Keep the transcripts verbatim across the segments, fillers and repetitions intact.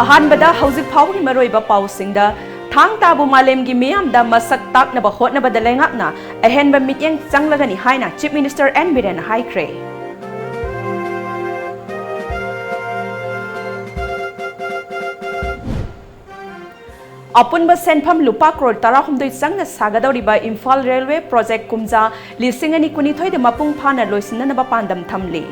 ꯑꯍꯥꯟꯕꯗ ꯍꯧꯖꯤꯛ ꯐꯥꯎꯕꯒꯤ ꯃꯔꯨꯑꯣꯏꯕ ꯄꯥꯎꯁꯤꯡꯗ, ꯊꯥꯡ ꯇꯥꯕꯨ ꯃꯥꯂꯦꯝꯒꯤ ꯃꯤꯌꯥꯝꯗ ꯃꯁꯛ ꯇꯥꯛꯅꯕ ꯍꯣꯠꯅꯕꯗ ꯂꯩꯉꯥꯛꯅ ꯑꯍꯦꯟꯕ ꯃꯤꯠꯌꯦꯡ ꯆꯪꯂꯒꯅꯤ ꯍꯥꯏꯅ Chief Minister N ꯕꯤꯔꯦꯟꯅ ꯍꯥꯏꯈ꯭ꯔꯦ꯫ ꯑꯄꯨꯟꯕ ꯁꯦꯟꯐꯝ ꯂꯨꯄꯥ ꯀ꯭ꯔꯣꯔ ꯇꯔꯥꯍꯨꯝꯗꯣꯏ ꯆꯪꯅ ꯁꯥꯒꯗꯧꯔꯤꯕ ꯏꯝꯐꯥꯜ ꯔꯦꯜꯋꯦ ꯄ꯭ꯔꯣꯖꯦꯛ ꯀꯨꯝꯖꯥ ꯂꯤꯁꯤꯡ ꯑꯅꯤ ꯀꯨꯟꯅꯤꯊꯣꯏꯗ ꯃꯄꯨꯡ ꯐꯥꯅ ꯂꯣꯏꯁꯤꯟꯅꯅꯕ ꯄꯥꯟꯗꯝ ꯊꯝꯂꯤ꯫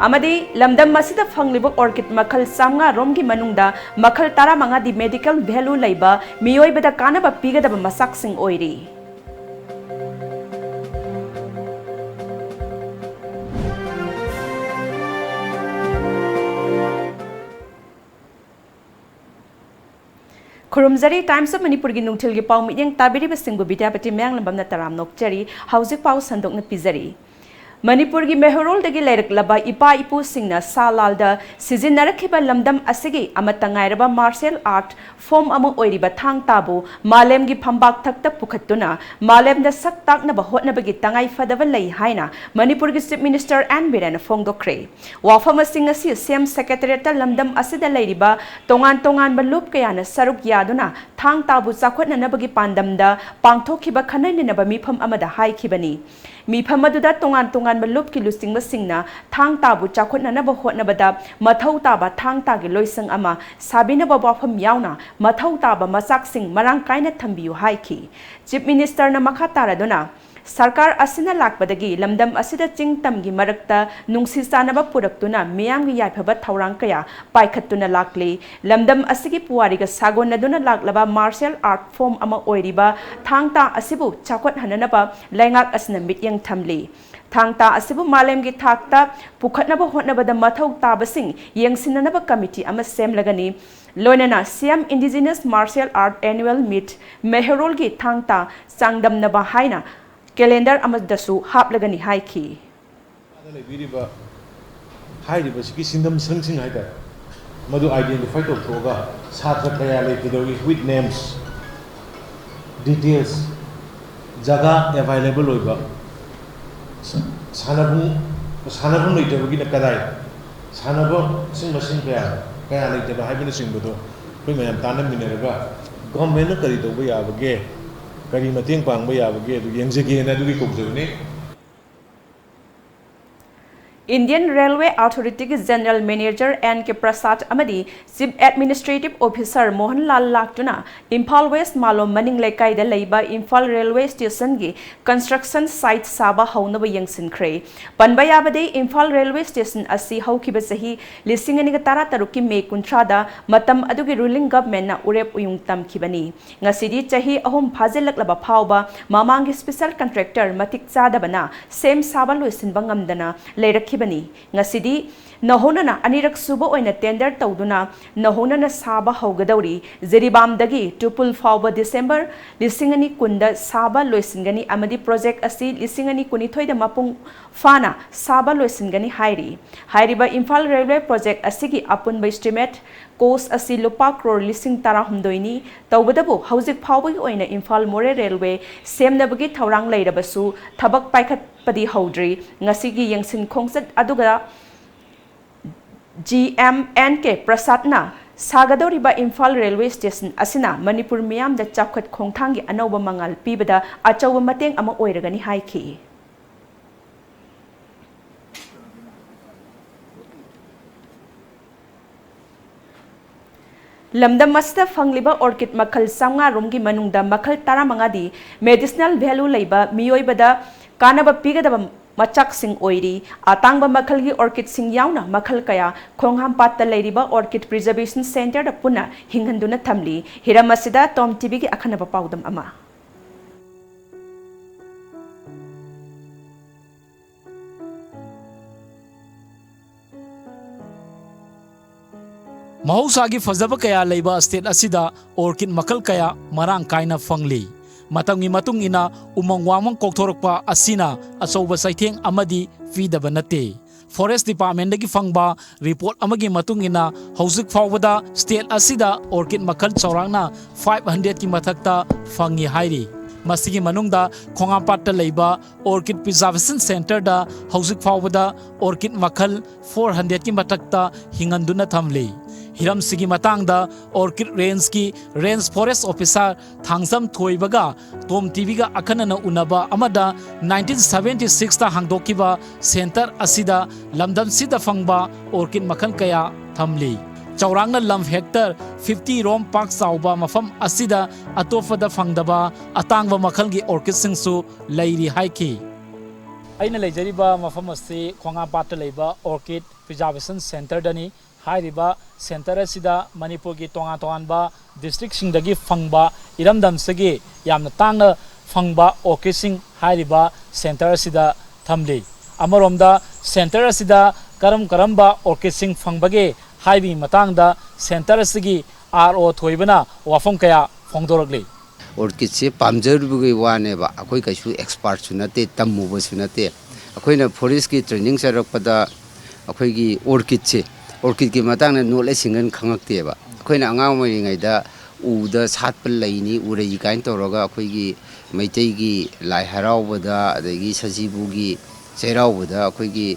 ꯑꯃꯗꯤ ꯂꯝꯗꯝ ꯑꯁꯤꯗ ꯐꯪꯂꯤꯕ orchid ꯃꯈꯜ ꯆꯥꯝꯃꯉꯥ ꯔꯣꯝꯒꯤ ꯃꯅꯨꯡꯗ ꯃꯈꯜ ꯇꯔꯥꯃꯉꯥꯗꯤ medical value ꯂꯩꯕ, ꯃꯤꯑꯣꯏꯕꯗ ꯀꯥꯟꯅꯕ ꯄꯤꯒꯗꯕ ꯃꯆꯥꯛꯁꯤꯡ ꯑꯣꯏꯔꯤ꯫ ꯈꯨꯔꯨꯝꯖꯔꯤ꯫ Times of ꯃꯅꯤꯄꯨꯔꯒꯤ ꯅꯨꯡꯊꯤꯜꯒꯤ ꯄꯥꯎ ꯃꯤꯠꯌꯦꯡ ꯇꯥꯕꯤꯔꯤꯕꯁꯤꯡꯕꯨ ꯕꯤꯗ꯭ꯌꯥꯄꯇꯤ ꯃꯌꯥꯡꯂꯝꯕꯝꯅ ꯇꯔꯥꯝꯅ ꯑꯣꯛꯆꯔꯤ꯫ ꯍꯧꯖꯤꯛ ꯄꯥꯎ ꯁꯟꯗꯣꯛꯅ ꯄꯤꯖꯔꯤ꯫ ꯃꯅꯤꯄꯨꯔꯒꯤ ꯃꯩꯍꯧꯔꯣꯜꯗꯒꯤ ꯂꯩꯔꯛꯂꯕ ꯏꯄꯥ ꯏꯄꯨꯁꯤꯡꯅ ꯁꯥ ꯂꯥꯜꯗ ꯁꯤꯖꯤꯟꯅꯔꯛꯈꯤꯕ ꯂꯝꯗꯝ ꯑꯁꯤꯒꯤ ꯑꯃꯠꯇ ꯉꯥꯏꯔꯕ martial art form ꯑꯃ ꯑꯣꯏꯔꯤꯕ ꯊꯥꯡ ꯇꯥꯕꯨ ꯃꯥꯂꯦꯝꯒꯤ ꯐꯝꯕꯥꯛ ꯊꯛꯇ ꯄꯨꯈꯠꯇꯨꯅ ꯃꯥꯂꯦꯝꯗ ꯁꯛ ꯇꯥꯛꯅꯕ ꯍꯣꯠꯅꯕꯒꯤ ꯇꯉꯥꯏ ꯐꯗꯕ ꯂꯩ ꯍꯥꯏꯅ ꯃꯅꯤꯄꯨꯔꯒꯤ Chief Minister N ꯕꯤꯔꯦꯟꯅ ꯐꯣꯡꯗꯣꯛꯈ꯭ꯔꯦ꯫ ꯋꯥꯐꯝ ꯑꯁꯤ ꯉꯁꯤ C M Secretariatꯇ ꯂꯝꯗꯝ ꯑꯁꯤꯗ ꯂꯩꯔꯤꯕ ꯇꯣꯉꯥꯟ ꯇꯣꯉꯥꯟꯕ ꯂꯨꯞ ꯀꯌꯥꯅ ꯁꯔꯨꯛ ꯌꯥꯗꯨꯅ ꯊꯥꯡ ꯇꯥꯕꯨ ꯆꯥꯎꯈꯠꯅꯅꯕꯒꯤ ꯄꯥꯟꯗꯝꯗ ꯄꯥꯡꯊꯣꯛꯈꯤꯕ ꯈꯟꯅ ꯅꯩꯅꯕ ꯃꯤꯐꯝ ꯑꯃꯗ ꯍꯥꯏꯈꯤꯕꯅꯤ꯫ ꯃꯤꯐꯝ ꯑꯗꯨꯗ ꯇꯣꯉꯥꯟ ꯇꯣꯉꯥꯟꯕ ꯂꯨꯞꯀꯤ ꯂꯨꯆꯤꯡꯕꯁꯤꯡꯅ ꯊꯥꯡ ꯇꯥꯕꯨ ꯆꯥꯎꯈꯠꯅꯅꯕ ꯍꯣꯠꯅꯕꯗ ꯃꯊꯧ ꯇꯥꯕ ꯊꯥꯡ ꯇꯥꯒꯤ ꯂꯣꯏꯁꯪ ꯑꯃ ꯁꯥꯕꯤꯅꯕ ꯋꯥꯐꯝ ꯌꯥꯎꯅ ꯃꯊꯧ ꯇꯥꯕ ꯃꯆꯥꯛꯁꯤꯡ ꯃꯔꯥꯡ ꯀꯥꯏꯅ ꯊꯝꯕꯤꯌꯨ ꯍꯥꯏꯈꯤ꯫ Chief Ministerꯅ ꯃꯈꯥ ꯇꯥꯔꯗꯨꯅ, ꯁꯔꯀꯥꯔ ꯑꯁꯤꯅ ꯂꯥꯛꯄꯗꯒꯤ ꯂꯝꯗꯝ ꯑꯁꯤꯗ ꯆꯤꯡ ꯇꯝꯒꯤ ꯃꯔꯛꯇ ꯅꯨꯡꯁꯤ ꯆꯥꯟꯅꯕ ꯄꯨꯔꯛꯇꯨꯅ ꯃꯤꯌꯥꯝꯒꯤ ꯌꯥꯏꯐꯕ ꯊꯧꯔꯥꯡ ꯀꯌꯥ ꯄꯥꯏꯈꯠꯇꯨꯅ ꯂꯥꯛꯂꯤ꯫ ꯂꯝꯗꯝ ꯑꯁꯤꯒꯤ ꯄꯨꯋꯥꯔꯤꯒ ꯁꯥꯒꯣꯟꯅꯗꯨꯅ ꯂꯥꯛꯂꯕ martial art form ꯑꯃ ꯑꯣꯏꯔꯤꯕ ꯊꯥꯡ ꯇꯥ ꯑꯁꯤꯕꯨ ꯆꯥꯎꯈꯠꯍꯟꯅꯅꯕ ꯂꯩꯉꯥꯛ ꯑꯁꯤꯅ ꯃꯤꯠꯌꯦꯡ ꯊꯝꯂꯤ꯫ ꯊꯥꯡ ꯇꯥ ꯑꯁꯤꯕꯨ ꯃꯥꯂꯦꯝꯒꯤ ꯊꯥꯛꯇ ꯄꯨꯈꯠꯅꯕ ꯍꯣꯠꯅꯕꯗ ꯃꯊꯧ ꯇꯥꯕꯁꯤꯡ ꯌꯦꯡꯁꯤꯟꯅꯅꯕ committee ꯑꯃ ꯁꯦꯝꯂꯒꯅꯤ꯫ ꯂꯣꯏꯅꯅ Siam Indigenous Martial Art Annual Meet ꯃꯩꯍꯧꯔꯣꯜꯒꯤ ꯊꯥꯡ ꯇꯥ ꯆꯥꯡꯗꯝꯅꯕ ꯍꯥꯏꯅ calendar ꯑꯃꯗꯁꯨ ꯍꯥꯞꯂꯒꯅꯤ ꯍꯥꯏꯈꯤ꯫ ꯂꯩꯕꯤꯔꯤꯕ ꯍꯥꯏꯔꯤꯕꯁꯤꯒꯤ ꯁꯤꯟꯗꯝ ꯁꯪꯁꯤꯡ ꯍꯥꯏꯇꯥꯔꯦ, ꯃꯗꯨ identify ꯇꯧꯊꯣꯛꯑꯒ ꯁꯥꯇ꯭ꯔ ꯀꯌꯥ ꯂꯩ, ꯀꯩꯗꯧꯔꯤ, with names, details, ꯖꯒꯥ available ꯑꯣꯏꯕ, ꯁ-, ꯁꯥꯟꯅꯕꯨꯡ, ꯁꯥꯟꯅꯐꯝ ꯂꯩꯇꯕꯒꯤꯅ ꯀꯗꯥꯏ, ꯁꯥꯟꯅꯕꯁꯤꯡ ꯃꯁꯤꯡ ꯀꯌꯥ, ꯀꯌꯥ ꯂꯩꯇꯕ ꯍꯥꯏꯕꯅꯆꯤꯡꯕꯗꯣ ꯑꯩꯈꯣꯏ ꯃꯌꯥꯝ ꯇꯥꯟꯅꯃꯤꯟꯅꯔꯒ ꯒꯣꯔꯃꯦꯟꯅ ꯀꯔꯤ ꯇꯧꯕ ꯌꯥꯕꯒꯦ, ꯀꯔꯤ ꯃꯇꯦꯡ ꯄꯥꯡꯕ ꯌꯥꯕꯒꯦ, ꯑꯗꯨ ꯌꯦꯡꯖꯒꯦꯅ ꯑꯗꯨꯒꯤ ꯀꯧꯖꯕꯅꯤ꯫ Indian Railway Authority ꯒꯤ General Manager N K Prasad ꯑꯃꯗꯤ Chief Administrative Officer ꯃꯣꯍꯟ ꯂꯥꯜ ꯂꯥꯛꯇꯨꯅ ꯏꯝꯐꯥꯜ ꯋꯦꯁ ꯃꯥꯂꯣꯝ ꯃꯅꯤꯡ ꯂꯩꯀꯥꯏꯗ ꯂꯩꯕ ꯏꯝꯐꯥꯜ ꯔꯦꯜꯋꯦ ꯁ꯭ꯇꯦꯁꯟꯒꯤ construction site ꯁꯥꯕ ꯍꯧꯅꯕ ꯌꯦꯡꯁꯤꯟꯈ꯭ꯔꯦ꯫ ꯄꯟꯕ ꯌꯥꯕꯗꯤ, ꯏꯝꯐꯥꯜ ꯔꯦꯜꯋꯦ ꯁ꯭ꯇꯦꯁꯟ ꯑꯁꯤ ꯍꯧꯈꯤꯕ ꯆꯍꯤ ꯂꯤꯁꯤꯡ ꯑꯅꯤꯒ ꯇꯔꯥꯇꯔꯨꯛꯀꯤ ꯃꯦ ꯀꯨꯟꯊ꯭ꯔꯥꯗ ꯃꯇꯝ ꯑꯗꯨꯒꯤ ruling government ꯅ ꯎꯔꯦꯞ ꯎꯌꯨꯡ ꯇꯝꯈꯤꯕꯅꯤ꯫ ꯉꯁꯤꯗꯤ ꯆꯍꯤ ꯑꯍꯨꯝ ꯐꯥꯖꯤꯜꯂꯛꯂꯕ ꯐꯥꯎꯕ ꯃꯃꯥꯡꯒꯤ special contractor ꯃꯇꯤꯛ ꯆꯥꯗꯕꯅ ꯁꯦꯝ ꯁꯥꯕ ꯂꯣꯏꯁꯤꯟꯕ ꯉꯝꯗꯅ ꯂꯩꯔꯛꯈꯤꯕꯅꯤ꯫ ꯉꯁꯤꯗꯤ ꯅꯧꯍꯧꯅꯅ ꯑꯅꯤꯔꯛ ꯁꯨꯕ ꯑꯣꯏꯅ tender ꯇꯧꯗꯨꯅ ꯅꯧꯍꯧꯅꯅ ꯁꯥꯕ ꯍꯧꯒꯗꯧꯔꯤ꯫ ꯖꯤꯔꯤꯕꯥꯝꯗꯒꯤ ꯇꯨꯄꯨꯜ ꯐꯥꯎꯕ ꯗꯤꯁꯦꯝꯕꯔ ꯂꯤꯁꯤꯡ ꯑꯅꯤ ꯀꯨꯟꯗ ꯁꯥꯕ ꯂꯣꯏꯁꯤꯟꯒꯅꯤ ꯑꯃꯗꯤ project ꯑꯁꯤ ꯂꯤꯁꯤꯡ ꯑꯅꯤ ꯀꯨꯟꯅꯤꯊꯣꯏꯗ ꯃꯄꯨꯡ ꯐꯥꯅ ꯁꯥꯕ ꯂꯣꯏꯁꯤꯟꯒꯅꯤ ꯍꯥꯏꯔꯤ꯫ ꯍꯥꯏꯔꯤꯕ ꯏꯝꯐꯥꯜ ꯔꯦꯜꯋꯦ project ꯑꯁꯤꯒꯤ ꯑꯄꯨꯟꯕ estimate cost ꯑꯁꯤ ꯂꯨꯄꯥ ꯀ꯭ꯔꯣꯔ ꯂꯤꯁꯤꯡ ꯇꯔꯥꯍꯨꯝꯗꯣꯏꯅꯤ꯫ ꯇꯧꯕꯇꯕꯨ ꯍꯧꯖꯤꯛ ꯐꯥꯎꯕꯒꯤ ꯑꯣꯏꯅ ꯏꯝꯐꯥꯜ ꯃꯣꯔꯦ ꯔꯦꯜꯋꯦ ꯁꯦꯝꯅꯕꯒꯤ ꯊꯧꯔꯥꯡ ꯂꯩꯔꯕꯁꯨ ꯊꯕꯛ ꯄꯥꯏꯈꯠꯄꯗꯤ ꯍꯧꯗ꯭ꯔꯤ꯫ ꯉꯁꯤꯒꯤ ꯌꯦꯡꯁꯤꯟ ꯈꯣꯡꯆꯠ ꯑꯗꯨꯒ G M N K ꯄ꯭ꯔꯁꯥꯗꯅ ꯁꯥꯒꯗꯧꯔꯤꯕ ꯏꯝꯐꯥꯜ ꯔꯦꯜꯋꯦ ꯁ꯭ꯇꯦꯁꯟ ꯑꯁꯤꯅ ꯃꯅꯤꯄꯨꯔ ꯃꯤꯌꯥꯝꯗ ꯆꯥꯎꯈꯠ ꯈꯣꯡꯊꯥꯡꯒꯤ ꯑꯅꯧꯕ ꯃꯉꯥꯜ ꯄꯤꯕꯗ ꯑꯆꯧꯕ ꯃꯇꯦꯡ ꯑꯃ ꯑꯣꯏꯔꯒꯅꯤ ꯍꯥꯏꯈꯤ꯫ ꯂꯝꯗꯝ ꯑꯁꯤꯗ ꯐꯪꯂꯤꯕ orchid ꯃꯈꯜ ꯆꯥꯝꯃꯉꯥ ꯔꯣꯝꯒꯤ ꯃꯅꯨꯡꯗ ꯃꯈꯜ ꯇꯔꯥꯃꯉꯥꯗꯤ medicinal value ꯂꯩꯕ, ꯃꯤꯑꯣꯏꯕꯗ ꯀꯥꯟꯅꯕ ꯄꯤꯒꯗꯕ ꯃꯆꯥꯛꯁꯤꯡ ꯑꯣꯏꯔꯤ꯫ ꯑꯇꯥꯡꯕ ꯃꯈꯜꯒꯤ orchidꯁꯤꯡ ꯌꯥꯎꯅ ꯃꯈꯜ ꯀꯌꯥ ꯈꯣꯡꯍꯥꯝꯄꯥꯠꯇ ꯂꯩꯔꯤꯕ Orchid Preservation Centreꯗ ꯄꯨꯟꯅ ꯍꯤꯡꯍꯟꯗꯨꯅ ꯊꯝꯂꯤ꯫ ꯍꯤꯔꯝ ꯑꯁꯤꯗ Tom TVꯒꯤ ꯑꯈꯟꯅꯕ ꯄꯥꯎꯗꯝ ꯑꯃ꯫ ꯃꯍꯧꯁꯥꯒꯤ ꯐꯖꯕ ꯀꯌꯥ ꯂꯩꯕ state ꯑꯁꯤꯗ orchid ꯃꯈꯜ ꯀꯌꯥ ꯃꯔꯥꯡ ꯀꯥꯏꯅ ꯐꯪꯂꯤ꯫ ꯃꯇꯝꯒꯤ ꯃꯇꯨꯡ ꯏꯟꯅ ꯎꯃꯪ ꯋꯥꯃꯪ ꯀꯣꯛꯊꯣꯔꯛꯄ ꯑꯁꯤꯅ ꯑꯆꯧꯕ ꯆꯩꯊꯦꯡ ꯑꯃꯗꯤ ꯄꯤꯗꯕ ꯅꯠꯇꯦ꯫ Forest Departmentꯗꯒꯤ ꯐꯪꯕ report ꯑꯃꯒꯤ ꯃꯇꯨꯡ ꯏꯟꯅ, ꯍꯧꯖꯤꯛ ꯐꯥꯎꯕꯗ state ꯑꯁꯤꯗ orchid ꯃꯈꯜ ꯆꯥꯎꯔꯥꯛꯅ five hundredꯀꯤ ꯃꯊꯛꯇ ꯐꯪꯉꯤ ꯍꯥꯏꯔꯤ꯫ ꯃꯁꯤꯒꯤ ꯃꯅꯨꯡꯗ ꯈꯣꯡꯉꯥꯝꯄꯥꯠꯇ ꯂꯩꯕ Orchid Preservation Centreꯗ ꯍꯧꯖꯤꯛ ꯐꯥꯎꯕꯗ orchid ꯃꯈꯜ four hundredꯀꯤ ꯃꯊꯛꯇ ꯍꯤꯡꯍꯟꯗꯨꯅ ꯊꯝꯂꯤ꯫ ꯍꯤꯔꯝꯁꯤꯒꯤ ꯃꯇꯥꯡꯗ Orchid Rangeꯀꯤ Range Forest Officer Thangjam ꯊꯣꯏꯕꯒ ꯇꯣꯝ ꯇꯤꯚꯤꯒ ꯑꯈꯟꯅꯅ ꯎꯅꯕ ꯑꯃꯗ nineteen seventy sixꯇ ꯍꯥꯡꯗꯣꯛꯈꯤꯕ centre ꯑꯁꯤꯗ ꯂꯝꯗꯝꯁꯤꯗ ꯐꯪꯕ orchid ꯃꯈꯜ ꯀꯌꯥ ꯊꯝꯂꯤ꯫ ꯆꯥꯎꯔꯥꯛꯅ ꯂꯝ hectare fifty ꯔꯣꯝ ꯄꯥꯛ ꯆꯥꯎꯕ ꯃꯐꯝ ꯑꯁꯤꯗ ꯑꯇꯣꯞꯄꯗ ꯐꯪꯗꯕ ꯑꯇꯥꯡꯕ ꯃꯈꯜꯒꯤ orchidꯁꯤꯡꯁꯨ ꯂꯩꯔꯤ ꯍꯥꯏꯈꯤ꯫ ꯑꯩꯅ ꯂꯩꯖꯔꯤꯕ ꯃꯐꯝ ꯑꯁꯤ ꯈꯣꯡꯉꯥꯝꯄꯥꯠꯇ ꯂꯩꯕ Orchid Preservation Centreꯗꯅꯤ꯫ ꯍꯥꯏꯔꯤꯕ centre ꯑꯁꯤꯗ ꯃꯅꯤꯄꯨꯔꯒꯤ ꯇꯣꯉꯥꯟ ꯇꯣꯉꯥꯟꯕ districtꯁꯤꯡꯗꯒꯤ ꯐꯪꯕ, ꯏꯔꯝꯗꯝꯁꯤꯒꯤ ꯌꯥꯝꯅ ꯇꯥꯡꯅ ꯐꯪꯕ orchidꯁꯤꯡ ꯍꯥꯏꯔꯤꯕ centre ꯑꯁꯤꯗ ꯊꯝꯂꯤ꯫ ꯑꯃꯔꯣꯝꯗ centre ꯑꯁꯤꯗ ꯀꯔꯝ ꯀꯔꯝꯕ orchidꯁꯤꯡ ꯐꯪꯕꯒꯦ ꯍꯥꯏꯕꯒꯤ ꯃꯇꯥꯡꯗ centre ꯑꯁꯤꯒꯤ RO ꯊꯣꯏꯕꯅ ꯋꯥꯐꯝ ꯀꯌꯥ ꯐꯣꯡꯗꯣꯔꯛꯂꯤ꯫ Orchidꯁꯦ ꯄꯥꯝꯖꯔꯨꯕꯒꯤ ꯋꯥꯅꯦꯕ, ꯑꯩꯈꯣꯏ ꯀꯩꯁꯨ expertꯁꯨ ꯅꯠꯇꯦ, ꯇꯝꯃꯨꯕꯁꯨ ꯅꯠꯇꯦ꯫ ꯑꯩꯈꯣꯏꯅ forestꯀꯤ training ꯆꯠꯂꯛꯄꯗ ꯑꯩꯈꯣꯏꯒꯤ orchidꯁꯦ, orchidꯀꯤ ꯃꯇꯥꯡꯗ knowledge ꯁꯤꯡꯒꯟ ꯈꯪꯉꯛꯇꯦꯕ꯫ ꯑꯩꯈꯣꯏꯅ ꯑꯉꯥꯡ ꯑꯣꯏꯔꯤꯉꯩꯗ ꯎꯗ ꯁꯥꯠꯄ ꯂꯩꯅꯤ, ꯎꯔꯩ ꯀꯥꯏꯅ ꯇꯧꯔꯒ ꯑꯩꯈꯣꯏꯒꯤ ꯃꯩꯇꯩꯒꯤ ꯂꯥꯏ ꯍꯔꯥꯎꯕꯗ, ꯑꯗꯒꯤ ꯁꯖꯤꯕꯨꯒꯤ ꯆꯩꯔꯥꯎꯕꯗ ꯑꯩꯈꯣꯏꯒꯤ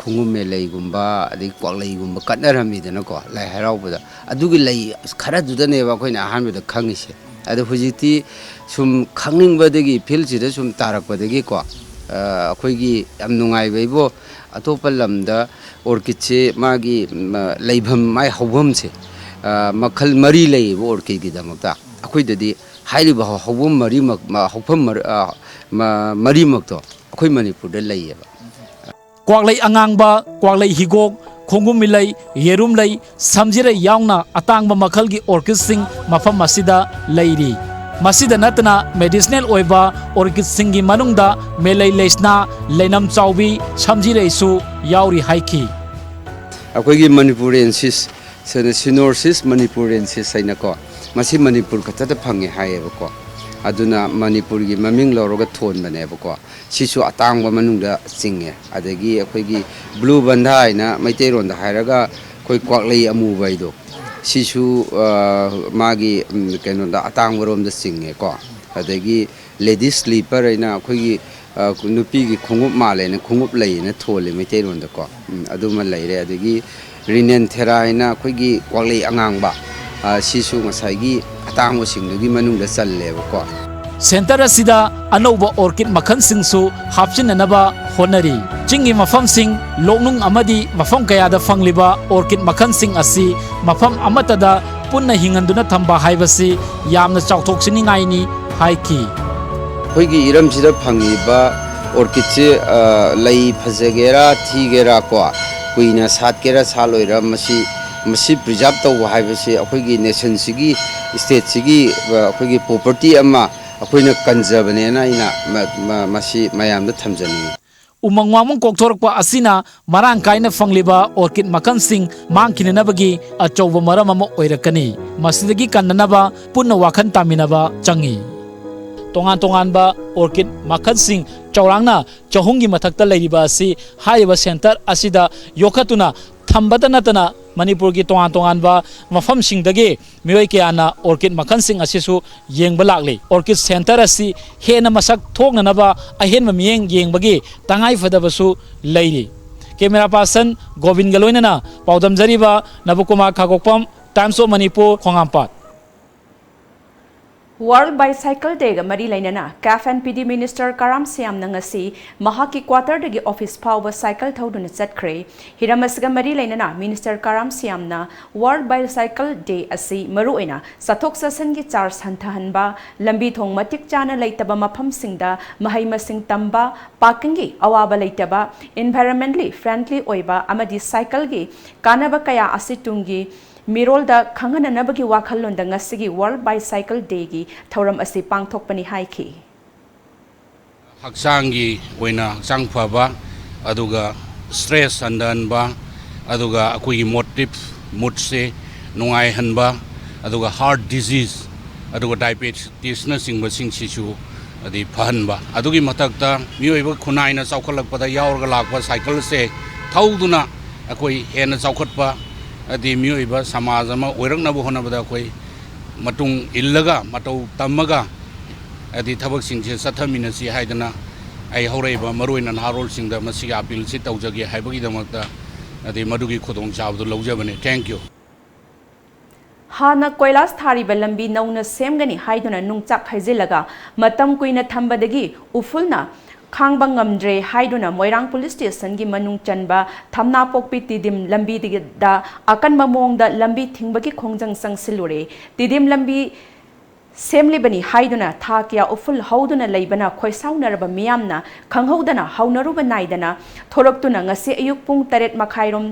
ꯈꯣꯡꯒꯨꯝꯃꯦ ꯂꯩꯒꯨꯝꯕ, ꯑꯗꯒꯤ ꯀ꯭ꯋꯥꯛꯂꯩꯒꯨꯝꯕ ꯀꯠꯅꯔꯝꯃꯤꯗꯅꯀꯣ, ꯂꯥꯏ ꯍꯔꯥꯎꯕꯗ꯫ ꯑꯗꯨꯒꯤ ꯂꯩ ꯈꯔꯗꯨꯗꯅꯦꯕ ꯑꯩꯈꯣꯏꯅ ꯑꯍꯥꯟꯕꯗ ꯈꯪꯉꯤꯁꯦ꯫ ꯑꯗꯣ ꯍꯧꯖꯤꯛꯇꯤ ꯁꯨꯝ ꯈꯪꯅꯤꯡꯕꯗꯒꯤ, fieldꯁꯤꯗ ꯁꯨꯝ ꯇꯥꯔꯛꯄꯗꯒꯤꯀꯣ, ꯑ, ꯑꯩꯈꯣꯏꯒꯤ ꯌꯥꯝ ꯅꯨꯡꯉꯥꯏꯕ ꯍꯥꯏꯕꯨ, ꯑꯇꯣꯞꯄ ꯂꯝꯗ orchidꯁꯦ ꯃꯥꯒꯤ, ꯃ, ꯂꯩꯐꯝ, ꯃꯥꯏ ꯍꯧꯐꯝꯁꯦ, ꯑ, ꯃꯈꯜ ꯃꯔꯤ ꯂꯩꯌꯦꯕ orchidꯀꯤꯗꯃꯛꯇ꯫ ꯑꯩꯈꯣꯏꯗꯗꯤ ꯍꯥꯏꯔꯤꯕ ꯍꯧ-, ꯍꯧꯐꯝ ꯃꯔꯤꯃꯛ, ꯃ, ꯍꯧꯐꯝ ꯃꯔ-, ꯑ, ꯃ-, ꯃꯔꯤꯃꯛꯇꯣ ꯑꯩꯈꯣꯏ ꯃꯅꯤꯄꯨꯔꯗ ꯂꯩꯌꯦꯕ꯫ ꯀ꯭ꯋꯥꯛꯂꯩ ꯑꯉꯥꯡꯕ, ꯀ꯭ꯋꯥꯛꯂꯩ ꯍꯤꯒꯣꯛ, ꯈꯣꯡꯒꯨꯝꯃꯤꯂꯩ, ꯌꯦꯔꯨꯝꯂꯩ, ꯁꯝꯖꯤꯔꯩ ꯌꯥꯎꯅ ꯑꯇꯥꯡꯕ ꯃꯈꯜꯒꯤ orchidꯁꯤꯡ ꯃꯐꯝ ꯑꯁꯤꯗ ꯂꯩꯔꯤ꯫ ꯃꯁꯤꯗ ꯅꯠꯇꯅ medicinal ꯑꯣꯏꯕ orchidꯁꯤꯡꯒꯤ ꯃꯅꯨꯡꯗ ꯃꯦꯂꯩ ꯂꯩꯁꯅꯥ, ꯂꯩꯅꯝ ꯆꯥꯎꯕꯤ, ꯁꯝꯖꯤꯔꯩꯁꯨ ꯌꯥꯎꯔꯤ ꯍꯥꯏꯈꯤ꯫ ꯑꯩꯈꯣꯏꯒꯤ Manipuriensis, Sinorrhoeas manipuriensis ꯍꯥꯏꯅꯀꯣ, ꯃꯁꯤ ꯃꯅꯤꯄꯨꯔ ꯈꯛꯇꯗ ꯐꯪꯉꯦ ꯍꯥꯏꯌꯦꯕꯀꯣ꯫ ꯑꯗꯨꯅ ꯃꯅꯤꯄꯨꯔꯒꯤ ꯃꯃꯤꯡ ꯂꯧꯔꯒ ꯊꯣꯟꯕꯅꯦꯕꯀꯣ꯫ ꯁꯤꯁꯨ ꯑꯇꯥꯡꯕ ꯃꯅꯨꯡꯗ ꯆꯤꯡꯉꯦ꯫ ꯑꯗꯒꯤ ꯑꯩꯈꯣꯏꯒꯤ blue banda ꯍꯥꯏꯅ ꯃꯩꯇꯩꯔꯣꯟꯗ ꯍꯥꯏꯔꯒ ꯑꯩꯈꯣꯏ ꯀ꯭ꯋꯥꯛꯂꯩ ꯑꯃꯨꯕ ꯍꯥꯏꯗꯣ, ꯁꯤꯁꯨ, ꯑ, ꯃꯥꯒꯤ, ꯎꯝ, ꯀꯩꯅꯣꯗ ꯑꯇꯥꯡꯕꯔꯣꯝꯗ ꯆꯤꯡꯉꯦꯀꯣ꯫ ꯑꯗꯒꯤ ꯂꯦꯗꯤꯁ ꯁ꯭ꯂꯤꯄꯔ ꯍꯥꯏꯅ ꯑꯩꯈꯣꯏꯒꯤ, ꯑ, ꯅꯨꯄꯤꯒꯤ ꯈꯣꯡꯎꯞ ꯃꯥꯜꯂꯦꯅ, ꯈꯣꯡꯎꯞ ꯂꯩꯅ ꯊꯣꯜꯂꯤ ꯃꯩꯇꯩꯂꯣꯟꯗꯀꯣ꯫ ꯎꯝ, ꯑꯗꯨꯃ ꯂꯩꯔꯦ꯫ ꯑꯗꯒꯤ ꯔꯤꯅꯦꯟ ꯊꯦꯔꯥ ꯍꯥꯏꯅ ꯑꯩꯈꯣꯏꯒꯤ ꯀ꯭ꯋꯥꯛꯂꯩ ꯑꯉꯥꯡꯕ, ꯑ, ꯁꯤꯁꯨ ꯉꯁꯥꯏꯒꯤ ꯑꯇꯥꯡꯕꯁꯤꯡꯗꯨꯒꯤ ꯃꯅꯨꯡꯗ ꯆꯜꯂꯦꯕꯀꯣ꯫ ꯁꯦꯟꯇꯔ ꯑꯁꯤꯗ ꯑꯅꯧꯕ ꯑꯣꯔꯀꯤꯗ ꯃꯈꯜꯁꯤꯡꯁꯨ ꯍꯥꯞꯆꯤꯟꯅꯅꯕ ꯍꯣꯠꯅꯔꯤ꯫ ꯆꯤꯡꯒꯤ ꯃꯐꯝꯁꯤꯡ, ꯂꯣꯛꯅꯨꯡ ꯑꯃꯗꯤ ꯃꯐꯝ ꯀꯌꯥꯗ ꯐꯪꯂꯤꯕ ꯑꯣꯔꯀꯤꯗ ꯃꯈꯜꯁꯤꯡ ꯑꯁꯤ ꯃꯐꯝ ꯑꯃꯠꯇꯗ ꯄꯨꯟꯅ ꯍꯤꯡꯍꯟꯗꯨꯅ ꯊꯝꯕ ꯍꯥꯏꯕꯁꯤ ꯌꯥꯝꯅ ꯆꯥꯎꯊꯣꯛꯆꯅꯤꯡꯉꯥꯏꯅꯤ ꯍꯥꯏꯈꯤ꯫ ꯑꯩꯈꯣꯏꯒꯤ ꯏꯔꯝꯁꯤꯗ ꯐꯪꯉꯤꯕ ꯑꯣꯔꯀꯤꯗꯁꯦ, ꯑ, ꯂꯩ ꯐꯖꯒꯦꯔꯥ ꯊꯤꯒꯦꯔꯥ ꯀꯣ, ꯀꯨꯏꯅ ꯁꯥꯠꯀꯦꯔꯥ ꯁꯥꯠꯂꯣꯏꯔꯥ, ꯃꯁꯤ, ꯃꯁꯤ ꯄ꯭ꯔꯤꯖꯥꯕ ꯇꯧꯕ ꯍꯥꯏꯕꯁꯤ ꯑꯩꯈꯣꯏꯒꯤ ꯅꯦꯁꯟꯁꯤꯒꯤ, ꯁ꯭ꯇꯦꯠꯁꯤꯒꯤ, ꯑ, ꯑꯩꯈꯣꯏꯒꯤ ꯄ꯭ꯔꯣꯄꯔꯇꯤ ꯑꯃ ꯑꯩꯈꯣꯏꯅ ꯀꯟꯖꯕꯅꯦꯅ ꯑꯩꯅ ꯃ-, ꯃ-, ꯃꯁꯤ ꯃꯌꯥꯝꯗ ꯊꯝꯖꯅꯤꯡꯉꯤ꯫ ꯎꯃꯪ ꯋꯥꯃꯪ ꯀꯣꯛꯊꯣꯔꯛꯄ ꯑꯁꯤꯅ ꯃꯔꯥꯡ ꯀꯥꯏꯅ ꯐꯪꯂꯤꯕ ꯑꯣꯔꯀꯤꯗ ꯃꯈꯜꯁꯤꯡ ꯃꯥꯡꯈꯤꯅꯅꯕꯒꯤ ꯑꯆꯧꯕ ꯃꯔꯝ ꯑꯃ ꯑꯣꯏꯔꯛꯀꯅꯤ꯫ ꯃꯁꯤꯗꯒꯤ ꯀꯟꯅꯅꯕ ꯄꯨꯟꯅ ꯋꯥꯈꯜ ꯇꯥꯃꯤꯟꯅꯕ ꯆꯪꯏ꯫ ꯇꯣꯉꯥꯟ ꯇꯣꯉꯥꯟꯕ ꯑꯣꯔꯀꯤꯗ ꯃꯈꯜꯁꯤꯡ ꯆꯥꯎꯔꯥꯛꯅ ꯆꯍꯨꯝꯒꯤ ꯃꯊꯛꯇ ꯂꯩꯔꯤꯕ ꯑꯁꯤ ꯍꯥꯏꯔꯤꯕ ꯁꯦꯟꯇꯔ ꯑꯁꯤꯗ ꯌꯣꯛꯈꯠꯇꯨꯅ ꯊꯝꯕꯇ ꯅꯠꯇꯅ ꯃꯅꯤꯄꯨꯔꯒꯤ ꯇꯣꯉꯥꯟ ꯇꯣꯉꯥꯟꯕ ꯃꯐꯝꯁꯤꯡꯗꯒꯤ ꯃꯤꯑꯣꯏ ꯀꯌꯥꯅ ꯑꯣꯔꯀꯤꯗ ꯃꯈꯜꯁꯤꯡ ꯑꯁꯤꯁꯨ ꯌꯦꯡꯕ ꯂꯥꯛꯂꯤ꯫ ꯑꯣꯔꯀꯤꯗ ꯁꯦꯟꯇꯔ ꯑꯁꯤ ꯍꯦꯟꯅ ꯃꯁꯛ ꯊꯣꯛꯅꯅꯕ ꯑꯍꯦꯟꯕ ꯃꯤꯠꯌꯦꯡ ꯌꯦꯡꯕꯒꯤ ꯇꯉꯥꯏꯐꯗꯕꯁꯨ ꯂꯩꯔꯤ꯫ ꯀꯦꯃꯦꯔꯥ ꯄꯥꯔꯁꯟ ꯒꯣꯕꯤꯟꯒ ꯂꯣꯏꯅꯅ ꯄꯥꯎꯗꯝꯖꯔꯤꯕ ꯅꯕꯀꯨꯃꯥꯔ ꯈꯥꯒꯣꯛꯄꯝ, Times of Manipur, ꯈꯣꯡꯉꯥꯝꯄꯥꯠ꯫ World Bicycle Day ꯒ ꯃꯔꯤ ꯂꯩꯅꯅ CAF and PD Minister ꯀꯔꯥꯝ ꯁꯤꯌꯥꯝꯅ ꯉꯁꯤ ꯃꯍꯥꯛꯀꯤ quarter ꯗꯒꯤ office ꯐꯥꯎꯕ cycle ꯊꯧꯗꯨꯅ ꯆꯠꯈ꯭ꯔꯦ꯫ ꯍꯤꯔꯝ ꯑꯁꯤꯒ ꯃꯔꯤ ꯂꯩꯅꯅ Minister ꯀꯔꯥꯝ ꯁꯤꯌꯥꯝꯅ World Bicycle Day ꯑꯁꯤ ꯃꯔꯨꯑꯣꯏꯅ ꯆꯠꯊꯣꯛ ꯆꯠꯁꯤꯟꯒꯤ charge ꯍꯟꯊꯍꯟꯕ, ꯂꯝꯕꯤ ꯊꯣꯡ ꯃꯇꯤꯛ ꯆꯥꯅ ꯂꯩꯇꯕ ꯃꯐꯝꯁꯤꯡꯗ ꯃꯍꯩ ꯃꯁꯤꯡ ꯇꯝꯕ, parking ꯒꯤ ꯑꯋꯥꯕ ꯂꯩꯇꯕ, environmentally friendly ꯑꯣꯏꯕ ꯑꯃꯗꯤ cycle ꯒꯤ ꯀꯥꯟꯅꯕ ꯀꯌꯥ ꯑꯁꯤ ꯇꯨꯡꯒꯤ ꯃꯤꯔꯣꯜꯗ ꯈꯪꯍꯟꯅꯅꯕꯒꯤ ꯋꯥꯈꯜꯂꯣꯟꯗ ꯉꯁꯤꯒꯤ World Bicycle Day ꯒꯤ ꯊꯧꯔꯝ ꯑꯁꯤ ꯄꯥꯡꯊꯣꯛꯄꯅꯤ ꯍꯥꯏꯈꯤ꯫ ꯍꯛꯆꯥꯡꯒꯤ ꯑꯣꯏꯅ ꯍꯛꯆꯥꯡ ꯐꯕ, ꯑꯗꯨꯒ stress ꯍꯟꯊꯍꯟꯕ, ꯑꯗꯨꯒ ꯑꯩꯈꯣꯏꯒꯤ motive, mood ꯁꯦ ꯅꯨꯡꯉꯥꯏꯍꯟꯕ, ꯑꯗꯨꯒ heart disease, ꯑꯗꯨꯒ diabetes ꯅꯆꯤꯡꯕꯁꯤꯡꯁꯤꯁꯨ ꯑꯗꯩ ꯐꯍꯟꯕ꯫ ꯑꯗꯨꯒꯤ ꯃꯊꯛꯇ ꯃꯤꯑꯣꯏꯕ ꯈꯨꯟꯅꯥꯏꯅ ꯆꯥꯎꯈꯠꯂꯛꯄꯗ ꯌꯥꯎꯔꯒ ꯂꯥꯛꯄ cycle ꯁꯦ ꯊꯧꯗꯨꯅ ꯑꯩꯈꯣꯏ ꯍꯦꯟꯅ ꯆꯥꯎꯈꯠꯄ, ꯑꯗꯩ ꯃꯤꯑꯣꯏꯕ ꯁꯃꯥꯖ ꯑꯃ ꯑꯣꯏꯔꯛꯅꯕ ꯍꯣꯠꯅꯕꯗ ꯑꯩꯈꯣꯏ ꯃꯇꯨꯡ ꯏꯜꯂꯒ, ꯃꯇꯧ ꯇꯝꯃꯒ, ꯑꯗꯩ ꯊꯕꯛꯁꯤꯡꯁꯦ ꯆꯠꯊꯃꯤꯟꯅꯁꯤ ꯍꯥꯏꯗꯅ ꯑꯩ ꯍꯧꯔꯛꯏꯕ ꯃꯔꯨ ꯑꯣꯏꯅ ꯅꯍꯥꯔꯣꯜꯁꯤꯡꯗ ꯃꯁꯤꯒꯤ ꯑꯄꯤꯜꯁꯤ ꯇꯧꯖꯒꯦ ꯍꯥꯏꯕꯒꯤꯗꯃꯛꯇ, ꯑꯗꯩ ꯃꯗꯨꯒꯤ ꯈꯨꯗꯣꯡꯆꯥꯕꯗꯨ ꯂꯧꯖꯕꯅꯤ꯫ Thank you꯫ ꯍꯥꯟꯅ ꯀꯣꯏꯂꯥꯁ ꯊꯥꯔꯤꯕ ꯂꯝꯕꯤ ꯅꯧꯅ ꯁꯦꯝꯒꯅꯤ ꯍꯥꯏꯗꯨꯅ ꯅꯨꯡꯆꯥꯛ ꯍꯩꯖꯤꯜꯂꯒ ꯃꯇꯝ ꯀꯨꯏꯅ ꯊꯝꯕꯗꯒꯤ ꯎꯐꯨꯜꯅ ꯈꯥꯡꯕ ꯉꯝꯗ꯭ꯔꯦ ꯍꯥꯏꯗꯨꯅ ꯃꯣꯏꯔꯥꯡ ꯄꯨꯂꯤꯁ ꯁ꯭ꯇꯦꯁꯟꯒꯤ ꯃꯅꯨꯡ ꯆꯟꯕ ꯊꯝꯅꯥꯄꯣꯛꯄꯤ ꯇꯤꯗꯤꯝ ꯂꯝꯕꯤꯗ ꯑꯀꯟꯕ ꯃꯑꯣꯡꯗ ꯂꯝꯕꯤ ꯊꯤꯡꯕꯒꯤ ꯈꯣꯡꯖꯪ ꯆꯪꯁꯤꯜꯂꯨꯔꯦ꯫ ꯇꯤꯗꯤꯝ ꯂꯝꯕꯤ ꯁꯦꯝꯂꯤꯕꯅꯤ ꯍꯥꯏꯗꯨꯅ ꯊꯥ ꯀꯌꯥ ꯎꯐꯨꯜ ꯍꯧꯗꯨꯅ ꯂꯩꯕꯅ ꯈꯣꯏꯁꯥꯎꯅꯔꯕ ꯃꯤꯌꯥꯝꯅ ꯈꯪꯍꯧꯗꯅ ꯍꯧꯅꯔꯨꯕ ꯅꯥꯏꯗꯅ ꯊꯣꯔꯛꯇꯨꯅ ꯉꯁꯤ ꯑꯌꯨꯛ ꯄꯨꯡ ꯇꯔꯦꯠ ꯃꯈꯥꯏꯔꯣꯝ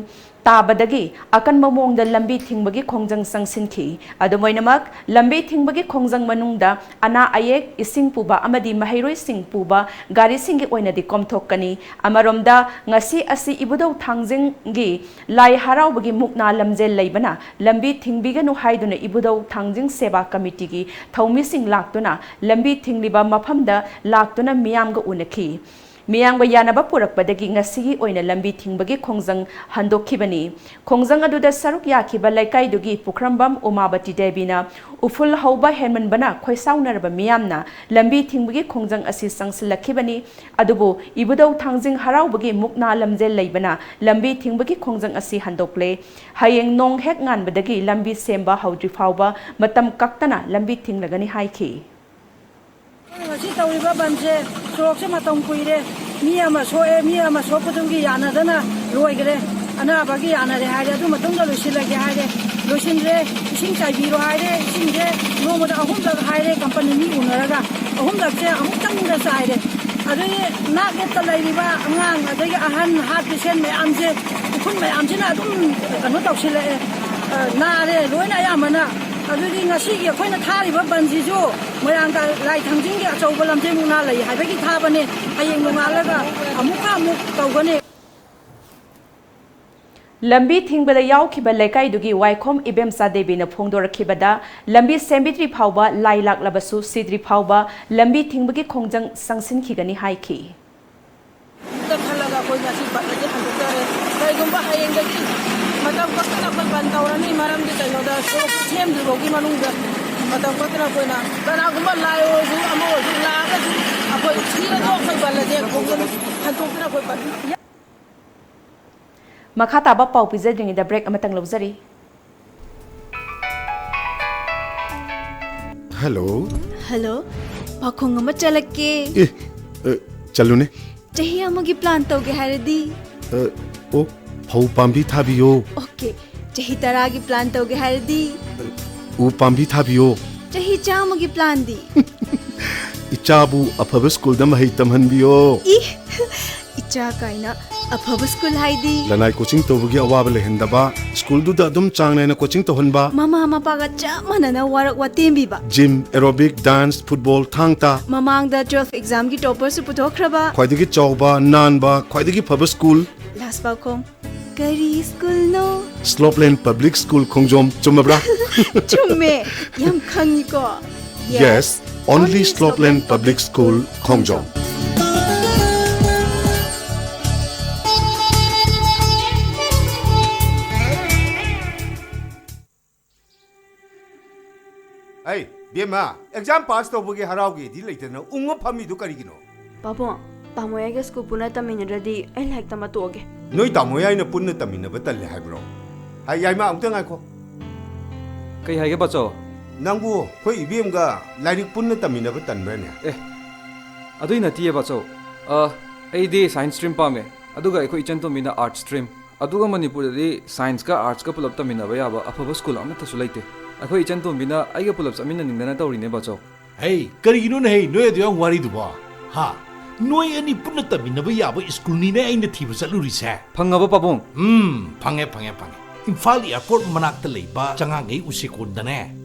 ꯇꯥꯕꯗꯒꯤ ꯑꯀꯟꯕ ꯃꯑꯣꯡꯗ ꯂꯝꯕꯤ ꯊꯤꯡꯕꯒꯤ ꯈꯣꯡꯖꯪ ꯆꯪꯁꯤꯟꯈꯤ꯫ ꯑꯗꯨꯝ ꯑꯣꯏꯅꯃꯛ, ꯂꯝꯕꯤ ꯊꯤꯡꯕꯒꯤ ꯈꯣꯡꯖꯪ ꯃꯅꯨꯡꯗ ꯑꯅꯥ ꯑꯌꯦꯛ, ꯏꯁꯤꯡ ꯄꯨꯕ ꯑꯃꯗꯤ ꯃꯍꯩꯔꯣꯏꯁꯤꯡ ꯄꯨꯕ ꯒꯥꯔꯤꯁꯤꯡꯒꯤ ꯑꯣꯏꯅꯗꯤ ꯀꯣꯝꯊꯣꯛꯀꯅꯤ꯫ ꯑꯃꯔꯣꯝꯗ, ꯉꯁꯤ ꯑꯁꯤ ꯏꯕꯨꯙꯧ ꯊꯥꯡꯖꯤꯡꯒꯤ ꯂꯥꯏ ꯍꯔꯥꯎꯕꯒꯤ ꯃꯨꯛꯅꯥ ꯂꯝꯖꯦꯜ ꯂꯩꯕꯅ ꯂꯝꯕꯤ ꯊꯤꯡꯕꯤꯒꯅꯨ ꯍꯥꯏꯗꯨꯅ ꯏꯕꯨꯙꯧ ꯊꯥꯡꯖꯤꯡ ꯁꯦꯕꯥ ꯀꯃꯤꯇꯤꯒꯤ ꯊꯧꯃꯤꯁꯤꯡ ꯂꯥꯛꯇꯨꯅ ꯂꯝꯕꯤ ꯊꯤꯡꯂꯤꯕ ꯃꯐꯝꯗ ꯂꯥꯛꯇꯨꯅ ꯃꯤꯌꯥꯝꯒ ꯎꯅꯈꯤ꯫ ꯃꯤꯌꯥꯝꯒ ꯌꯥꯅꯕ ꯄꯨꯔꯛꯄꯗꯒꯤ ꯉꯁꯤꯒꯤ ꯑꯣꯏꯅ ꯂꯝꯕꯤ ꯊꯤꯡꯕꯒꯤ ꯈꯣꯡꯖꯪ ꯍꯟꯗꯣꯛꯈꯤꯕꯅꯤ꯫ ꯈꯣꯡꯖꯪ ꯑꯗꯨꯗ ꯁꯔꯨꯛ ꯌꯥꯈꯤꯕ ꯂꯩꯀꯥꯏꯗꯨꯒꯤ ꯄꯨꯈ꯭ꯔꯝꯕꯝ ꯎꯃꯥꯕꯇꯤ ꯗꯦꯕꯤꯅ ꯎꯐꯨꯜ ꯍꯧꯕ ꯍꯦꯟꯃꯟꯕꯅ ꯈꯣꯏꯁꯥꯎꯅꯔꯕ ꯃꯤꯌꯥꯝꯅ ꯂꯝꯕꯤ ꯊꯤꯡꯕꯒꯤ ꯈꯣꯡꯖꯪ ꯑꯁꯤ ꯆꯪꯁꯤꯜꯂꯛꯈꯤꯕꯅꯤ꯫ ꯑꯗꯨꯕꯨ ꯏꯕꯨꯙꯧ ꯊꯥꯡꯖꯤꯡ ꯍꯔꯥꯎꯕꯒꯤ ꯃꯨꯛꯅꯥ ꯂꯝꯖꯦꯜ ꯂꯩꯕꯅ ꯂꯝꯕꯤ ꯊꯤꯡꯕꯒꯤ ꯈꯣꯡꯖꯪ ꯑꯁꯤ ꯍꯟꯗꯣꯛꯂꯦ꯫ ꯍꯌꯦꯡ ꯅꯣꯡ ꯍꯦꯛ ꯉꯥꯟꯕꯗꯒꯤ ꯂꯝꯕꯤ ꯁꯦꯝꯕ ꯍꯧꯗ꯭ꯔꯤ ꯐꯥꯎꯕ ꯃꯇꯝ ꯀꯛꯇꯅ ꯂꯝꯕꯤ ꯊꯤꯡꯂꯒꯅꯤ ꯍꯥꯏꯈꯤ꯫ ꯉꯁꯤ ꯇꯧꯔꯤꯕ ꯕꯟꯁꯦ, ꯁꯣꯔꯣꯛꯁꯦ ꯃꯇꯝ ꯀꯨꯏꯔꯦ, ꯃꯤ ꯑꯃ ꯁꯣꯛꯑꯦ, ꯃꯤ ꯑꯃ ꯁꯣꯛꯄꯗꯨꯒꯤ ꯌꯥꯅꯗꯅ ꯂꯣꯏꯈ꯭ꯔꯦ꯫ ꯑꯅꯥꯕꯒꯤ ꯌꯥꯅꯔꯦ ꯍꯥꯏꯔꯦ, ꯑꯗꯨ ꯃꯇꯨꯡꯗ ꯂꯣꯏꯁꯤꯜꯂꯒꯦ ꯍꯥꯏꯔꯦ, ꯂꯣꯏꯁꯤꯟꯗ꯭ꯔꯦ꯫ ꯏꯁꯤꯡ ꯆꯥꯏꯕꯤꯔꯣ ꯍꯥꯏꯔꯦ, ꯏꯁꯤꯡꯁꯦ ꯅꯣꯡꯃꯗ ꯑꯍꯨꯝꯂꯛ ꯍꯥꯏꯔꯦ, ꯀꯝꯄꯅꯤ ꯃꯤ ꯎꯅꯔꯒ ꯑꯍꯨꯝꯂꯛꯁꯦ ꯑꯃꯨꯛꯇꯪꯗ ꯆꯥꯏꯔꯦ꯫ ꯑꯗꯒꯤ ꯅꯥꯛ ꯌꯦꯠꯇ ꯂꯩꯔꯤꯕ ꯑꯉꯥꯡ, ꯑꯗꯒꯤ ꯑꯍꯟ, ꯍꯥꯔꯠ ꯄꯦꯁꯦꯟ ꯃꯌꯥꯝꯁꯦ, ꯎꯐꯨꯟ ꯃꯌꯥꯝꯁꯤꯅ ꯑꯗꯨꯝ ꯀꯩꯅꯣ ꯇꯧꯁꯤꯜꯂꯛꯑꯦ, ꯑ, ꯅꯥꯔꯦ ꯂꯣꯏꯅ ꯑꯌꯥꯝꯕꯅ꯫ ꯑꯗꯨꯗꯤ ꯉꯁꯤꯒꯤ ꯑꯩꯈꯣꯏꯅ ꯊꯥꯔꯤꯕ ꯕꯟꯁꯤꯁꯨ ꯃꯣꯏꯔꯥꯡ ꯀ-, ꯂꯥꯏ ꯊꯥꯡꯖꯤꯡꯒꯤ ꯑꯆꯧꯕ ꯂꯝꯖꯦꯜ ꯃꯨꯛꯅꯥ ꯂꯩ ꯍꯥꯏꯕꯒꯤ ꯊꯥꯕꯅꯦ꯫ ꯍꯌꯦꯡ ꯅꯣꯡꯉꯥꯜꯂꯒ ꯑꯃꯨꯛꯀ ꯑꯃꯨꯛ ꯇꯧꯒꯅꯤ꯫ ꯂꯝꯕꯤ ꯊꯤꯡꯕꯗ ꯌꯥꯎꯈꯤꯕ ꯂꯩꯀꯥꯏꯗꯨꯒꯤ ꯋꯥꯏꯈꯣꯝ ꯏꯕꯦꯝꯆꯥ ꯗꯦꯕꯤꯅ ꯐꯣꯡꯗꯣꯔꯛꯈꯤꯕꯗ, ꯂꯝꯕꯤ ꯁꯦꯝꯕꯤꯗ꯭ꯔꯤ ꯐꯥꯎꯕ, ꯂꯥꯏ ꯂꯥꯛꯂꯕꯁꯨ ꯁꯤꯗ꯭ꯔꯤ ꯐꯥꯎꯕ ꯂꯝꯕꯤ ꯊꯤꯡꯕꯒꯤ ꯈꯣꯡꯖꯪ ꯆꯪꯁꯤꯟꯈꯤꯒꯅꯤ ꯍꯥꯏꯈꯤ꯫ ꯑꯗꯨꯗ ꯈꯜꯂꯒ ꯑꯩꯈꯣꯏ ꯉꯁꯤ ꯕꯟ ꯑꯁꯤ ꯍꯟꯗꯣꯛꯆꯔꯦ꯫ ꯀꯩꯒꯨꯝꯕ ꯍꯌꯦꯡꯗꯒꯤ ꯃꯇꯝ ꯀꯛꯇꯅ ꯑꯩꯈꯣꯏ ꯕꯟ ꯇꯧꯔꯅꯤ, ꯃꯔꯝꯗꯤ ꯀꯩꯅꯣꯗ ꯁꯣꯔꯣꯛ ꯁꯦꯝꯗ꯭ꯔꯤꯐꯥꯎꯒꯤ ꯃꯅꯨꯡꯗ ꯃꯇꯝ ꯈꯛꯇꯅ ꯑꯩꯈꯣꯏꯅ ꯀꯅꯥꯒꯨꯝꯕ ꯂꯥꯏ ꯑꯣꯏꯔꯁꯨ ꯑꯃ ꯑꯣꯏꯔꯁꯨ ꯂꯥꯛꯑꯒꯁꯨ ꯑꯩꯈꯣꯏ ꯊꯤꯔꯁꯨ ꯑꯩꯈꯣꯏ ꯕꯜ ꯑꯁꯦ ꯈꯣꯡꯒꯅꯤ, ꯍꯟꯗꯣꯛꯇꯅ ꯑꯩꯈꯣꯏ ꯕꯜ꯫ ꯃꯈꯥ ꯇꯥꯕ ꯄꯥꯎ ꯄꯤꯖꯗ꯭ꯔꯤꯉꯩꯗ ꯕ꯭ꯔꯦꯛ ꯑꯃꯇꯪ ꯂꯧꯖꯔꯤ꯫ ꯍꯜꯂꯣ꯫ ꯍꯜꯂꯣ, ꯄꯥꯈꯣꯡ ꯑꯃ ꯆꯠꯂꯛꯀꯦ꯫ ꯑꯦ, ꯑ, ꯆꯠꯂꯨꯅꯦ꯫ ꯆꯍꯤ ꯑꯃꯒꯤ ꯄ꯭ꯂꯥꯟ ꯇꯧꯒꯦ ꯍꯥꯏꯔꯗꯤ? ꯑ, ꯑꯣ, ꯐꯧ ꯄꯥꯝꯕꯤ ꯊꯥꯕꯤꯌꯣ꯫ ꯑꯣꯀꯦ, ꯆꯍꯤ ꯇꯔꯥꯒꯤ ꯄ꯭ꯂꯥꯟ ꯇꯧꯒꯦ ꯍꯥꯏꯔꯗꯤ? ꯎ ꯄꯥꯝꯕꯤ ꯊꯥꯕꯤꯌꯣ꯫ ꯆꯍꯤ ꯆꯥꯝꯃꯒꯤ ꯄ꯭ꯂꯥꯟꯗꯤ? ꯏꯆꯥꯕꯨ ꯑꯐꯕ ꯁ꯭ꯀꯨꯜꯗ ꯃꯍꯩ ꯇꯝꯍꯟꯕꯤꯌꯣ꯫ ꯏ, ꯏꯆꯥ ꯀꯥꯏꯅ꯫ ꯑꯐꯕ ꯁ꯭ꯀꯨꯜ ꯍꯥꯏꯗꯤ? ꯂꯅꯥꯏ ꯀꯣꯆꯤꯡ ꯇꯧꯕꯒꯤ ꯑꯋꯥꯕ ꯂꯩꯍꯟꯗꯕ, ꯁ꯭ꯀꯨꯜꯗꯨꯗ ꯑꯗꯨꯝ ꯆꯥꯡ ꯅꯥꯏꯅ ꯀꯣꯆꯤꯡ ꯇꯧꯍꯟꯕ꯫ ꯃꯃꯥ ꯃꯄꯥꯒ ꯆꯞ ꯃꯥꯟꯅꯅ ꯋꯥꯔꯛ ꯋꯥꯇꯦꯝꯕꯤꯕ꯫ ꯖꯤꯝ, ꯑꯦꯔꯣꯕꯤꯛ, ꯗꯥꯟꯁ, ꯐꯨꯠꯕꯣꯜ, ꯊꯥꯡ ꯇꯥ꯫ ꯃꯃꯥꯡꯗ ꯇꯨꯋꯦꯜꯐ ꯑꯦꯛꯖꯥꯝꯒꯤ ꯇꯣꯄꯔꯁꯨ ꯄꯨꯊꯣꯛꯈ꯭ꯔꯕ꯫ ꯈ꯭ꯋꯥꯏꯗꯒꯤ ꯆꯥꯎꯕ, ꯅꯥꯟꯕ, ꯈ꯭ꯋꯥꯏꯗꯒꯤ ꯐꯕ ꯁ꯭ꯀꯨꯜ꯫ ꯂꯥꯁ ꯄꯥꯎꯈꯣꯡ, ꯀꯔꯤ ꯁ꯭ꯀꯨꯜꯅꯣ? ꯁ꯭ꯂꯣꯞꯂꯦꯟ ꯄꯕ꯭ꯂꯤꯛ ꯁ꯭ꯀꯨꯜ ꯈꯣꯡꯖꯣꯝ, ꯆꯨꯝꯃꯕ꯭ꯔꯥ? ꯆꯨꯝꯃꯦ, ꯌꯥꯝ ꯈꯪꯉꯤꯀꯣ꯫ Yes, only Slopeland Public School, Khongjom. ꯑꯩ, ꯕꯦꯝꯃ, ꯑꯦꯛꯖꯥꯝ ꯄꯥꯁ ꯇꯧꯕꯒꯤ ꯍꯔꯥꯎꯒꯦꯗꯤ ꯂꯩꯇꯅ ꯎꯪꯉ ꯐꯝꯃꯤꯗꯨ ꯀꯔꯤꯒꯤꯅꯣ? ꯄꯥꯕꯨꯡ, ꯇꯥꯃꯣ ꯑꯩꯒ ꯁ꯭ꯀꯨꯜ ꯄꯨꯟꯅ ꯇꯝꯃꯤꯟꯅꯗ꯭ꯔꯗꯤ ꯑꯩ ꯂꯥꯏꯔꯤꯛ ꯇꯝꯕ ꯇꯣꯛꯑꯒꯦ꯫ ꯅꯣꯏ ꯇꯥꯃꯣ ꯌꯥꯏꯅ ꯄꯨꯟꯅ ꯇꯝꯃꯤꯟꯅꯕ ꯇꯜꯂꯦ ꯍꯥꯏꯕ꯭ꯔꯣ? ꯍꯥꯏ, ꯌꯥꯏꯃ, ꯑꯃꯨꯛꯇ ꯉꯥꯏꯈꯣ꯫ ꯀꯩ ꯍꯥꯏꯒꯦ ꯕꯥꯆꯧ? ꯅꯪꯕꯨ ꯑꯩꯈꯣꯏ ꯏꯕꯦꯝꯒ ꯂꯥꯏꯔꯤꯛ ꯄꯨꯟꯅ ꯇꯝꯃꯤꯟꯅꯕ ꯇꯟꯕ꯭ꯔꯅꯦ? ꯑꯦ, ꯑꯗꯨꯏ ꯅꯠꯇꯤꯌꯦ ꯕꯥꯆꯧ꯫ ꯑ, ꯑꯩꯗꯤ ꯁꯥꯏꯟꯁ ꯁ꯭ꯇ꯭ꯔꯤꯝ ꯄꯥꯝꯃꯦ, ꯑꯗꯨꯒ ꯑꯩꯈꯣꯏ ꯏꯆꯟ ꯇꯣꯝꯕꯤꯅ ꯑꯥꯔꯠꯁ ꯁ꯭ꯇ꯭ꯔꯤꯝ꯫ ꯑꯗꯨꯒ ꯃꯅꯤꯄꯨꯔꯗꯗꯤ ꯁꯥꯏꯟꯁꯀ ꯑꯥꯔꯠꯁꯀ ꯄꯨꯂꯞ ꯇꯝꯃꯤꯟꯅꯕ ꯌꯥꯕ ꯑꯐꯕ ꯁ꯭ꯀꯨꯜ ꯑꯃꯠꯇꯁꯨ ꯂꯩꯇꯦ꯫ ꯑꯩꯈꯣꯏ ꯏꯆꯟ ꯇꯣꯝꯕꯤꯅ ꯑꯩꯒ ꯄꯨꯂꯞ ꯆꯠꯃꯤꯟꯅꯅꯤꯡꯗꯅ ꯇꯧꯔꯤꯅꯦ ꯕꯥꯆꯧ꯫ ꯍꯩ, ꯀꯔꯤꯒꯤꯅꯣꯅꯦ ꯍꯩ, ꯅꯣꯏ ꯑꯗꯨ ꯌꯥꯝ ꯋꯥꯔꯤꯗꯨꯕꯣ? ꯍꯥ? ꯅꯣꯏ ꯑꯅꯤ ꯄꯨꯟꯅ ꯇꯝꯃꯤꯟꯅꯕ ꯌꯥꯕ ꯁ꯭ꯀꯨꯜꯅꯤꯅꯦ ꯑꯩꯅ ꯊꯤꯕ ꯆꯠꯂꯨꯔꯤꯁꯦ꯫ ꯐꯪꯉꯕ ꯄꯥꯕꯨꯡ? ꯎꯝ, ꯐꯪꯉꯦ, ꯐꯪꯉꯦ, ꯐꯪꯉꯦ꯫ ꯏꯝꯐꯥꯜ ꯑꯦꯌꯔꯄꯣꯔꯠ ꯃꯅꯥꯛꯇ ꯂꯩꯕ ꯆꯉꯥꯡꯉꯩ ꯎꯆꯦꯀꯣꯟꯗꯅꯦ,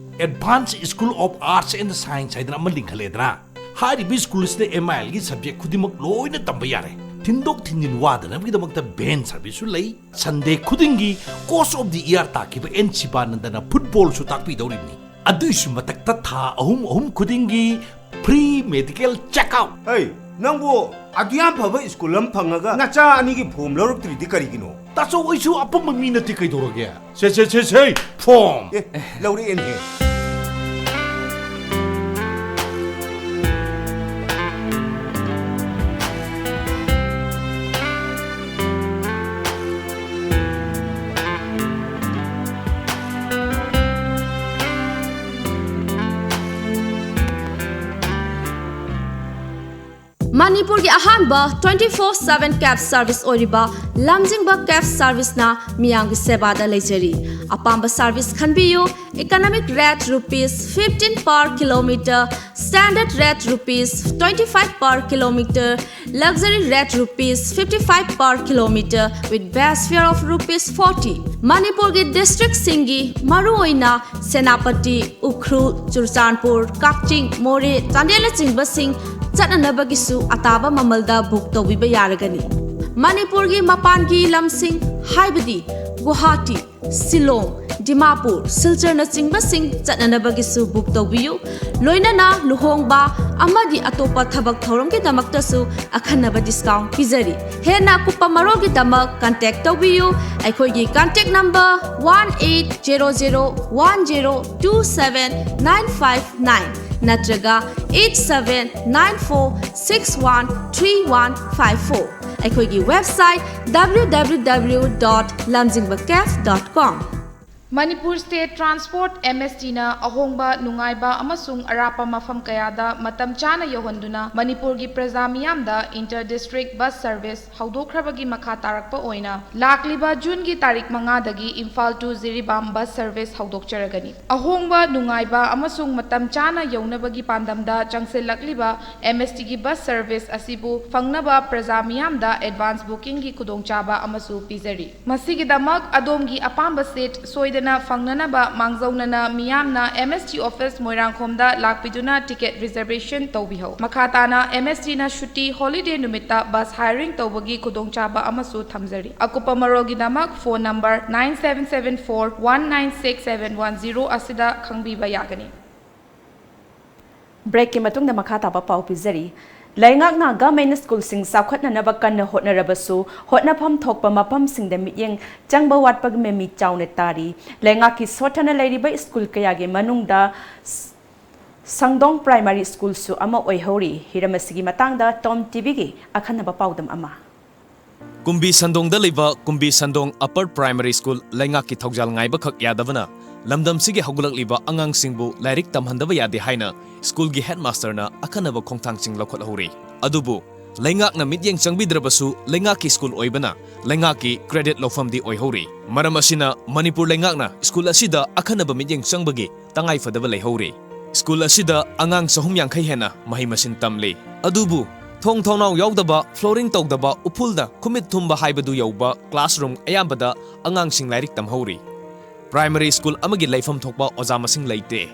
Advanced School of Arts and Science ꯍꯥꯏꯗꯅ ꯑꯃ ꯂꯤꯡꯈꯠꯂꯦꯗꯅ꯫ ꯍꯥꯏꯔꯤꯕ ꯁ꯭ꯀꯨꯜ ꯑꯁꯤꯗ ꯑꯦꯝ ꯑꯥꯏ ꯑꯦꯜꯒꯤ ꯁꯕꯖꯦꯛ ꯈꯨꯗꯤꯡꯃꯛ ꯂꯣꯏꯅ ꯇꯝꯕ ꯌꯥꯔꯦ꯫ ꯊꯤꯟꯗꯣꯛ ꯊꯤꯟꯖꯤꯟ ꯋꯥꯗꯅꯕꯒꯤꯗꯃꯛꯇ ꯚꯦꯟ ꯁꯔꯚꯤꯁꯁꯨ ꯂꯩ꯫ ꯁꯟꯗꯦ ꯈꯨꯗꯤꯡꯒꯤ ꯀꯣꯆ ꯑꯣꯐ ꯗꯤ ꯏꯌꯥꯔ ꯇꯥꯈꯤꯕ ꯑꯦꯟ ꯁꯤꯕꯥꯅꯟꯗꯅ ꯐꯨꯠꯕꯣꯜꯁꯨ ꯇꯥꯛꯄꯤꯗꯧꯔꯤꯕꯅꯤ꯫ ꯑꯗꯨꯏꯁꯨ ꯃꯊꯛꯇ ꯊꯥ ꯑꯍꯨꯝ ꯑꯍꯨꯝ ꯈꯨꯗꯤꯡꯒꯤ ꯐ꯭ꯔꯤ ꯃꯦꯗꯤꯀꯦꯜ ꯆꯦꯛꯑꯞ꯫ ꯍꯩ, ꯅꯪꯕꯨ ꯑꯗꯨ ꯌꯥꯝ ꯐꯕ ꯁ꯭ꯀꯨꯜ ꯑꯃ ꯐꯪꯉꯒ ꯅꯆꯥ ꯑꯅꯤꯒꯤ ꯐꯣꯝ ꯂꯧꯔꯛꯇ꯭ꯔꯤꯗꯤ ꯀꯔꯤꯒꯤꯅꯣ? ꯇꯥꯆꯧ, ꯑꯩꯁꯨ ꯑꯄꯪꯕ ꯃꯤ ꯅꯠꯇꯦ, ꯀꯩꯗꯧꯔꯒꯦ? ꯁꯦ, ꯁꯦ, ꯁꯦ, ꯁꯦ, ꯐꯣꯝ꯫ ꯑꯦ, ꯂꯧꯔꯛꯑꯦꯅꯦꯍꯦ꯫ ꯃꯅꯤꯄꯨꯔꯒꯤ ꯑꯍꯥꯟꯕ twenty four seven cab service ꯑꯣꯏꯔꯤꯕ ꯂꯝꯖꯤꯡꯕ cab serviceꯅ ꯃꯤꯌꯥꯝꯒꯤ ꯁꯦꯕꯥꯗ ꯂꯩꯖꯔꯤ꯫ ꯑꯄꯥꯝꯕ service ꯈꯟꯕꯤꯌꯨ꯫ Economic rate rupees fifteen per kilometer, standard rate rupees twenty five per kilometer, luxury rate rupees fifty five per kilometer with base fare of rupees forty꯫ ꯃꯅꯤꯄꯨꯔꯒꯤ districtꯁꯤꯡꯒꯤ ꯃꯔꯨꯑꯣꯏꯅ ꯁꯦꯅꯥꯄꯇꯤ, ꯎꯈ꯭ꯔꯨꯜ, ꯆꯨꯔꯆꯥꯟꯄꯨꯔ, ꯀꯛꯆꯤꯡ, ꯃꯣꯔꯦ, ꯆꯥꯟꯗꯦꯜꯅꯆꯤꯡꯕꯁꯤꯡ ꯆꯠꯅꯅꯕꯒꯤꯁꯨ ꯑꯇꯥꯕ ꯃꯃꯜꯗ book ꯇꯧꯕꯤꯕ ꯌꯥꯔꯒꯅꯤ꯫ ꯃꯅꯤꯄꯨꯔꯒꯤ ꯃꯄꯥꯟꯒꯤ ꯂꯝꯁꯤꯡ ꯍꯥꯏꯕꯗꯤ ꯒꯨꯋꯥꯍꯥꯇꯤ, ꯁꯤꯂꯣꯡ, ꯗꯤꯃꯥꯄꯨꯔ, ꯁꯤꯜꯆꯔꯅꯆꯤꯡꯕꯁꯤꯡ ꯆꯠꯅꯅꯕꯒꯤꯁꯨ book ꯇꯧꯕꯤꯌꯨ꯫ ꯂꯣꯏꯅꯅ ꯂꯨꯍꯣꯡꯕ ꯑꯃꯗꯤ ꯑꯇꯣꯞꯄ ꯊꯕꯛ ꯊꯧꯔꯝꯒꯤꯗꯃꯛꯇꯁꯨ ꯑꯈꯟꯅꯕ discount ꯄꯤꯖꯔꯤ꯫ ꯍꯦꯟꯅ ꯑꯀꯨꯞꯄ ꯃꯔꯣꯜꯒꯤꯗꯃꯛ contact ꯇꯧꯕꯤꯌꯨ꯫ ꯑꯩꯈꯣꯏꯒꯤ contact number one eight zero zero one zero two seven nine five nine ꯅꯠꯇ꯭ꯔꯒ eight seven nine four six one three one five four꯫ ꯑꯩꯈꯣꯏꯒꯤ website www dot lamjingbacaf dot com꯫ Manipur State Transport, M S T ꯅ ꯑꯍꯣꯡꯕ, ꯅꯨꯡꯉꯥꯏꯕ ꯑꯃꯁꯨꯡ ꯑꯔꯥꯞꯄ ꯃꯐꯝ ꯀꯌꯥꯗ ꯃꯇꯝ ꯆꯥꯅ ꯌꯧꯍꯟꯗꯨꯅ ꯃꯅꯤꯄꯨꯔꯒꯤ ꯄ꯭ꯔꯖꯥ ꯃꯤꯌꯥꯝꯗ inter district bus service ꯍꯧꯗꯣꯛꯈ꯭ꯔꯕꯒꯤ ꯃꯈꯥ ꯇꯥꯔꯛꯄ ꯑꯣꯏꯅ ꯂꯥꯛꯂꯤꯕ Juneꯒꯤ ꯇꯥꯔꯤꯛ ꯃꯉꯥꯗꯒꯤ Imphal to Jiribam bus service ꯍꯧꯗꯣꯛꯆꯔꯒꯅꯤ꯫ ꯑꯍꯣꯡꯕ, ꯅꯨꯡꯉꯥꯏꯕ ꯑꯃꯁꯨꯡ ꯃꯇꯝ ꯆꯥꯅ ꯌꯧꯅꯕꯒꯤ ꯄꯥꯟꯗꯝꯗ ꯆꯪꯁꯤꯜꯂꯛꯂꯤꯕ M S Tꯒꯤ bus service ꯑꯁꯤꯕꯨ ꯐꯪꯅꯕ ꯄ꯭ꯔꯖꯥ ꯃꯤꯌꯥꯝꯗ advance bookingꯒꯤ ꯈꯨꯗꯣꯡꯆꯥꯕ ꯑꯃꯁꯨ ꯄꯤꯖꯔꯤ꯫ ꯃꯁꯤꯒꯤꯗꯃꯛ ꯑꯗꯣꯝꯒꯤ ꯑꯄꯥꯝꯕ seat ꯁꯣꯏꯗꯅ ꯐꯪꯅꯅꯕ ꯃꯥꯡꯖꯧꯅꯅ ꯃꯤꯌꯥꯝꯅ M S T office ꯃꯣꯏꯔꯥꯡꯈꯣꯝꯗ ꯂꯥꯛꯄꯤꯗꯨꯅ ticket reservation ꯇꯧꯕꯤꯍꯧ꯫ ꯃꯈꯥ ꯇꯥꯅ M S Tꯅ ꯁꯨꯇꯤ, holiday ꯅꯨꯃꯤꯠꯇ bus hiring ꯇꯧꯕꯒꯤ ꯈꯨꯗꯣꯡꯆꯥꯕ ꯑꯃꯁꯨ ꯊꯝꯖꯔꯤ꯫ ꯑꯀꯨꯞꯄ ꯃꯔꯣꯜꯒꯤꯗꯃꯛ phone number nine seven seven four one nine six seven one zero ꯑꯁꯤꯗ ꯈꯪꯕꯤꯕ ꯌꯥꯒꯅꯤ꯫ Breakꯀꯤ ꯃꯇꯨꯡꯗ ꯃꯈꯥ ꯇꯥꯕ ꯄꯥꯎ ꯄꯤꯖꯔꯤ꯫ ꯂꯩꯉꯥꯛꯅ government schoolꯁꯤꯡ ꯆꯥꯎꯈꯠꯅꯅꯕ ꯀꯟꯅ ꯍꯣꯠꯅꯔꯕꯁꯨ, ꯍꯣꯠꯅꯐꯝ ꯊꯣꯛꯄ ꯃꯐꯝꯁꯤꯡꯗ ꯃꯤꯠꯌꯦꯡ ꯆꯪꯕ ꯋꯥꯠꯄꯒꯤ ꯃꯃꯤ ꯆꯥꯎꯅ ꯇꯥꯔꯤ꯫ ꯂꯩꯉꯥꯛꯀꯤ ꯁꯣꯠꯊꯅ ꯂꯩꯔꯤꯕ school ꯀꯌꯥꯒꯤ ꯃꯅꯨꯡꯗ ꯁ-, ꯁꯪꯗꯣꯡ Primary Schoolꯁꯨ ꯑꯃ ꯑꯣꯏꯍꯧꯔꯤ꯫ ꯍꯤꯔꯝ ꯑꯁꯤꯒꯤ ꯃꯇꯥꯡꯗ Tom TVꯒꯤ ꯑꯈꯟꯅꯕ ꯄꯥꯎꯗꯝ ꯑꯃ꯫ ꯀꯨꯝꯕꯤ ꯁꯟꯗꯣꯡꯗ ꯂꯩꯕ ꯀꯨꯝꯕꯤ ꯁꯟꯗꯣꯡ Upper Primary School ꯂꯩꯉꯥꯛꯀꯤ ꯊꯧꯖꯥꯜ ꯉꯥꯏꯕꯈꯛ ꯌꯥꯗꯕꯅ ꯂꯝꯗꯝꯁꯤꯒꯤ ꯍꯧꯒꯠꯂꯛꯂꯤꯕ ꯑꯉꯥꯡꯁꯤꯡꯕꯨ ꯂꯥꯏꯔꯤꯛ ꯇꯝꯍꯟꯗꯕ ꯌꯥꯗꯦ ꯍꯥꯏꯅ ꯁ꯭ꯀꯨꯜꯒꯤ ꯍꯦꯗꯃꯥꯁꯇꯔꯅ ꯑꯈꯟꯅꯕ ꯈꯣꯡꯊꯥꯡꯁꯤꯡ ꯂꯧꯈꯠꯍꯧꯔꯤ꯫ ꯑꯗꯨꯕꯨ ꯂꯩꯉꯥꯛꯅ ꯃꯤꯠꯌꯦꯡ ꯆꯪꯕꯤꯗ꯭ꯔꯕꯁꯨ, ꯂꯩꯉꯥꯛꯀꯤ ꯁ꯭ꯀꯨꯜ ꯑꯣꯏꯕꯅ ꯂꯩꯉꯥꯛꯀꯤ ꯀ꯭ꯔꯦꯗꯤꯠ ꯂꯧꯐꯝꯗꯤ ꯑꯣꯏꯍꯧꯔꯤ꯫ ꯃꯔꯝ ꯑꯁꯤꯅ ꯃꯅꯤꯄꯨꯔ ꯂꯩꯉꯥꯛꯅ ꯁ꯭ꯀꯨꯜ ꯑꯁꯤꯗ ꯑꯈꯟꯅꯕ ꯃꯤꯠꯌꯦꯡ ꯆꯪꯕꯒꯤ ꯇꯉꯥꯏꯐꯗꯕ ꯂꯩꯍꯧꯔꯤ꯫ ꯁ꯭ꯀꯨꯜ ꯑꯁꯤꯗ ꯑꯉꯥꯡ ꯆꯍꯨꯝ ꯌꯥꯡꯈꯩ ꯍꯦꯟꯅ ꯃꯍꯩ ꯃꯁꯤꯡ ꯇꯝꯂꯤ꯫ ꯑꯗꯨꯕꯨ ꯊꯣꯡ ꯊꯣꯡꯅꯥꯎ ꯌꯥꯎꯗꯕ, flooring ꯇꯧꯗꯕ, ꯎꯐꯨꯜꯗ ꯈꯨꯃꯤꯠ ꯊꯨꯝꯕ ꯍꯥꯏꯕꯗꯨ ꯌꯧꯕ classroom ꯑꯌꯥꯝꯕꯗ ꯑꯉꯥꯡꯁꯤꯡ ꯂꯥꯏꯔꯤꯛ ꯇꯝꯍꯧꯔꯤ꯫ Primary school ꯑꯃꯒꯤ ꯂꯩꯐꯝ ꯊꯣꯛꯄ ꯑꯣꯖꯥ ꯃꯁꯤꯡ ꯂꯩꯇꯦ꯫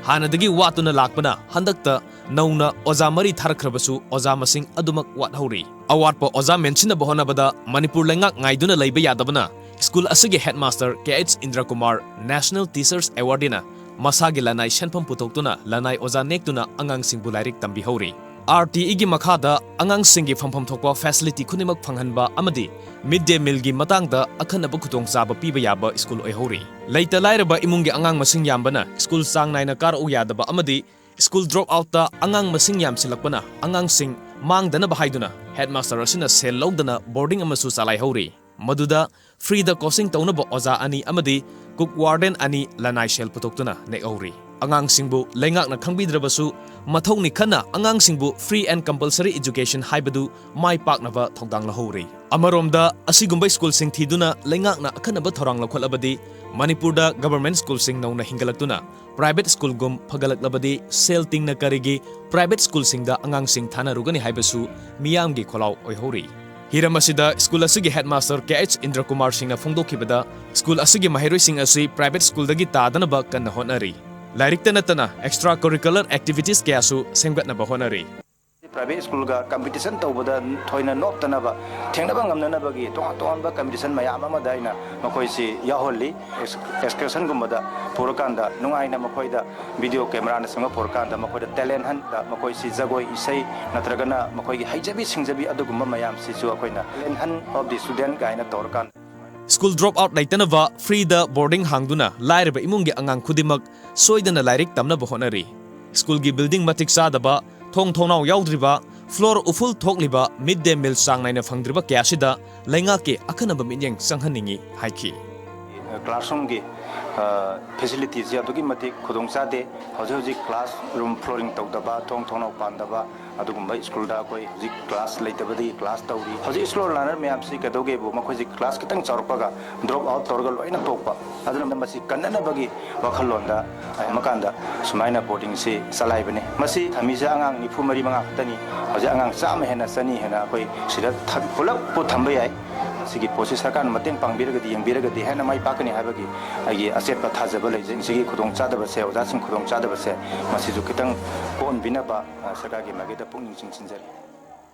ꯍꯥꯟꯅꯗꯒꯤ ꯋꯥꯠꯇꯨꯅ ꯂꯥꯛꯄꯅ ꯍꯟꯗꯛꯇ ꯅꯧꯅ ꯑꯣꯖꯥ ꯃꯔꯤ ꯊꯥꯔꯛꯈ꯭ꯔꯕꯁꯨ ꯑꯣꯖꯥ ꯃꯁꯤꯡ ꯑꯗꯨꯃꯛ ꯋꯥꯠꯍꯧꯔꯤ꯫ ꯑꯋꯥꯠꯄ ꯑꯣꯖꯥ ꯃꯦꯟꯁꯤꯟꯅꯕ ꯍꯣꯠꯅꯕꯗ ꯃꯅꯤꯄꯨꯔ ꯂꯩꯉꯥꯛ ꯉꯥꯏꯗꯨꯅ ꯂꯩꯕ ꯌꯥꯗꯕꯅ ꯁ꯭ꯀꯨꯜ ꯑꯁꯤꯒꯤ ꯍꯦꯗꯃꯥꯁꯇꯔ ꯀꯦ ꯑꯩꯆ ꯏꯟꯗ꯭ꯔꯀꯨꯃꯥꯔ National Teachers Awardꯅ ꯃꯁꯥꯒꯤ ꯂꯅꯥꯏ ꯁꯦꯟꯐꯝ ꯄꯨꯊꯣꯛꯇꯨꯅ ꯂꯅꯥꯏ ꯑꯣꯖꯥ ꯅꯦꯛꯇꯨꯅ ꯑꯉꯥꯡꯁꯤꯡꯕꯨ ꯂꯥꯏꯔꯤꯛ ꯇꯝꯕꯤꯍꯧꯔꯤ꯫ RTEꯒꯤ ꯃꯈꯥꯗ ꯑꯉꯥꯡꯁꯤꯡꯒꯤ ꯐꯪꯐꯝ ꯊꯣꯛꯄ facility ꯈꯨꯗꯤꯡꯃꯛ ꯐꯪꯍꯟꯕ ꯑꯃꯗꯤ mid day mealꯒꯤ ꯃꯇꯥꯡꯗ ꯑꯈꯟꯅꯕ ꯈꯨꯗꯣꯡꯆꯥꯕ ꯄꯤꯕ ꯌꯥꯕ ꯁ꯭ꯀꯨꯜ ꯑꯣꯏꯍꯧꯔꯤ꯫ ꯂꯩꯇ ꯂꯥꯏꯔꯕ ꯏꯃꯨꯡꯒꯤ ꯑꯉꯥꯡ ꯃꯁꯤꯡ ꯌꯥꯝꯕꯅ ꯁ꯭ꯀꯨꯜ ꯆꯥꯡ ꯅꯥꯏꯅ ꯀꯥꯔꯛꯎ ꯌꯥꯗꯕ ꯑꯃꯗꯤ ꯁ꯭ꯀꯨꯜ drop outꯇ ꯑꯉꯥꯡ ꯃꯁꯤꯡ ꯌꯥꯝꯁꯤꯜꯂꯛꯄꯅ ꯑꯉꯥꯡꯁꯤꯡ ꯃꯥꯡꯗꯅꯕ ꯍꯥꯏꯗꯨꯅ ꯍꯦꯗꯃꯥꯁꯇꯔ ꯑꯁꯤꯅ ꯁꯦꯜ ꯂꯧꯗꯅ boarding ꯑꯃꯁꯨ ꯆꯂꯥꯏꯍꯧꯔꯤ꯫ ꯃꯗꯨꯗ freeꯗ coaching ꯇꯧꯅꯕ ꯑꯣꯖꯥ ꯑꯅꯤ ꯑꯃꯗꯤ cook warden ꯑꯅꯤ ꯂꯅꯥꯏ ꯁꯦꯜ ꯄꯨꯊꯣꯛꯇꯨꯅ ꯅꯦꯛꯍꯧꯔꯤ꯫ ꯑꯉꯥꯡꯁꯤꯡꯕꯨ ꯂꯩꯉꯥꯛꯅ ꯈꯪꯕꯤꯗ꯭ꯔꯕꯁꯨ ꯃꯊꯧꯅꯤ ꯈꯟꯅ ꯑꯉꯥꯡꯁꯤꯡꯕꯨ free and compulsory education ꯍꯥꯏꯕꯗꯨ ꯃꯥꯏ ꯄꯥꯛꯅꯕ ꯊꯧꯗꯥꯡ ꯂꯧꯍꯧꯔꯤ꯫ ꯑꯃꯔꯣꯝꯗ ꯑꯁꯤꯒꯨꯝꯕ ꯁ꯭ꯀꯨꯜꯁꯤꯡ ꯊꯤꯗꯨꯅ ꯂꯩꯉꯥꯛꯅ ꯑꯈꯟꯅꯕ ꯊꯧꯔꯥꯡ ꯂꯧꯈꯠꯂꯕꯗꯤ ꯃꯅꯤꯄꯨꯔꯗ government ꯁ꯭ꯀꯨꯜꯁꯤꯡ ꯅꯧꯅ ꯍꯤꯡꯒꯠꯂꯛꯇꯨꯅ private ꯁ꯭ꯀꯨꯜꯒꯨꯝ ꯐꯒꯠꯂꯛꯂꯕꯗꯤ ꯁꯦꯜ ꯇꯤꯡꯅ ꯀꯔꯤꯒꯤ private ꯁ꯭ꯀꯨꯜꯁꯤꯡꯗ ꯑꯉꯥꯡꯁꯤꯡ ꯊꯥꯅꯔꯨꯒꯅꯤ ꯍꯥꯏꯕꯁꯨ ꯃꯤꯌꯥꯝꯒꯤ ꯈꯣꯜꯂꯥꯎ ꯑꯣꯏꯍꯧꯔꯤ꯫ ꯍꯤꯔꯝ ꯑꯁꯤꯗ ꯁ꯭ꯀꯨꯜ ꯑꯁꯤꯒꯤ ꯍꯦꯗꯃꯥꯁꯇꯔ ꯀꯦ ꯑꯩꯆ ꯏꯟꯗ꯭ꯔꯀꯨꯃꯥꯔ ꯁꯤꯡꯅ ꯐꯣꯡꯗꯣꯛꯈꯤꯕꯗ ꯁ꯭ꯀꯨꯜ ꯑꯁꯤꯒꯤ ꯃꯍꯩꯔꯣꯏꯁꯤꯡ ꯑꯁꯤ private ꯁ꯭ꯀꯨꯜꯗꯒꯤ ꯇꯥꯗꯅꯕ ꯀꯟꯅ ꯍꯣꯠꯅꯔꯤ꯫ ꯂꯥꯏꯔꯤꯛꯇ ꯅꯠꯇꯅ extra curricular activities ꯀꯌꯥꯁꯨ ꯁꯦꯝꯒꯠꯅꯕ ꯍꯣꯠꯅꯔꯤ꯫ Private ꯁ꯭ꯀꯨꯜꯒ competition ꯇꯧꯕꯗ ꯊꯣꯏꯅ ꯅꯣꯞꯇꯅꯕ, ꯊꯦꯡꯅꯕ ꯉꯝꯅꯅꯕꯒꯤ ꯇꯣꯉꯥꯟ ꯇꯣꯉꯥꯟꯕ competition ꯃꯌꯥꯝ ꯑꯃꯗ ꯑꯩꯅ ꯃꯈꯣꯏꯁꯤ ꯌꯥꯎꯍꯜꯂꯤ꯫ Ex- excursionꯒꯨꯝꯕꯗ ꯄꯨꯔꯀꯥꯟꯗ ꯅꯨꯡꯉꯥꯏꯅ ꯃꯈꯣꯏꯗ video cameraꯅꯆꯤꯡꯕ ꯄꯨꯔꯀꯥꯟꯗ ꯃꯈꯣꯏꯗ talent huntꯇ ꯃꯈꯣꯏꯁꯤ ꯖꯒꯣꯏ ꯏꯁꯩ ꯅꯠꯇ꯭ꯔꯒꯅ ꯃꯈꯣꯏꯒꯤ ꯍꯩꯖꯕꯤ ꯁꯤꯡꯖꯕꯤ ꯑꯗꯨꯒꯨꯝꯕ ꯃꯌꯥꯝꯁꯤꯁꯨ ꯑꯩꯈꯣꯏꯅ talent hunt of the student ꯀꯥꯏꯅ ꯇꯧꯔꯀꯥꯟꯗ ꯁ꯭ꯀꯨꯜ drop out ꯂꯩꯇꯅꯕ freeꯗ boarding ꯍꯥꯡꯗꯨꯅ ꯂꯥꯏꯔꯕ ꯏꯃꯨꯡꯒꯤ ꯑꯉꯥꯡ ꯈꯨꯗꯤꯡꯃꯛ ꯁꯣꯏꯗꯅ ꯂꯥꯏꯔꯤꯛ ꯇꯝꯅꯕ ꯍꯣꯠꯅꯔꯤ꯫ ꯁ꯭ꯀꯨꯜꯒꯤ building ꯃꯇꯤꯛ ꯆꯥꯗꯕ, ꯊꯣꯡ ꯊꯣꯡꯅꯥꯎ ꯌꯥꯎꯗ꯭ꯔꯤꯕ, floor ꯎꯐꯨꯜ ꯊꯣꯛꯂꯤꯕ, mid day meal ꯆꯥꯡ ꯅꯥꯏꯅ ꯐꯪꯗ꯭ꯔꯤꯕ ꯀꯌꯥꯁꯤꯗ ꯂꯩꯉꯥꯛꯀꯤ ꯑꯈꯟꯅꯕ ꯃꯤꯠꯌꯦꯡ ꯆꯪꯍꯟꯅꯤꯡꯏ ꯍꯥꯏꯈꯤ꯫ ꯀ꯭ꯂꯥꯁꯔꯨꯝꯒꯤ ꯐꯦꯁꯤꯂꯤꯇꯤꯁꯦ ꯑꯗꯨꯛꯀꯤ ꯃꯇꯤꯛ ꯈꯨꯗꯣꯡ ꯆꯥꯗꯦ꯫ ꯍꯧꯖꯤꯛ ꯍꯧꯖꯤꯛ ꯀ꯭ꯂꯥꯁ ꯔꯨꯝ ꯐ꯭ꯂꯣꯔꯤꯡ ꯇꯧꯗꯕ, ꯊꯣꯡ ꯊꯣꯡꯅꯥꯎ ꯄꯥꯟꯗꯕ, ꯑꯗꯨꯒꯨꯝꯕ ꯁ꯭ꯀꯨꯜꯗ ꯑꯩꯈꯣꯏ ꯍꯧꯖꯤꯛ ꯀ꯭ꯂꯥꯁ ꯂꯩꯇꯕꯗꯒꯤ ꯀ꯭ꯂꯥꯁ ꯇꯧꯔꯤ꯫ ꯍꯧꯖꯤꯛ ꯁ꯭ꯂꯣ ꯂꯔꯅꯔ ꯃꯌꯥꯝꯁꯤ ꯀꯩꯗꯧꯒꯦꯕꯨ, ꯃꯈꯣꯏꯁꯤ ꯀ꯭ꯂꯥꯁ ꯈꯤꯇꯪ ꯆꯥꯎꯔꯛꯄꯒ ꯗ꯭ꯔꯣꯞ ꯑꯥꯎꯠ ꯇꯧꯔꯒ ꯂꯣꯏꯅ ꯇꯣꯛꯄ꯫ ꯑꯗꯨꯅ ꯃꯁꯤ ꯀꯟꯅꯅꯕꯒꯤ ꯋꯥꯈꯜꯂꯣꯟꯗ ꯑꯃꯀꯥꯟꯗ ꯁꯨꯃꯥꯏꯅ ꯕꯣꯔꯗꯤꯡꯁꯤ ꯆꯂꯥꯏꯕꯅꯤ꯫ ꯃꯁꯤ ꯊꯝꯃꯤꯁꯦ ꯑꯉꯥꯡ ꯅꯤꯐꯨ ꯃꯔꯤ ꯃꯉꯥ ꯈꯛꯇꯅꯤ꯫ ꯍꯧꯖꯤꯛ ꯑꯉꯥꯡ ꯆꯥꯝꯃ ꯍꯦꯟꯅ ꯆꯅꯤ ꯍꯦꯟꯅ ꯑꯩꯈꯣꯏ ꯁꯤꯗ ꯊ-, ꯄꯨꯂꯞꯄꯨ ꯊꯝꯕ ꯌꯥꯏ꯫ ꯁꯤꯒꯤ ꯄꯣꯠꯁꯤ ꯁꯔꯀꯥꯔꯅ ꯃꯇꯦꯡ ꯄꯥꯡꯕꯤꯔꯒꯗꯤ, ꯌꯦꯡꯕꯤꯔꯒꯗꯤ ꯍꯦꯟꯅ ꯃꯥꯏ ꯄꯥꯛꯀꯅꯤ ꯍꯥꯏꯕꯒꯤ ꯑꯩꯒꯤ ꯑꯆꯦꯠꯄ ꯊꯥꯖꯕ ꯂꯩꯖꯩ꯫ ꯁꯤꯒꯤ ꯈꯨꯗꯣꯡꯆꯥꯗꯕꯁꯦ, ꯑꯣꯖꯥꯁꯤꯡ ꯈꯨꯗꯣꯡꯆꯥꯗꯕꯁꯦ ꯃꯁꯤꯁꯨ ꯈꯤꯇꯪ ꯀꯣꯛꯍꯟꯕꯤꯅꯕ, ꯑ, ꯁꯔꯀꯥꯔꯒꯤ ꯃꯥꯏꯀꯩꯗ ꯄꯨꯛꯅꯤꯡ ꯆꯤꯡꯁꯤꯟꯖꯔꯤ꯫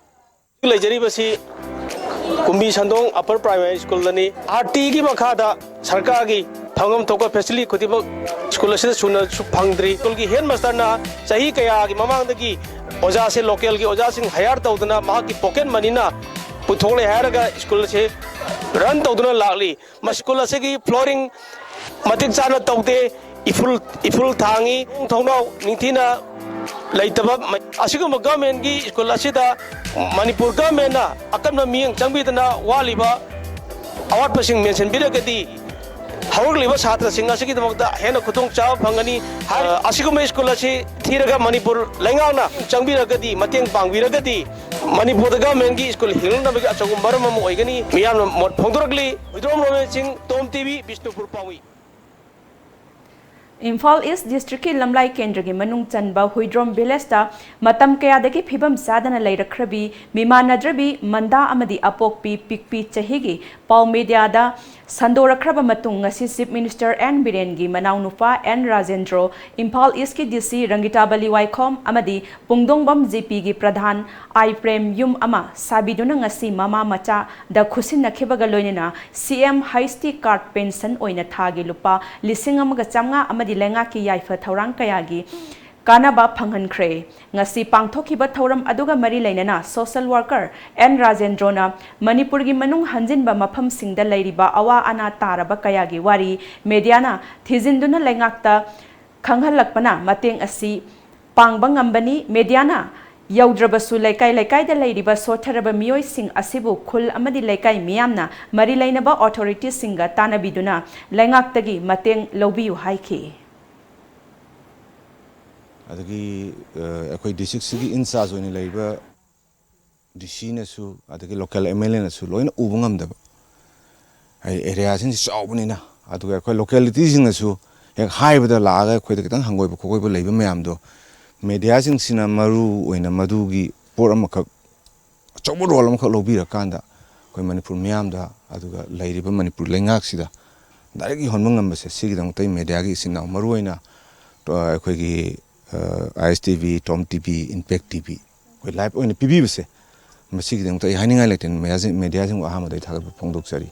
ꯂꯩꯖꯔꯤꯕꯁꯤ ꯀꯨꯝꯕꯤ ꯁꯟꯗꯣꯡ ꯑꯄꯔ ꯄ꯭ꯔꯥꯏꯃꯥꯔꯤ ꯁ꯭ꯀꯨꯜꯗꯅꯤ꯫ ꯑꯥꯔ ꯇꯤꯒꯤ ꯃꯈꯥꯗ ꯁꯔꯀꯥꯔꯒꯤ ꯐꯪꯐꯝ ꯊꯣꯛꯄ ꯐꯦꯁꯤꯂꯤꯇꯤ ꯈꯨꯗꯤꯡꯃꯛ ꯁ꯭ꯀꯨꯜ ꯑꯁꯤꯗ ꯁꯨꯅꯁꯨ ꯐꯪꯗ꯭ꯔꯤ꯫ ꯁ꯭ꯀꯨꯜꯒꯤ ꯍꯦꯗ ꯃꯥꯁꯇꯔꯅ ꯆꯍꯤ ꯀꯌꯥꯒꯤ ꯃꯃꯥꯡꯗꯒꯤ ꯑꯣꯖꯥꯁꯦ, ꯂꯣꯀꯦꯜꯒꯤ ꯑꯣꯖꯥꯁꯤꯡ ꯍꯥꯌꯔ ꯇꯧꯗꯨꯅ ꯃꯍꯥꯛꯀꯤ ꯄꯣꯀꯦꯠ ꯃꯅꯤꯅ ꯄꯨꯊꯣꯛꯂꯦ ꯍꯥꯏꯔꯒ ꯁ꯭ꯀꯨꯜ ꯑꯁꯤ ꯔꯟ ꯇꯧꯗꯨꯅ ꯂꯥꯛꯂꯤ꯫ ꯃꯁꯤ ꯁ꯭ꯀꯨꯜ ꯑꯁꯤꯒꯤ ꯐ꯭ꯂꯣꯔꯤꯡ ꯃꯇꯤꯛ ꯆꯥꯅ ꯇꯧꯗꯦ, ꯏꯐꯨꯜ, ꯏꯐꯨꯜ ꯊꯥꯡꯉꯤ, ꯊꯣꯡ ꯊꯣꯡꯅꯥꯎ ꯅꯤꯡꯊꯤꯅ ꯂꯩꯇꯕ꯫ ꯑꯁꯤꯒꯨꯝꯕ ꯒꯚꯔꯟꯃꯦꯟꯠꯀꯤ ꯁ꯭ꯀꯨꯜ ꯑꯁꯤꯗ ꯃꯅꯤꯄꯨꯔ ꯒꯚꯔꯟꯃꯦꯟꯠꯅ ꯑꯀꯟꯕ ꯃꯤꯠꯌꯦꯡ ꯆꯪꯕꯤꯗꯨꯅ ꯋꯥꯠꯂꯤꯕ ꯑꯋꯥꯠꯄꯁꯤꯡ ꯃꯦꯟꯁꯤꯟꯕꯤꯔꯒꯗꯤ ꯍꯧꯔꯛꯂꯤꯕ ꯁꯥꯇ꯭ꯔꯁꯤꯡ ꯑꯁꯤꯒꯤꯗꯃꯛꯇ ꯍꯦꯟꯅ ꯈꯨꯗꯣꯡꯆꯥꯕ ꯐꯪꯒꯅꯤ꯫ ꯍꯥꯏ-, ꯑꯁꯤꯒꯨꯝꯕ ꯁ꯭ꯀꯨꯜ ꯑꯁꯤ ꯊꯤꯔꯒ ꯃꯅꯤꯄꯨꯔ ꯂꯩꯉꯥꯛꯅ ꯆꯪꯕꯤꯔꯒꯗꯤ, ꯃꯇꯦꯡ ꯄꯥꯡꯕꯤꯔꯒꯗꯤ ꯃꯅꯤꯄꯨꯔꯗ ꯒꯚꯔꯟꯃꯦꯟꯠꯀꯤ ꯁ꯭ꯀꯨꯜ ꯍꯤꯡꯂꯛꯅꯕꯒꯤ ꯑꯆꯧꯕ ꯃꯔꯝ ꯑꯃ ꯑꯣꯏꯒꯅꯤ꯫ ꯃꯤꯌꯥꯝꯅ ꯃꯣꯠ ꯐꯣꯡꯗꯣꯔꯛꯂꯤ꯫ ꯍꯨꯏꯗ꯭ꯔꯣꯝ ꯔꯣꯃꯦꯟ ꯁꯤꯡ, ꯇꯣꯝ ꯇꯤꯚꯤ, ꯕꯤꯁꯅꯨꯄꯨꯔ ꯄꯥꯎꯃꯤ꯫ ꯏꯝꯐꯥꯜ ꯏꯁ ꯗꯤꯁꯇ꯭ꯔꯤꯛꯀꯤ ꯂꯝꯂꯥꯏ ꯀꯦꯟꯗ꯭ꯔꯒꯤ ꯃꯅꯨꯡ ꯆꯟꯕ ꯍꯨꯏꯗ꯭ꯔꯣꯝ ꯚꯤꯂꯦꯖꯇ ꯃꯇꯝ ꯀꯌꯥꯗꯒꯤ ꯐꯤꯕꯝ ꯆꯥꯗꯅ ꯂꯩꯔꯛꯈ꯭ꯔꯕꯤ ꯃꯤꯃꯥꯟꯅꯗ꯭ꯔꯕꯤ ꯃꯟꯗꯥ ꯑꯃꯗꯤ ꯑꯄꯣꯛꯄꯤ ꯄꯤꯛꯄꯤ ꯆꯍꯤꯒꯤ ꯄꯥꯎ ꯃꯦꯗꯤꯌꯥꯗ ꯁꯟꯗꯣꯔꯛꯈ꯭ꯔꯕ ꯃꯇꯨꯡ, ꯉꯁꯤ ꯆꯤꯐ ꯃꯤꯅꯤꯁꯇꯔ ꯑꯦꯟ ꯕꯤꯔꯦꯟꯒꯤ ꯃꯅꯥꯎꯅꯨꯄꯥ ꯑꯦꯟ ꯔꯥꯖꯦꯟꯗ꯭ꯔꯣ, ꯏꯝꯐꯥꯜ ꯏꯁꯀꯤ ꯗꯤ ꯁꯤ ꯔꯪꯒꯤꯇꯥꯕꯂꯤ ꯋꯥꯏꯈꯣꯝ ꯑꯃꯗꯤ ꯄꯨꯡꯗꯣꯡꯕꯝ ꯖꯤ ꯄꯤꯒꯤ ꯄ꯭ꯔꯙꯥꯟ ꯑꯥꯏ ꯄ꯭ꯔꯦꯝ ꯌꯨꯝ ꯑꯃ ꯁꯥꯕꯤꯗꯨꯅ ꯉꯁꯤ ꯃꯃꯥ ꯃꯆꯥꯗ ꯈꯨꯠꯁꯤꯟꯅꯈꯤꯕꯒ ꯂꯣꯏꯅꯅ ꯁꯤ ꯑꯦꯝ ꯍꯩꯁ ꯇꯤ ꯀꯥꯔꯗ ꯄꯦꯟꯁꯟ ꯑꯣꯏꯅ ꯊꯥꯒꯤ ꯂꯨꯄꯥ ꯂꯤꯁꯤꯡ ꯑꯃꯒ ꯆꯥꯝꯃꯉꯥ ꯑꯃꯗꯤ ꯂꯩꯉꯥꯛꯀꯤ ꯌꯥꯏꯐ ꯊꯧꯔꯥꯡ ꯀꯌꯥꯒꯤ ꯀꯥꯟꯅꯕ ꯐꯪꯍꯟꯈ꯭ꯔꯦ꯫ ꯉꯁꯤ ꯄꯥꯡꯊꯣꯛꯈꯤꯕ ꯊꯧꯔꯝ ꯑꯗꯨꯒ ꯃꯔꯤ ꯂꯩꯅꯅ ꯁꯣꯁꯦꯜ ꯋꯥꯔꯀꯔ ꯑꯦꯟ ꯔꯥꯖꯦꯟꯗ꯭ꯔꯣꯅ ꯃꯅꯤꯄꯨꯔꯒꯤ ꯃꯅꯨꯡ ꯍꯟꯖꯤꯟꯕ ꯃꯐꯝꯁꯤꯡꯗ ꯂꯩꯔꯤꯕ ꯑꯋꯥ ꯑꯅꯥ ꯇꯥꯔꯕ ꯀꯌꯥꯒꯤ ꯋꯥꯔꯤ ꯃꯦꯗꯤꯌꯥꯅ ꯊꯤꯖꯤꯟꯗꯨꯅ ꯂꯩꯉꯥꯛꯇ ꯈꯪꯍꯜꯂꯛꯄꯅ ꯃꯇꯦꯡ ꯑꯁꯤ ꯄꯥꯡꯕ ꯉꯝꯕꯅꯤ꯫ ꯃꯦꯗꯤꯌꯥꯅ ꯌꯧꯗ꯭ꯔꯕꯁꯨ ꯂꯩꯀꯥꯏ ꯂꯩꯀꯥꯏꯗ ꯂꯩꯔꯤꯕ ꯁꯣꯠꯊꯔꯕ ꯃꯤꯑꯣꯏꯁꯤꯡ ꯑꯁꯤꯕꯨ ꯈꯨꯜ ꯑꯃꯗꯤ ꯂꯩꯀꯥꯏ ꯃꯤꯌꯥꯝꯅ ꯃꯔꯤ ꯂꯩꯅꯕ ꯑꯣꯊꯣꯔꯤꯇꯤꯁꯤꯡꯒ ꯇꯥꯟꯅꯕꯤꯗꯨꯅ ꯂꯩꯉꯥꯛꯇꯒꯤ ꯃꯇꯦꯡ ꯂꯧꯕꯤꯌꯨ ꯍꯥꯏꯈꯤ꯫ ꯑꯗꯒꯤ ꯑꯩꯈꯣꯏ ꯗꯤꯁꯇ꯭ꯔꯤꯛꯁꯤꯒꯤ ꯏꯟꯆꯥꯔꯖ ꯑꯣꯏꯅ ꯂꯩꯔꯤꯕ ꯗꯤ ꯁꯤꯅꯁꯨ ꯑꯗꯒꯤ ꯂꯣꯀꯦꯜ ꯑꯦꯝ ꯑꯦꯜ ꯑꯦꯅꯁꯨ ꯂꯣꯏꯅ ꯎꯕ ꯉꯝꯗꯕ, ꯍꯥꯏꯗꯤ ꯑꯦꯔꯤꯌꯥꯁꯤꯡꯁꯤ ꯆꯥꯎꯕꯅꯤꯅ꯫ ꯑꯗꯨꯒ ꯑꯩꯈꯣꯏ ꯂꯣꯀꯦꯂꯤꯇꯤꯁꯤꯡꯅꯁꯨ ꯍꯦꯛ ꯍꯥꯏꯕꯗ ꯂꯥꯛꯑꯒ ꯑꯩꯈꯣꯏꯗ ꯈꯤꯇꯪ ꯍꯪꯒꯣꯏꯕ ꯈꯣꯠꯀꯣꯏꯕ ꯂꯩꯕ ꯃꯌꯥꯝꯗꯣ ꯃꯦꯗꯤꯌꯥꯁꯤꯡꯁꯤꯅ ꯃꯔꯨ ꯑꯣꯏꯅ ꯃꯗꯨꯒꯤ ꯄꯣꯠ ꯑꯃꯈꯛ, ꯑꯆꯧꯕ ꯔꯣꯜ ꯑꯃꯈꯛ ꯂꯧꯕꯤꯔꯀꯥꯟꯗ ꯑꯩꯈꯣꯏ ꯃꯅꯤꯄꯨꯔ ꯃꯤꯌꯥꯝꯗ, ꯑꯗꯨꯒ ꯂꯩꯔꯤꯕ ꯃꯅꯤꯄꯨꯔ ꯂꯩꯉꯥꯛꯁꯤꯗ ꯗꯥꯏꯔꯦꯛ ꯌꯧꯍꯟꯕ ꯉꯝꯕꯁꯦ, ꯁꯤꯒꯤꯗꯃꯛꯇ ꯑꯩ ꯃꯦꯗꯤꯌꯥꯒꯤ ꯏꯆꯤꯟ ꯏꯅꯥꯎ, ꯃꯔꯨ ꯑꯣꯏꯅ ꯑꯩꯈꯣꯏꯒꯤ I S T V, Tom T V, Impact T V, ꯑꯩꯈꯣꯏ ꯂꯥꯏꯚ ꯑꯣꯏꯅ ꯄꯤꯕꯤꯕꯁꯦ, ꯃꯁꯤꯒꯤꯗꯃꯛꯇ ꯑꯩ ꯍꯥꯏꯅꯤꯡꯉꯥꯏ ꯂꯩꯇꯦ꯫ ꯃꯦꯗꯤꯌꯥꯁꯤꯡ, ꯃꯦꯗꯤꯌꯥꯁꯤꯡꯕꯨ ꯑꯍꯥꯟꯕꯗ ꯑꯩ ꯊꯥꯒꯠꯄ ꯐꯣꯡꯗꯣꯛꯆꯔꯤ꯫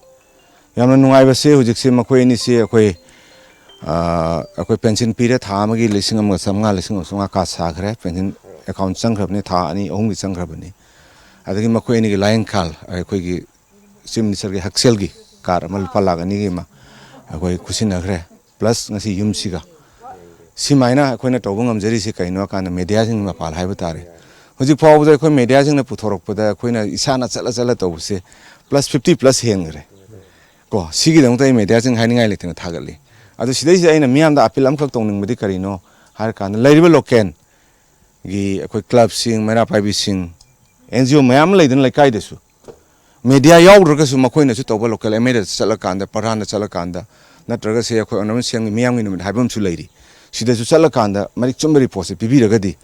ꯌꯥꯝꯅ ꯅꯨꯡꯉꯥꯏꯕꯁꯦ, ꯍꯧꯖꯤꯛꯁꯦ ꯃꯈꯣꯏ ꯑꯅꯤꯁꯦ ꯑꯩꯈꯣꯏ, ꯑꯩꯈꯣꯏ ꯄꯦꯟꯁꯤꯟ ꯄꯤꯔꯦ, ꯊꯥ ꯑꯃꯒꯤ ꯂꯤꯁꯤꯡ ꯑꯃꯒ ꯆꯥꯝꯃꯉꯥ, ꯂꯤꯁꯤꯡ ꯑꯃ ꯆꯥꯝꯃꯉꯥ ꯀꯥ ꯁꯥꯈ꯭ꯔꯦ, ꯄꯦꯟꯁꯤꯟ ꯑꯦꯀꯥꯎꯟ ꯆꯪꯈ꯭ꯔꯕꯅꯤ, ꯊꯥ ꯑꯅꯤ ꯑꯍꯨꯝꯒꯤ ꯆꯪꯈ꯭ꯔꯕꯅꯤ꯫ ꯑꯗꯒꯤ ꯃꯈꯣꯏ ꯑꯅꯤꯒꯤ ꯂꯥꯏꯌꯦꯡꯈꯥꯜ, ꯑꯩꯈꯣꯏꯒꯤ ꯆꯤꯐ ꯃꯤꯅꯤꯁꯇꯔꯒꯤ ꯍꯛꯁꯦꯜꯒꯤ ꯀꯥꯔꯗ ꯑꯃ ꯂꯨꯄꯥ ꯂꯥꯈ ꯑꯅꯤꯒꯤ ꯑꯃ ꯑꯩꯈꯣꯏ ꯈꯨꯠꯁꯤꯟꯅꯈ꯭ꯔꯦ꯫ ꯄ꯭ꯂꯁ ꯉꯁꯤ ꯌꯨꯝꯁꯤꯒ, ꯁꯤꯃꯥꯏꯅ ꯑꯩꯈꯣꯏꯅ ꯇꯧꯕ ꯉꯝꯖꯔꯤꯁꯤ ꯀꯩꯅꯣ ꯍꯥꯏꯀꯥꯟꯗ ꯃꯦꯗꯤꯌꯥꯁꯤꯡꯒꯤ ꯃꯄꯥꯜ ꯍꯥꯏꯕ ꯇꯥꯔꯦ꯫ ꯍꯧꯖꯤꯛ ꯐꯥꯎꯕꯗ ꯑꯩꯈꯣꯏ ꯃꯦꯗꯤꯌꯥꯁꯤꯡꯅ ꯄꯨꯊꯣꯔꯛꯄꯗ ꯑꯩꯈꯣꯏꯅ ꯏꯁꯥꯅ ꯆꯠꯂ ꯆꯠꯂ ꯇꯧꯕꯁꯦ ꯄ꯭ꯂꯁ ꯐꯤꯐꯇꯤ ꯄ꯭ꯂꯁ ꯍꯦꯟꯈ꯭ꯔꯦ꯫ ꯀꯣ, ꯁꯤꯒꯤꯗꯃꯛꯇ ꯑꯩ ꯃꯦꯗꯤꯌꯥꯁꯤꯡ ꯍꯥꯏꯅꯤꯡꯉꯥꯏ ꯂꯩꯇꯅ ꯊꯥꯒꯠꯂꯤ꯫ ꯑꯗꯨ ꯁꯤꯗꯩꯁꯤꯗ ꯑꯩꯅ ꯃꯤꯌꯥꯝꯗ ꯑꯄꯤꯜ ꯑꯃꯈꯛ ꯇꯧꯅꯤꯡꯕꯗꯤ ꯀꯔꯤꯅꯣ ꯍꯥꯏꯔꯀꯥꯟꯗ, ꯂꯩꯔꯤꯕ ꯂꯣꯀꯦꯜꯒꯤ ꯑꯩꯈꯣꯏ ꯀ꯭ꯂꯕꯁꯤꯡ, ꯃꯩꯔꯥ ꯄꯥꯏꯕꯤꯁꯤꯡ, ꯑꯦꯟ ꯖꯤ ꯑꯣ ꯃꯌꯥꯝ ꯑꯃ ꯂꯩꯗꯅ ꯂꯩꯀꯥꯏꯗꯁꯨ, ꯃꯦꯗꯤꯌꯥ ꯌꯥꯎꯗ꯭ꯔꯒꯁꯨ ꯃꯈꯣꯏꯅꯁꯨ ꯇꯧꯕ, ꯂꯣꯀꯦꯜ ꯑꯦꯝ ꯑꯦꯜ ꯑꯦꯗ ꯆꯠꯂꯀꯥꯟꯗ, ꯄ꯭ꯔꯙꯥꯟꯗ ꯆꯠꯂꯀꯥꯟꯗ, ꯅꯠꯇ꯭ꯔꯒꯁꯦ ꯑꯩꯈꯣꯏ ꯑꯣꯅꯔꯦꯕꯜ ꯁꯤ ꯑꯦꯝꯒꯤ ꯃꯤꯌꯥꯝꯒꯤ ꯅꯨꯃꯤꯠ ꯍꯥꯏꯕ ꯑꯃꯁꯨ ꯂꯩꯔꯤ, ꯁꯤꯗꯁꯨ ꯆꯠꯂꯀꯥꯟꯗ ꯃꯔꯤꯛ ꯆꯨꯝꯕ ꯔꯤꯄꯣꯔꯠꯁꯦ ꯄꯤꯕꯤꯔꯒꯗꯤ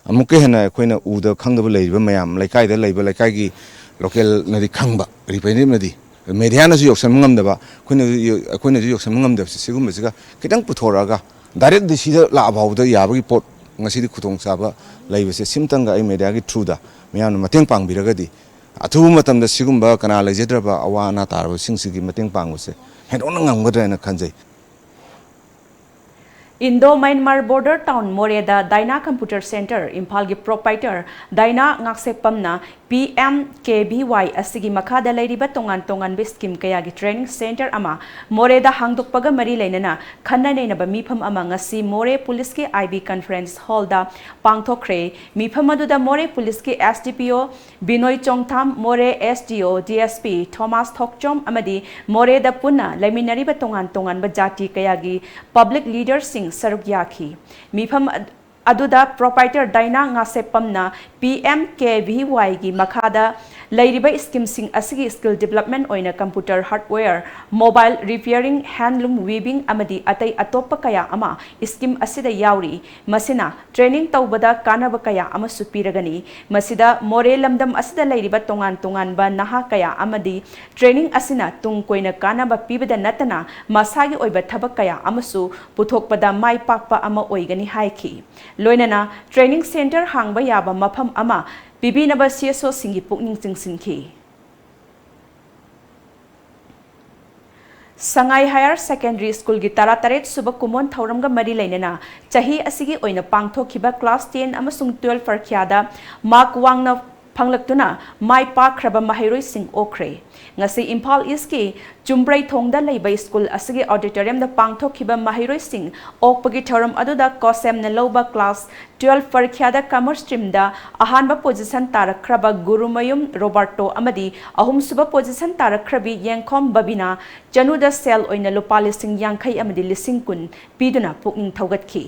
ꯑꯃꯨꯛꯀ ꯍꯦꯟꯅ ꯑꯩꯈꯣꯏꯅ ꯎꯗ ꯈꯪꯗꯕ ꯂꯩꯔꯤꯕ ꯃꯌꯥꯝ, ꯂꯩꯀꯥꯏꯗ ꯂꯩꯕ, ꯂꯩꯀꯥꯏꯒꯤ ꯂꯣꯀꯦꯜꯅꯗꯤ ꯈꯪꯕ, ꯔꯤꯄ꯭ꯔꯖꯦꯟꯇꯦꯇꯤꯚꯅꯗꯤ, ꯃꯦꯗꯤꯌꯥꯅꯁꯨ ꯌꯧꯁꯟꯕ ꯉꯝꯗꯕ, ꯑꯩꯈꯣꯏꯅꯁꯨ ꯌꯧ-, ꯑꯩꯈꯣꯏꯅꯁꯨ ꯌꯧꯁꯟꯕ ꯉꯝꯗꯕꯁꯦ, ꯁꯤꯒꯨꯝꯕꯁꯤꯒ ꯈꯤꯇꯪ ꯄꯨꯊꯣꯔꯛꯑꯒ ꯗꯥꯏꯔꯦꯛ ꯗꯤ ꯁꯤꯗ ꯂꯥꯛꯑ ꯐꯥꯎꯕꯗ ꯌꯥꯕꯒꯤ ꯄꯣꯠ ꯉꯁꯤꯗꯤ ꯈꯨꯗꯣꯡꯆꯥꯕ ꯂꯩꯕꯁꯦ, ꯁꯤꯝꯇꯪꯒ ꯑꯩ ꯃꯦꯗꯤꯌꯥꯒꯤ ꯊ꯭ꯔꯨꯗ ꯃꯤꯌꯥꯝꯅ ꯃꯇꯦꯡ ꯄꯥꯡꯕꯤꯔꯒꯗꯤ, ꯑꯊꯨꯕ ꯃꯇꯝꯗ ꯁꯤꯒꯨꯝꯕ ꯀꯅꯥ ꯂꯩꯖꯗ꯭ꯔꯕ ꯑꯋꯥ ꯑꯅꯥ ꯇꯥꯔꯕꯁꯤꯡꯁꯤꯒꯤ ꯃꯇꯦꯡ ꯄꯥꯡꯕꯁꯦ ꯍꯦꯟꯗꯣꯛꯅ ꯉꯝꯒꯗ꯭ꯔꯥ ꯍꯥꯏꯅ ꯈꯟꯖꯩ꯫ ꯏꯟꯗꯣ ꯃ꯭ꯌꯥꯟꯃꯥꯔ ꯕꯣꯔꯗꯔ ꯇꯥꯎꯟ ꯃꯣꯔꯦꯗ ꯗꯥꯏꯅꯥ ꯀꯝꯄ꯭ꯌꯨꯇꯔ ꯁꯦꯟꯇꯔ ꯏꯝꯐꯥꯜꯒꯤ ꯄ꯭ꯔꯣꯄꯥꯏꯇꯔ ꯗꯥꯏꯅꯥ ꯉꯥꯛꯁꯦꯞꯄꯝꯅ ꯄꯤ ꯑꯦꯝ ꯀꯦ ꯚꯤ ꯋꯥꯏ ꯑꯁꯤꯒꯤ ꯃꯈꯥꯗ ꯂꯩꯔꯤꯕ ꯇꯣꯉꯥꯟ ꯇꯣꯉꯥꯟꯕ ꯁ꯭ꯀꯤꯝ ꯀꯌꯥꯒꯤ ꯇ꯭ꯔꯦꯅꯤꯡ ꯁꯦꯟꯇꯔ ꯑꯃ ꯃꯣꯔꯦꯗ ꯍꯥꯡꯗꯣꯛꯄꯒ ꯃꯔꯤ ꯂꯩꯅꯅ ꯈꯟꯅ ꯅꯩꯅꯕ ꯃꯤꯐꯝ ꯑꯃ ꯉꯁꯤ ꯃꯣꯔꯦ ꯄꯨꯂꯤꯁꯀꯤ ꯑꯥꯏ ꯕꯤ ꯀꯟꯐꯔꯦꯟꯁ ꯍꯣꯜꯗ ꯄꯥꯡꯊꯣꯛꯈ꯭ꯔꯦ꯫ ꯃꯤꯐꯝ ꯑꯗꯨꯗ ꯃꯣꯔꯦ ꯄꯨꯂꯤꯁꯀꯤ ꯑꯦꯁ ꯗꯤ ꯄꯤ ꯑꯣ ꯕꯤꯅꯣꯏ ꯆꯣꯡꯊꯥꯝ, ꯃꯣꯔꯦ ꯑꯦꯁ ꯗꯤ ꯑꯣ ꯗꯤ ꯑꯦꯁ ꯄꯤ ꯊꯣꯃꯥꯁ ꯊꯣꯛꯆꯣꯝ ꯑꯃꯗꯤ ꯃꯣꯔꯦꯗ ꯄꯨꯟꯅ ꯂꯩꯃꯤꯟꯅꯔꯤꯕ ꯇꯣꯉꯥꯟ ꯇꯣꯉꯥꯟꯕ ꯖꯥꯇꯤ ꯀꯌꯥꯒꯤ ꯄꯕ꯭ꯂꯤꯛ ꯂꯤꯗꯔꯁꯤꯡ ꯁꯔꯨꯛ ꯌꯥꯈꯤ꯫ ꯃꯤꯐꯝ ꯑꯗ-, ꯑꯗꯨꯗ ꯄ꯭ꯔꯣꯄꯥꯏꯇꯔ ꯗꯥꯏꯅꯥ ꯉꯥꯁꯦꯞꯄꯝꯅ ꯄꯤ ꯑꯦꯝ ꯀꯦ ꯚꯤ ꯋꯥꯏꯒꯤ ꯃꯈꯥꯗ ꯂꯩꯔꯤꯕ ꯁ꯭ꯀꯤꯝꯁꯤꯡ ꯑꯁꯤꯒꯤ ꯁ꯭ꯀꯤꯜ ꯗꯤꯕꯂꯞꯃꯦꯟ ꯑꯣꯏꯅ ꯀꯝꯄ꯭ꯌꯨꯇꯔ ꯍꯥꯔꯗꯋꯦꯌꯔ, ꯃꯣꯕꯥꯏꯜ ꯔꯤꯄꯤꯌꯔꯤꯡ, ꯍꯦꯟꯗꯂꯨꯝ ꯋꯤꯕꯤꯡ ꯑꯃꯗꯤ ꯑꯇꯩ ꯑꯇꯣꯞꯄ ꯀꯌꯥ ꯑꯃ ꯁ꯭ꯀꯤꯝ ꯑꯁꯤꯗ ꯌꯥꯎꯔꯤ꯫ ꯃꯁꯤꯅ ꯇ꯭ꯔꯦꯅꯤꯡ ꯇꯧꯕꯗ ꯀꯥꯟꯅꯕ ꯀꯌꯥ ꯑꯃꯁꯨ ꯄꯤꯔꯒꯅꯤ꯫ ꯃꯁꯤꯗ ꯃꯣꯔꯦ ꯂꯝꯗꯝ ꯑꯁꯤꯗ ꯂꯩꯔꯤꯕ ꯇꯣꯉꯥꯟ ꯇꯣꯉꯥꯟꯕ ꯅꯍꯥ ꯀꯌꯥ ꯑꯃꯗꯤ ꯇ꯭ꯔꯦꯅꯤꯡ ꯑꯁꯤꯅ ꯇꯨꯡ ꯀꯣꯏꯅ ꯀꯥꯟꯅꯕ ꯄꯤꯕꯗ ꯅꯠꯇꯅ ꯃꯁꯥꯒꯤ ꯑꯣꯏꯕ ꯊꯕꯛ ꯀꯌꯥ ꯑꯃꯁꯨ ꯄꯨꯊꯣꯛꯄꯗ ꯃꯥꯏ ꯄꯥꯛꯄ ꯑꯃ ꯑꯣꯏꯒꯅꯤ ꯍꯥꯏꯈꯤ꯫ ꯂꯣꯏꯅꯅ ꯇ꯭ꯔꯦꯅꯤꯡ ꯁꯦꯟꯇꯔ ꯍꯥꯡꯕ ꯌꯥꯕ ꯃꯐꯝ ꯑꯃ ꯄꯤꯕꯤꯅꯕ ꯁꯤ ꯑꯦꯁ ꯑꯣꯁꯤꯡꯒꯤ ꯄꯨꯛꯅꯤꯡ ꯆꯤꯡꯁꯤꯟꯈꯤ꯫ ꯁꯉꯥꯏ ꯍꯥꯌꯔ ꯁꯦꯀꯦꯟꯗꯔꯤ ꯁ꯭ꯀꯨꯜꯒꯤ ꯇꯔꯥꯇꯔꯦꯠ ꯁꯨꯕ ꯀꯨꯝꯑꯣꯟ ꯊꯧꯔꯝꯒ ꯃꯔꯤ ꯂꯩꯅꯅ ꯆꯍꯤ ꯑꯁꯤꯒꯤ ꯑꯣꯏꯅ ꯄꯥꯡꯊꯣꯛꯈꯤꯕ ꯀ꯭ꯂꯥꯁ ꯇꯦꯟ ꯑꯃꯁꯨꯡ ꯇꯨꯋꯦꯜꯐ ꯄꯔꯤꯈ꯭ꯌꯥꯗ ꯃꯥꯔꯛ ꯋꯥꯡꯅ ꯐꯪꯂꯛꯇꯨꯅ ꯃꯥꯏ ꯄꯥꯛꯈ꯭ꯔꯕ ꯃꯍꯩꯔꯣꯏꯁꯤꯡ ꯑꯣꯛꯈ꯭ꯔꯦ꯫ ꯉꯁꯤ ꯏꯝꯐꯥꯜ ꯏꯁꯀꯤ ꯆꯨꯝꯕ꯭ꯔꯩꯊꯣꯡꯗ ꯂꯩꯕ ꯁ꯭ꯀꯨꯜ ꯑꯁꯤꯒꯤ ꯑꯣꯗꯤꯇꯣꯔꯤꯌꯝꯗ ꯄꯥꯡꯊꯣꯛꯈꯤꯕ ꯃꯍꯩꯔꯣꯏꯁꯤꯡ ꯑꯣꯛꯄꯒꯤ ꯊꯧꯔꯝ ꯑꯗꯨꯗ ꯀꯣꯁꯦꯝꯅ ꯂꯧꯕ ꯀ꯭ꯂꯥꯁ ꯇꯨꯋꯦꯜꯐ ꯄꯔꯤꯈ꯭ꯌꯥꯗ ꯀꯃꯔꯁ ꯁ꯭ꯇ꯭ꯔꯤꯝꯗ ꯑꯍꯥꯟꯕ ꯄꯣꯖꯤꯁꯟ ꯇꯥꯔꯛꯈ꯭ꯔꯕ ꯒꯨꯔꯨꯃꯌꯨꯝ ꯔꯣꯕꯥꯔꯇꯣ ꯑꯃꯗꯤ ꯑꯍꯨꯝꯁꯨꯕ ꯄꯣꯖꯤꯁꯟ ꯇꯥꯔꯛꯈ꯭ꯔꯕꯤ ꯌꯦꯡꯈꯣꯝ ꯕꯕꯤꯅꯥ ꯆꯅꯨꯗ ꯁꯦꯜ ꯑꯣꯏꯅ ꯂꯨꯄꯥ ꯂꯤꯁꯤꯡ ꯌꯥꯡꯈꯩ ꯑꯃꯗꯤ ꯂꯤꯁꯤꯡ ꯀꯨꯟ ꯄꯤꯗꯨꯅ ꯄꯨꯛꯅꯤꯡ ꯊꯧꯒꯠꯈꯤ꯫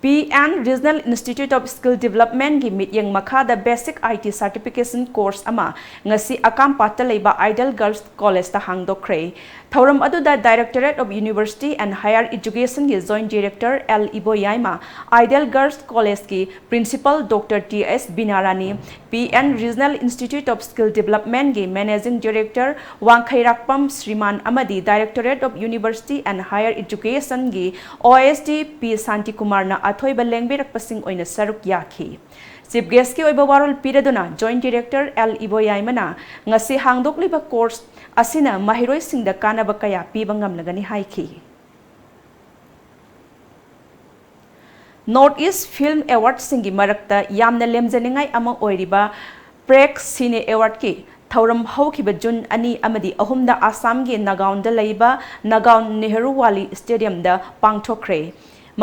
P N Regional Institute of Skill Developmentꯀꯤ ꯃꯤꯠꯌꯦꯡ ꯃꯈꯥꯗ Basic I T Certification Course ꯑꯃ ꯉꯁꯤ ꯑꯀꯥꯝꯄꯥꯠꯇ ꯂꯩꯕ Ideal Girls Collegeꯇ ꯍꯥꯡꯗꯣꯛꯈ꯭ꯔꯦ꯫ ꯊꯧꯔꯝ ꯑꯗꯨꯗ Directorate of University and Higher Educationꯒꯤ Joint Director L Iboyaima, Ideal Girls Collegeꯀꯤ Principal ꯗꯣꯛꯇꯔ ꯇꯤ ꯑꯦꯁ ꯕꯤꯅꯥꯔꯥꯅꯤ, P N Regional Institute of Skill Developmentꯀꯤ Managing Director ꯋꯥꯡꯈꯩꯔꯥꯛꯄꯝ ꯁ꯭ꯔꯤꯃꯥꯟ ꯑꯃꯗꯤ Directorate of University and Higher Educationꯒꯤ ꯑꯣ ꯑꯦꯁ ꯗꯤ ꯄꯤ ꯁꯥꯟꯇꯤꯀꯨꯃꯥꯔꯅ ꯑꯊꯣꯏꯕ ꯂꯦꯡꯕꯤꯔꯛꯄꯁꯤꯡ ꯑꯣꯏꯅ ꯁꯔꯨꯛ ꯌꯥꯈꯤ꯫ Chief Guestꯀꯤ ꯑꯣꯏꯕ ꯋꯥꯔꯣꯜ ꯄꯤꯔꯗꯨꯅ Joint Director ꯑꯦꯜ ꯏꯕꯣꯌꯥꯏꯃꯅ ꯉꯁꯤ ꯍꯥꯡꯗꯣꯛꯂꯤꯕ course ꯑꯁꯤꯅ ꯃꯍꯩꯔꯣꯏꯁꯤꯡꯗ ꯀꯥꯟꯅꯕ ꯀꯌꯥ ꯄꯤꯕ ꯉꯝꯂꯒꯅꯤ ꯍꯥꯏꯈꯤ꯫ North East Film Awardꯁꯤꯡꯒꯤ ꯃꯔꯛꯇ ꯌꯥꯝꯅ ꯂꯦꯝꯖꯅꯤꯡꯉꯥꯏ ꯑꯃ ꯑꯣꯏꯔꯤꯕ PREG Cine Awardꯀꯤ ꯊꯧꯔꯝ ꯍꯧꯈꯤꯕ ꯖꯨꯟ ꯑꯅꯤ ꯑꯃꯗꯤ ꯑꯍꯨꯝꯗ ꯑꯁꯥꯝꯒꯤ ꯅꯥꯒꯥꯎꯟꯗ ꯂꯩꯕ ꯅꯥꯒꯥꯎꯟ ꯅꯦꯍꯔꯨ ꯋꯥꯂꯤ ꯁ꯭ꯇꯦꯗꯤꯌꯝꯗ ꯄꯥꯡꯊꯣꯛꯈ꯭ꯔꯦ꯫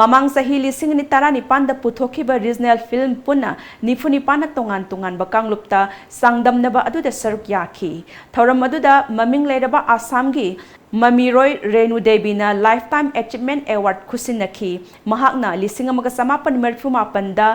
ꯃꯃꯥꯡ ꯆꯍꯤ ꯂꯤꯁꯤꯡ ꯑꯅꯤ ꯇꯔꯥꯅꯤꯄꯥꯟꯗ ꯄꯨꯊꯣꯛꯈꯤꯕ regional film ꯄꯨꯟꯅ ꯅꯤꯐꯨ ꯅꯤꯄꯥꯟꯅ ꯇꯣꯉꯥꯟ ꯇꯣꯉꯥꯟꯕ ꯀꯥꯡꯂꯨꯞꯇ ꯆꯥꯡꯗꯝꯅꯕ ꯑꯗꯨꯗ ꯁꯔꯨꯛ ꯌꯥꯈꯤ꯫ ꯊꯧꯔꯝ ꯑꯗꯨꯗ ꯃꯃꯤꯡ ꯂꯩꯔꯕ ꯑꯁꯥꯝꯒꯤ ꯃꯃꯤꯔꯣꯏ ꯔꯦꯅꯨ ꯗꯦꯕꯤꯅ Lifetime Achievement Award ꯈꯨꯠꯁꯤꯟꯅꯈꯤ꯫ ꯃꯍꯥꯛꯅ ꯂꯤꯁꯤꯡ ꯑꯃꯒ ꯆꯃꯥꯄꯟ ꯃꯔꯤꯐꯨ ꯃꯥꯄꯟꯗ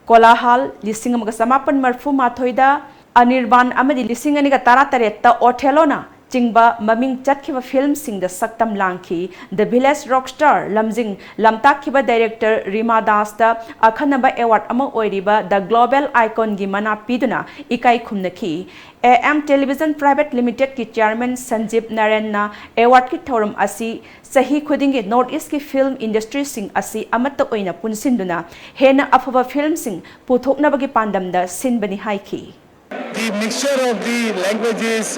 ꯀꯣꯂꯥꯍꯥꯜ, ꯂꯤꯁꯤꯡ ꯑꯃꯒ ꯆꯃꯥꯄꯟ ꯃꯔꯤꯐꯨ ꯃꯥꯊꯣꯏꯗ ꯑꯅꯤꯔꯕꯥꯟ ꯑꯃꯗꯤ ꯂꯤꯁꯤꯡ ꯑꯅꯤꯒ ꯇꯔꯥꯇꯔꯦꯠꯇ ꯑꯣꯊꯦꯂꯣꯅ ꯆꯤꯡꯕ ꯃꯃꯤꯡ ꯆꯠꯈꯤꯕ filmꯁꯤꯡꯗ ꯁꯛꯇꯝ ꯂꯥꯡꯈꯤ꯫ The Village Rockstar ꯂꯝꯖꯤꯡ ꯂꯝꯇꯥꯛꯈꯤꯕ director ꯔꯤꯃꯥ ꯗꯥꯁꯇ ꯑꯈꯟꯅꯕ award ꯑꯃ ꯑꯣꯏꯔꯤꯕ The Global Iconꯒꯤ ꯃꯅꯥ ꯄꯤꯗꯨꯅ ꯏꯀꯥꯏ ꯈꯨꯝꯅꯈꯤ꯫ AM Television Private Limitedꯀꯤ chairman ꯁꯟꯖꯤꯞ ꯅꯥꯔꯦꯟꯅ awardꯀꯤ ꯊꯧꯔꯝ ꯑꯁꯤ ꯆꯍꯤ ꯈꯨꯗꯤꯡꯒꯤ North Eastꯀꯤ film industryꯁꯤꯡ ꯑꯁꯤ ꯑꯃꯠꯇ ꯑꯣꯏꯅ ꯄꯨꯟꯁꯤꯟꯗꯨꯅ ꯍꯦꯟꯅ ꯑꯐꯕ filmꯁꯤꯡ ꯄꯨꯊꯣꯛꯅꯕꯒꯤ ꯄꯥꯟꯗꯝꯗ ꯁꯤꯟꯕꯅꯤ ꯍꯥꯏꯈꯤ꯫ The mixture of the languages,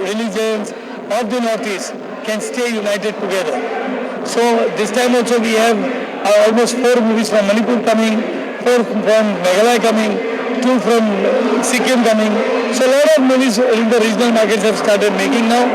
religions of the Northeast can stay united together. So this time also we have uh, almost four movies from Manipur coming, four from Meghalaya coming, two from Sikkim coming. So a lot of movies in the regional markets have started making now,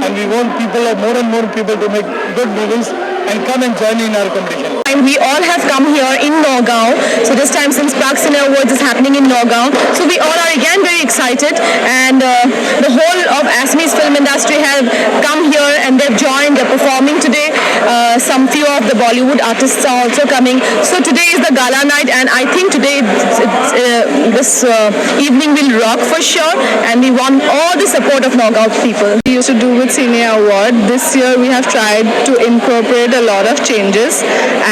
and we want people, more and more people, to make good movies and come and join in our competition. And we all have come here in Nagaon. So this time, since Prague Cine Awards is happening in Nagaon, so we all are again very excited. And uh, the whole of Assamese film industry have come here and they've joined. They're performing today. Uh, some few of the Bollywood artists are also coming. So today is the gala night, and I think today it's, it's, uh, this uh, evening will rock for sure. And we want all the support of Nagaon people. We used to do with Cine Award. This year we have tried to incorporate a lot of changes,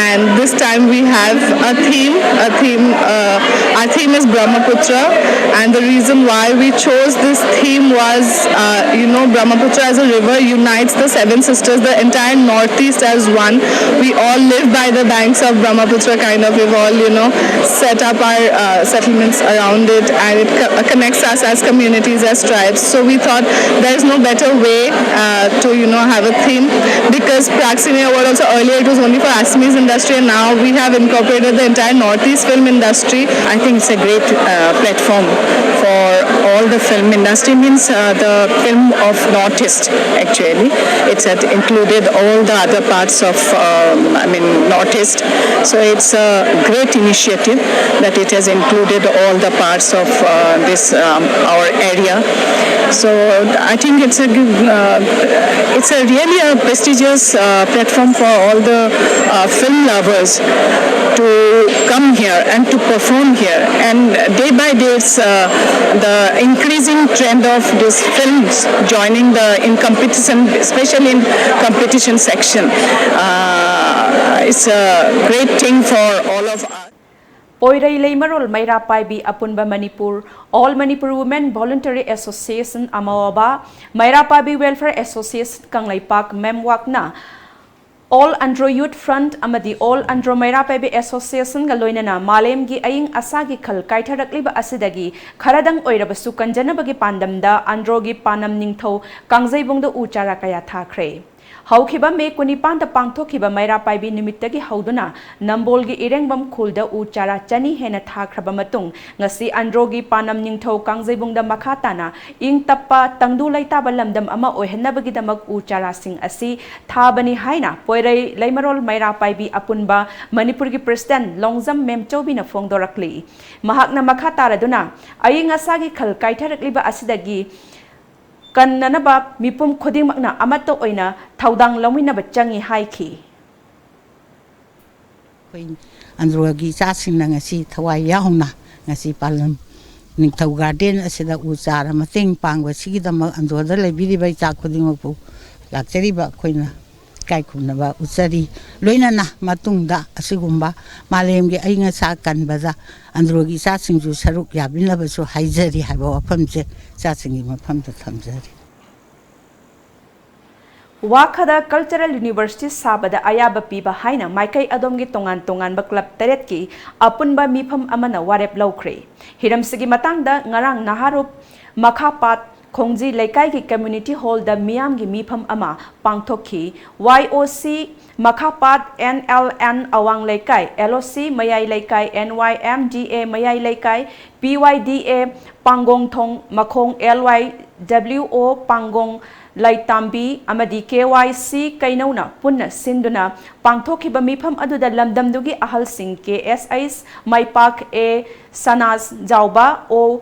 and this time we have a theme, a theme uh, The theme is Brahmaputra, and the reason why we chose this theme was, uh, you know, Brahmaputra as a river unites the seven sisters, the entire Northeast as one. We all live by the banks of Brahmaputra, kind of. We've all, you know, set up our uh, settlements around it, and it co- connects us as communities, as tribes. So we thought there is no better way uh, to, you know, have a theme, because Praxini Award also, earlier it was only for Assamese industry, and now we have incorporated the entire Northeast film industry. I think it's a great uh, platform for all the film industry, means uh, the film of Northeast actually. It's had included all the other parts of, um, I mean, Northeast. So it's a great initiative that it has included all the parts of uh, this um, our area. So I think it's a uh, it's a really a prestigious uh, platform for all the uh, film lovers to come here and to perform here. And day by day, it's uh, the increasing trend of these films joining the in competition, especially in competition section. Uh, it's a great thing for all of us. Poirei Leimarol Meira Paibi Apunba Manipur, All Manipur Women Voluntary Association Amaoba, Meira Paibi Welfare Association Kanglaipak Memwakna, All Andro Youth Front ꯑꯃꯗꯤ All Andro ꯃꯩꯔꯥ ꯄꯥꯏꯕꯤ Association ꯒ ꯂꯣꯏꯅꯅ ꯃꯥꯂꯦꯝꯒꯤ ꯑꯏꯪ ꯑꯁꯥꯒꯤ ꯈꯜ ꯀꯥꯏꯊꯔꯛꯂꯤꯕ ꯑꯁꯤꯗꯒꯤ ꯈꯔꯗꯪ ꯑꯣꯏꯔꯕꯁꯨ ꯀꯟꯖꯅꯕꯒꯤ ꯄꯥꯟꯗꯝꯗ ꯑꯟꯗ꯭ꯔꯣꯒꯤ ꯄꯥꯟꯅꯝ ꯅꯤꯡꯊꯧ ꯀꯥꯡꯖꯩꯕꯨꯡꯗ ꯎ ꯆꯥꯔꯥ ꯀꯌꯥ ꯊꯥꯈ꯭ꯔꯦ꯫ ꯍꯧꯈꯤꯕ ꯃꯦ ꯀꯨꯟꯅꯤꯄꯥꯟꯗ ꯄꯥꯡꯊꯣꯛꯈꯤꯕ ꯃꯩꯔꯥ ꯄꯥꯏꯕꯤ ꯅꯨꯃꯤꯠꯇꯒꯤ ꯍꯧꯗꯨꯅ ꯅꯝꯕꯣꯜꯒꯤ ꯏꯔꯦꯡꯕꯝ ꯈꯨꯜꯗ ꯎ ꯆꯥꯔꯥ ꯆꯅꯤ ꯍꯦꯟꯅ ꯊꯥꯈ꯭ꯔꯕ ꯃꯇꯨꯡ ꯉꯁꯤ ꯑꯟꯗ꯭ꯔꯣꯒꯤ ꯄꯥꯟꯅꯝ ꯅꯤꯡꯊꯧ ꯀꯥꯡꯖꯩꯕꯨꯡꯗ ꯃꯈꯥ ꯇꯥꯅ ꯏꯪ ꯇꯞꯄ ꯇꯪꯗꯨ ꯂꯩꯇꯥꯕ ꯂꯝꯗꯝ ꯑꯃ ꯑꯣꯏꯍꯟꯅꯕꯒꯤꯗꯃꯛ ꯎ ꯆꯥꯔꯥꯁꯤꯡ ꯑꯁꯤ ꯊꯥꯕꯅꯤ ꯍꯥꯏꯅ ꯄꯣꯏꯔꯩ ꯂꯩꯃꯔꯣꯜ ꯃꯩꯔꯥ ꯄꯥꯏꯕꯤ ꯑꯄꯨꯟꯕ ꯃꯅꯤꯄꯨꯔꯒꯤ ꯄ꯭ꯔꯦꯁꯤꯗꯦꯟꯠ ꯂꯣꯡꯖꯝ ꯃꯦꯝꯆꯧꯕꯤꯅ ꯐꯣꯡꯗꯣꯔꯛꯂꯤ꯫ ꯃꯍꯥꯛꯅ ꯃꯈꯥ ꯇꯥꯔꯗꯨꯅ ꯑꯏꯪ ꯑꯁꯥꯒꯤ ꯈꯜ ꯀꯥꯏꯊꯔꯛꯂꯤꯕ ꯑꯁꯤꯗꯒꯤ ꯀꯟꯅꯅꯕ ꯃꯤꯄꯨꯝ ꯈꯨꯗꯤꯡꯃꯛꯅ ꯑꯃꯠꯇ ꯑꯣꯏꯅ ꯊꯧꯗꯥꯡ ꯂꯧꯃꯤꯟꯅꯕ ꯆꯪꯏ ꯍꯥꯏꯈꯤ꯫ ꯑꯩꯈꯣꯏ ꯑꯟꯗ꯭ꯔꯣꯒꯤ ꯏꯆꯥꯁꯤꯡꯅ ꯉꯁꯤ ꯊꯋꯥꯏ ꯌꯥꯎꯅ ꯉꯁꯤ ꯄꯥꯂꯟ ꯅꯤꯡꯊꯧ ꯒꯥꯔꯗꯦꯟ ꯑꯁꯤꯗ ꯎ ꯆꯥꯔ ꯃꯇꯦꯡ ꯄꯥꯡꯕꯁꯤꯒꯤꯗꯃꯛ ꯑꯟꯗ꯭ꯔꯣꯗ ꯂꯩꯕꯤꯔꯤꯕ ꯏꯆꯥ ꯈꯨꯗꯤꯡꯃꯛꯄꯨ ꯂꯥꯛꯆꯔꯤꯕ ꯑꯩꯈꯣꯏꯅ ꯏꯀꯥꯏ ꯈꯨꯝꯅꯕ ꯎꯠꯆꯔꯤ꯫ ꯂꯣꯏꯅꯅ ꯃꯇꯨꯡꯗ ꯑꯁꯤꯒꯨꯝꯕ ꯃꯥꯂꯦꯝꯒꯤ ꯑꯏꯪ ꯑꯁꯥ ꯀꯟꯕꯗ ꯑꯟꯗ꯭ꯔꯣꯒꯤ ꯏꯆꯥꯁꯤꯡꯁꯨ ꯁꯔꯨꯛ ꯌꯥꯕꯤꯅꯕꯁꯨ ꯍꯥꯏꯖꯔꯤ ꯍꯥꯏꯕ ꯋꯥꯐꯝꯁꯦ ꯏꯆꯥꯁꯤꯡꯒꯤ ꯃꯐꯝꯗ ꯊꯝꯖꯔꯤ꯫ ꯋꯥꯈꯗ ꯀꯜꯆꯔꯦꯜ ꯌꯨꯅꯤꯚꯔꯁꯤꯇꯤ ꯁꯥꯕꯗ ꯑꯌꯥꯕ ꯄꯤꯕ ꯍꯥꯏꯅ ꯃꯥꯏꯀꯩ ꯑꯗꯣꯝꯒꯤ ꯇꯣꯉꯥꯟ ꯇꯣꯉꯥꯟꯕ ꯀ꯭ꯂꯕ ꯇꯔꯦꯠꯀꯤ ꯑꯄꯨꯟꯕ ꯃꯤꯐꯝ ꯑꯃꯅ ꯋꯥꯔꯦꯞ ꯂꯧꯈ꯭ꯔꯦ꯫ ꯍꯤꯔꯝꯁꯤꯒꯤ ꯃꯇꯥꯡꯗ ꯉꯔꯥꯡ ꯅꯍꯥꯔꯨꯞ ꯃꯈꯥꯄꯥꯠ ꯈꯣꯡꯖꯤ ꯂꯩꯀꯥꯏꯒꯤ ꯀꯝꯃ꯭ꯌꯨꯅꯤꯇꯤ ꯍꯣꯜꯗ ꯃꯤꯌꯥꯝꯒꯤ ꯃꯤꯐꯝ ꯑꯃ ꯄꯥꯡꯊꯣꯛꯈꯤ꯫ ꯋꯥꯏ ꯑꯣ ꯁꯤ ꯃꯈꯥꯄꯥꯠ, ꯑꯦꯟ ꯑꯦꯜ ꯑꯦꯟ ꯑꯋꯥꯡ ꯂꯩꯀꯥꯏ, ꯑꯦꯜ ꯑꯣ ꯁꯤ ꯃꯌꯥꯏ ꯂꯩꯀꯥꯏ, ꯑꯦꯟ ꯋꯥꯏ ꯑꯦꯝ ꯗꯤ ꯑꯦ ꯃꯌꯥꯏ ꯂꯩꯀꯥꯏ, ꯄꯤ ꯋꯥꯏ ꯗꯤ ꯑꯦ ꯄꯥꯡꯒꯣꯡꯊꯣꯡ ꯃꯈꯣꯡ, ꯑꯦꯜ ꯋꯥꯏ ꯗꯕ꯭ꯂꯤꯎ ꯑꯣ ꯄꯥꯡꯒꯣꯡ ꯂꯩꯇꯥꯝꯕꯤ ꯑꯃꯗꯤ ꯀꯦ ꯋꯥꯏ ꯁꯤ ꯀꯩꯅꯧꯅ ꯄꯨꯟꯅ ꯁꯤꯟꯗꯨꯅ ꯄꯥꯡꯊꯣꯛꯈꯤꯕ ꯃꯤꯐꯝ ꯑꯗꯨꯗ ꯂꯝꯗꯝꯗꯨꯒꯤ ꯑꯍꯜꯁꯤꯡ ꯀꯦ ꯑꯦꯁ ꯑꯩꯁ ꯃꯥꯏꯄꯥꯛ, ꯑꯦ ꯁꯅꯥꯖ ꯖꯥꯎꯕ, ꯑꯣ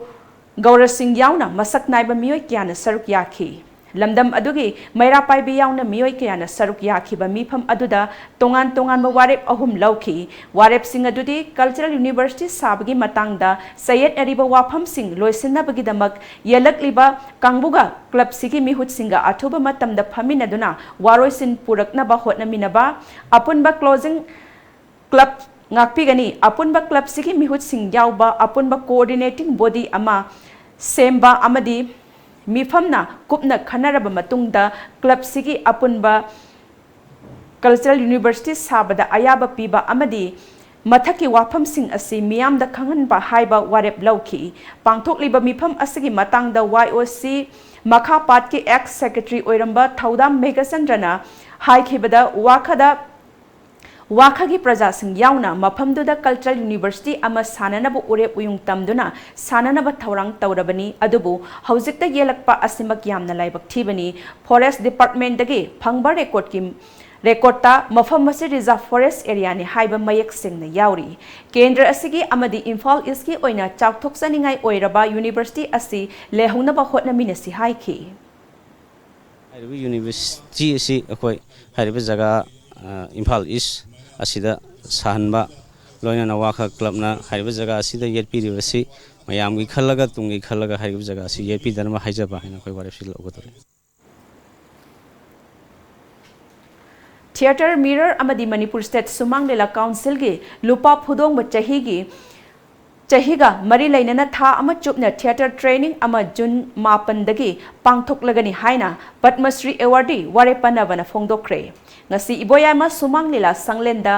ꯒꯧꯔꯁꯤꯡ ꯌꯥꯎꯅ ꯃꯁꯛ ꯅꯥꯏꯕ ꯃꯤꯑꯣꯏ ꯀꯌꯥꯅ ꯁꯔꯨꯛ ꯌꯥꯈꯤ꯫ ꯂꯝꯗꯝ ꯑꯗꯨꯒꯤ ꯃꯩꯔꯥ ꯄꯥꯏꯕꯤ ꯌꯥꯎꯅ ꯃꯤꯑꯣꯏ ꯀꯌꯥꯅ ꯁꯔꯨꯛ ꯌꯥꯈꯤꯕ ꯃꯤꯐꯝ ꯑꯗꯨꯗ ꯇꯣꯉꯥꯟ ꯇꯣꯉꯥꯟꯕ ꯋꯥꯔꯦꯞ ꯑꯍꯨꯝ ꯂꯧꯈꯤ꯫ ꯋꯥꯔꯦꯞꯁꯤꯡ ꯑꯗꯨꯗꯤ ꯀꯜꯆꯔꯦꯜ ꯌꯨꯅꯤꯚꯔꯁꯤꯇꯤ ꯁꯥꯕꯒꯤ ꯃꯇꯥꯡꯗ ꯆꯌꯦꯠꯅꯔꯤꯕ ꯋꯥꯐꯝꯁꯤꯡ ꯂꯣꯏꯁꯤꯟꯅꯕꯒꯤꯗꯃꯛ ꯌꯦꯜꯂꯛꯂꯤꯕ ꯀꯥꯡꯕꯨꯒ ꯀ꯭ꯂꯕꯁꯤꯒꯤ ꯃꯤꯍꯨꯠꯁꯤꯡꯒ ꯑꯊꯨꯕ ꯃꯇꯝꯗ ꯐꯝꯃꯤꯟꯅꯗꯨꯅ ꯋꯥꯔꯣꯏꯁꯤꯟ ꯄꯨꯔꯛꯅꯕ ꯍꯣꯠꯅꯃꯤꯟꯅꯕ, ꯑꯄꯨꯟꯕ ꯀ꯭ꯂꯣꯖꯤꯡ ꯀ꯭ꯂꯕ ꯉꯥꯛꯄꯤꯒꯅꯤ꯫ ꯑꯄꯨꯟꯕ ꯀ꯭ꯂꯕꯁꯤꯒꯤ ꯃꯤꯍꯨꯠꯁꯤꯡ ꯌꯥꯎꯕ ꯑꯄꯨꯟꯕ ꯀꯣꯑꯣꯔꯗꯤꯅꯦꯇꯤꯡ ꯕꯣꯗꯤ ꯑꯃ ꯁꯦꯝꯕ ꯑꯃꯗꯤ ꯃꯤꯐꯝꯅ ꯀꯨꯞꯅ ꯈꯟꯅꯔꯕ ꯃꯇꯨꯡꯗ ꯀ꯭ꯂꯕꯁꯤꯒꯤ ꯑꯄꯨꯟꯕ ꯀꯜꯆꯔꯦꯜ ꯌꯨꯅꯤꯚꯔꯁꯤꯇꯤ ꯁꯥꯕꯗ ꯑꯌꯥꯕ ꯄꯤꯕ ꯑꯃꯗꯤ ꯃꯊꯛꯀꯤ ꯋꯥꯐꯝꯁꯤꯡ ꯑꯁꯤ ꯃꯤꯌꯥꯝꯗ ꯈꯪꯍꯟꯕ ꯍꯥꯏꯕ ꯋꯥꯔꯦꯞ ꯂꯧꯈꯤ꯫ ꯄꯥꯡꯊꯣꯛꯂꯤꯕ ꯃꯤꯐꯝ ꯑꯁꯤꯒꯤ ꯃꯇꯥꯡꯗ ꯋꯥꯏ ꯑꯣ ꯁꯤ ꯃꯈꯥꯄꯥꯠꯀꯤ ꯑꯦꯛꯁ ꯁꯦꯀ꯭ꯔꯦꯇꯔꯤ ꯑꯣꯏꯔꯝꯕ ꯊꯧꯗꯥꯝ ꯃꯦꯘꯆꯟꯗ꯭ꯔꯅ ꯍꯥꯏꯈꯤꯕꯗ, ꯋꯥꯈꯗ ꯋꯥꯈꯒꯤ ꯄ꯭ꯔꯖꯥꯁꯤꯡ ꯌꯥꯎꯅ ꯃꯐꯝꯗꯨꯗ ꯀꯜꯆꯔꯦꯜ ꯌꯨꯅꯤꯚꯔꯁꯤꯇꯤ ꯑꯃ ꯁꯥꯅꯅꯕ ꯎꯔꯦꯞ ꯎꯌꯨꯡ ꯇꯝꯗꯨꯅ ꯁꯥꯅꯅꯕ ꯊꯧꯔꯥꯡ ꯇꯧꯔꯕꯅꯤ꯫ ꯑꯗꯨꯕꯨ ꯍꯧꯖꯤꯛꯇ ꯌꯦꯜꯂꯛꯄ ꯑꯁꯤꯃꯛ ꯌꯥꯝꯅ ꯂꯥꯏꯕꯛ ꯊꯤꯕꯅꯤ꯫ ꯐꯣꯔꯦꯁ ꯗꯤꯄꯥꯔꯠꯃꯦꯟꯗꯒꯤ ꯐꯪꯕ ꯔꯦꯀꯣꯔꯗꯀꯤ ꯔꯦꯀꯣꯔꯗꯇ ꯃꯐꯝ ꯑꯁꯤ ꯔꯤꯖꯥꯔꯚ ꯐꯣꯔꯦꯁ ꯑꯦꯔꯤꯌꯥꯅꯤ ꯍꯥꯏꯕ ꯃꯌꯦꯛ ꯁꯦꯡꯅ ꯌꯥꯎꯔꯤ꯫ ꯀꯦꯟꯗ꯭ꯔ ꯑꯁꯤꯒꯤ ꯑꯃꯗꯤ ꯏꯝꯐꯥꯜ ꯏꯁꯀꯤ ꯑꯣꯏꯅ ꯆꯥꯎꯊꯣꯛꯆꯅꯤꯡꯉꯥꯏ ꯑꯣꯏꯔꯕ ꯌꯨꯅꯤꯚꯔꯁꯤꯇꯤ ꯑꯁꯤ ꯂꯩꯍꯧꯅꯕ ꯍꯣꯠꯅꯃꯤꯟꯅꯁꯤ ꯍꯥꯏꯈꯤ꯫ ꯍꯥꯏꯔꯤꯕ ꯌꯨꯅꯤꯚꯔꯁꯤꯇꯤ ꯑꯁꯤ ꯑꯩꯈꯣꯏ ꯍꯥꯏꯔꯤꯕ ꯖꯒꯥ, ꯑ, ꯏꯝꯐꯥꯜ ꯏꯁ ꯑꯁꯤꯗ ꯁꯥꯍꯟꯕ, ꯂꯣꯏꯅꯅ ꯋꯥꯈ ꯀ꯭ꯂꯕꯅ ꯍꯥꯏꯔꯤꯕ ꯖꯒꯥ ꯑꯁꯤꯗ ꯌꯦꯠꯄꯤꯔꯤꯕꯁꯤ ꯃꯌꯥꯝꯒꯤ ꯈꯜꯂꯒ, ꯇꯨꯡꯒꯤ ꯈꯜꯂꯒ ꯍꯥꯏꯔꯤꯕ ꯖꯒꯥ ꯑꯁꯤ ꯌꯦꯠꯄꯤꯗꯅꯕ ꯍꯥꯏꯖꯕ ꯍꯥꯏꯅ ꯑꯩꯈꯣꯏ ꯋꯥꯔꯦꯞꯁꯤ ꯂꯧꯒꯗꯧꯔꯤ꯫ Theatre Mirror ꯑꯃꯗꯤ ꯃꯅꯤꯄꯨꯔ ꯁ꯭ꯇꯦꯠ ꯁꯨꯃꯥꯡ ꯂꯤꯂꯥ ꯀꯥꯎꯟꯁꯤꯜꯒꯤ ꯂꯨꯄꯥ ꯐꯨꯗꯣꯡꯕ ꯆꯍꯤꯒꯤ ꯆꯍꯤꯒ ꯃꯔꯤ ꯂꯩꯅꯅ ꯊꯥ ꯑꯃ ꯆꯨꯞꯅ theatre training ꯑꯃ ꯖꯨꯟ ꯃꯥꯄꯟꯗꯒꯤ ꯄꯥꯡꯊꯣꯛꯂꯒꯅꯤ ꯍꯥꯏꯅ ꯄꯗꯃꯁ꯭ꯔꯤ awardee ꯋꯥꯔꯦ ꯄꯅꯕꯅ ꯐꯣꯡꯗꯣꯛꯈ꯭ꯔꯦ꯫ ꯉꯁꯤ ꯏꯕꯣꯌꯥꯏꯃ ꯁꯨꯃꯥꯡ ꯂꯤꯂꯥ ꯁꯪꯂꯦꯟꯗ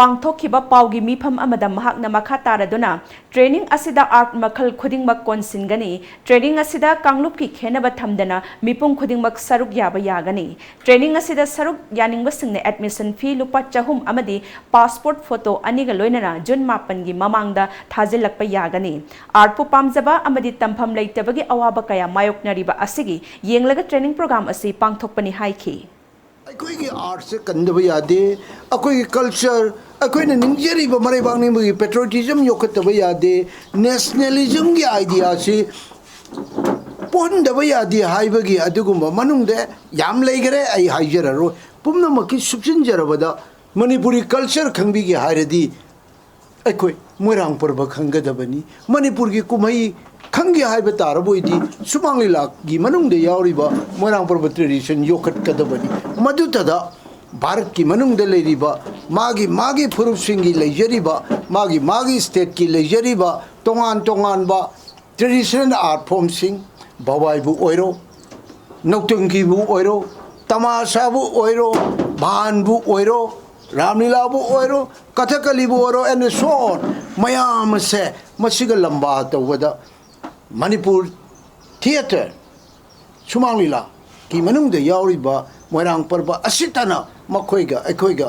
ꯄꯥꯡꯊꯣꯛꯈꯤꯕ ꯄꯥꯎꯒꯤ ꯃꯤꯐꯝ ꯑꯃꯗ ꯃꯍꯥꯛꯅ ꯃꯈꯥ ꯇꯥꯔꯗꯨꯅ, training ꯑꯁꯤꯗ art ꯃꯈꯜ ꯈꯨꯗꯤꯡꯃꯛ ꯀꯣꯟꯁꯤꯟꯒꯅꯤ꯫ Training ꯑꯁꯤꯗ ꯀꯥꯡꯂꯨꯞꯀꯤ ꯈꯦꯟꯅꯕ ꯊꯝꯗꯅ ꯃꯤꯄꯨꯝ ꯈꯨꯗꯤꯡꯃꯛ ꯁꯔꯨꯛ ꯌꯥꯕ ꯌꯥꯒꯅꯤ꯫ Training ꯑꯁꯤꯗ ꯁꯔꯨꯛ ꯌꯥꯅꯤꯡꯕꯁꯤꯡꯅ admission fee ꯂꯨꯄꯥ ꯆꯍꯨꯝ ꯑꯃꯗꯤ passport photo ꯑꯅꯤꯒ ꯂꯣꯏꯅꯅ ꯖꯨꯟ ꯃꯥꯄꯟꯒꯤ ꯃꯃꯥꯡꯗ ꯊꯥꯖꯤꯜꯂꯛꯄ ꯌꯥꯒꯅꯤ꯫ Artꯄꯨ ꯄꯥꯝꯖꯕ ꯑꯃꯗꯤ ꯇꯝꯐꯝ ꯂꯩꯇꯕꯒꯤ ꯑꯋꯥꯕ ꯀꯌꯥ ꯃꯥꯌꯣꯛꯅꯔꯤꯕ ꯑꯁꯤꯒꯤ ꯌꯦꯡꯂꯒ training program ꯑꯁꯤ ꯄꯥꯡꯊꯣꯛꯄꯅꯤ ꯍꯥꯏꯈꯤ꯫ ꯑꯩꯈꯣꯏꯒꯤ artꯁꯦ ꯀꯟꯗꯕ ꯌꯥꯗꯦ꯫ ꯑꯩꯈꯣꯏꯒꯤ culture, ꯑꯩꯈꯣꯏꯅ ꯅꯤꯡꯖꯔꯤꯕ ꯃꯔꯩꯕꯥꯛ ꯅꯤꯡꯕꯒꯤ patriotism ꯌꯣꯛꯈꯠꯇꯕ ꯌꯥꯗꯦ꯫ Nationalismꯒꯤ ideaꯁꯤ ꯄꯣꯛꯍꯟꯗꯕ ꯌꯥꯗꯦ ꯍꯥꯏꯕꯒꯤ ꯑꯗꯨꯒꯨꯝꯕ ꯃꯅꯨꯡꯗ ꯌꯥꯝ ꯂꯩꯈꯔꯦ, ꯑꯩ ꯍꯥꯏꯖꯔꯔꯣꯏ꯫ ꯄꯨꯝꯅꯃꯛꯀꯤ ꯁꯨꯞꯆꯤꯟꯖꯔꯕꯗ ꯃꯅꯤꯄꯨꯔꯤ culture ꯈꯪꯕꯤꯒꯦ ꯍꯥꯏꯔꯗꯤ ꯑꯩꯈꯣꯏ ꯃꯣꯏꯔꯥꯡ ꯄꯔꯕ ꯈꯪꯒꯗꯕꯅꯤ꯫ ꯃꯅꯤꯄꯨꯔꯒꯤ ꯀꯨꯝꯍꯩ ꯈꯪꯒꯦ ꯍꯥꯏꯕ ꯇꯥꯔꯕ ꯑꯣꯏꯗꯤ ꯁꯨꯃꯥꯡ ꯂꯤꯂꯥꯒꯤ ꯃꯅꯨꯡꯗ ꯌꯥꯎꯔꯤꯕ ꯃꯣꯏꯔꯥꯡ ꯄꯔꯕ tradition ꯌꯣꯛꯈꯠꯀꯗꯕꯅꯤ꯫ ꯃꯗꯨꯇꯗ ꯚꯥꯔꯠꯀꯤ ꯃꯅꯨꯡꯗ ꯂꯩꯔꯤꯕ ꯃꯥꯒꯤ ꯃꯥꯒꯤ ꯐꯨꯔꯨꯞꯁꯤꯡꯒꯤ ꯂꯩꯖꯔꯤꯕ, ꯃꯥꯒꯤ ꯃꯥꯒꯤ stateꯀꯤ ꯂꯩꯖꯔꯤꯕ ꯇꯣꯉꯥꯟ ꯇꯣꯉꯥꯟꯕ traditional art formꯁꯤꯡ, ꯚꯋꯥꯏꯕꯨ ꯑꯣꯏꯔꯣ, ꯅꯧꯇꯨꯡꯒꯤꯕꯨ ꯑꯣꯏꯔꯣ, ꯇꯃꯥꯁꯥꯕꯨ ꯑꯣꯏꯔꯣ, ꯚꯥꯟꯕꯨ ꯑꯣꯏꯔꯣ, ꯔꯥꯝꯂꯤꯂꯥꯕꯨ ꯑꯣꯏꯔꯣ, ꯀꯊꯛꯀꯂꯤꯕꯨ ꯑꯣꯏꯔꯣ, and so on, ꯃꯌꯥꯝ ꯑꯁꯦ ꯃꯁꯤꯒ ꯂꯝꯕꯥ ꯇꯧꯕꯗ ꯃꯅꯤꯄꯨꯔ theatre ꯁꯨꯃꯥꯡ ꯂꯤꯂꯥꯒꯤ ꯃꯅꯨꯡꯗ ꯌꯥꯎꯔꯤꯕ ꯃꯣꯏꯔꯥꯡ ꯄꯔꯕ ꯑꯁꯤꯇꯅ ꯃꯈꯣꯏꯒ ꯑꯩꯈꯣꯏꯒ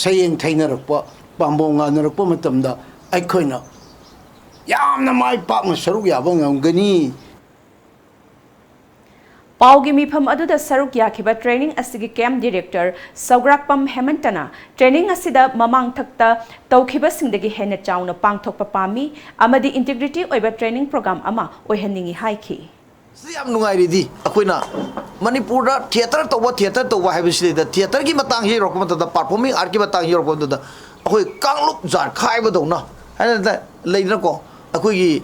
ꯁꯌꯦꯡ ꯊꯩꯅꯔꯛꯄ, ꯄꯥꯝꯕꯣꯝ ꯉꯥꯅꯔꯛꯄ ꯃꯇꯝꯗ ꯑꯩꯈꯣꯏꯅ ꯌꯥꯝꯅ ꯃꯥꯏ ꯄꯥꯛꯅ ꯁꯔꯨꯛ ꯌꯥꯕ ꯉꯝꯒꯅꯤ꯫ ꯄꯥꯎꯒꯤ ꯃꯤꯐꯝ ꯑꯗꯨꯗ ꯁꯔꯨꯛ ꯌꯥꯈꯤꯕ training ꯑꯁꯤꯒꯤ camp director ꯁꯧꯒ꯭ꯔꯥꯛꯄꯝ ꯍꯦꯃꯟꯇꯅ training ꯑꯁꯤꯗ ꯃꯃꯥꯡꯊꯛꯇ ꯇꯧꯈꯤꯕꯁꯤꯡꯗꯒꯤ ꯍꯦꯟꯅ ꯆꯥꯎꯅ ꯄꯥꯡꯊꯣꯛꯄ ꯄꯥꯝꯃꯤ ꯑꯃꯗꯤ integrity ꯑꯣꯏꯕ training program ꯑꯃ ꯑꯣꯏꯍꯟꯅꯤꯡꯏ ꯍꯥꯏꯈꯤ꯫ ꯁꯤꯗ ꯌꯥꯝ ꯅꯨꯡꯉꯥꯏꯔꯤꯗꯤ ꯑꯩꯈꯣꯏꯅ ꯃꯅꯤꯄꯨꯔꯗ theatre ꯇꯧꯕ, theatre ꯇꯧꯕ ꯍꯥꯏꯕꯁꯤꯗꯩꯗ theatreꯒꯤ ꯃꯇꯥꯡꯁꯤ ꯌꯧꯔꯛꯄ ꯃꯇꯝꯗ, performing artꯀꯤ ꯃꯇꯥꯡꯁꯤ ꯌꯧꯔꯛꯄ ꯃꯇꯝꯗ ꯑꯩꯈꯣꯏ ꯀꯥꯡꯂꯨꯞ ꯖꯥꯠ ꯈꯥꯏꯕꯗꯧꯅ ꯍꯥꯏꯅ ꯂꯩꯗꯅꯀꯣ, ꯑꯩꯈꯣꯏꯒꯤ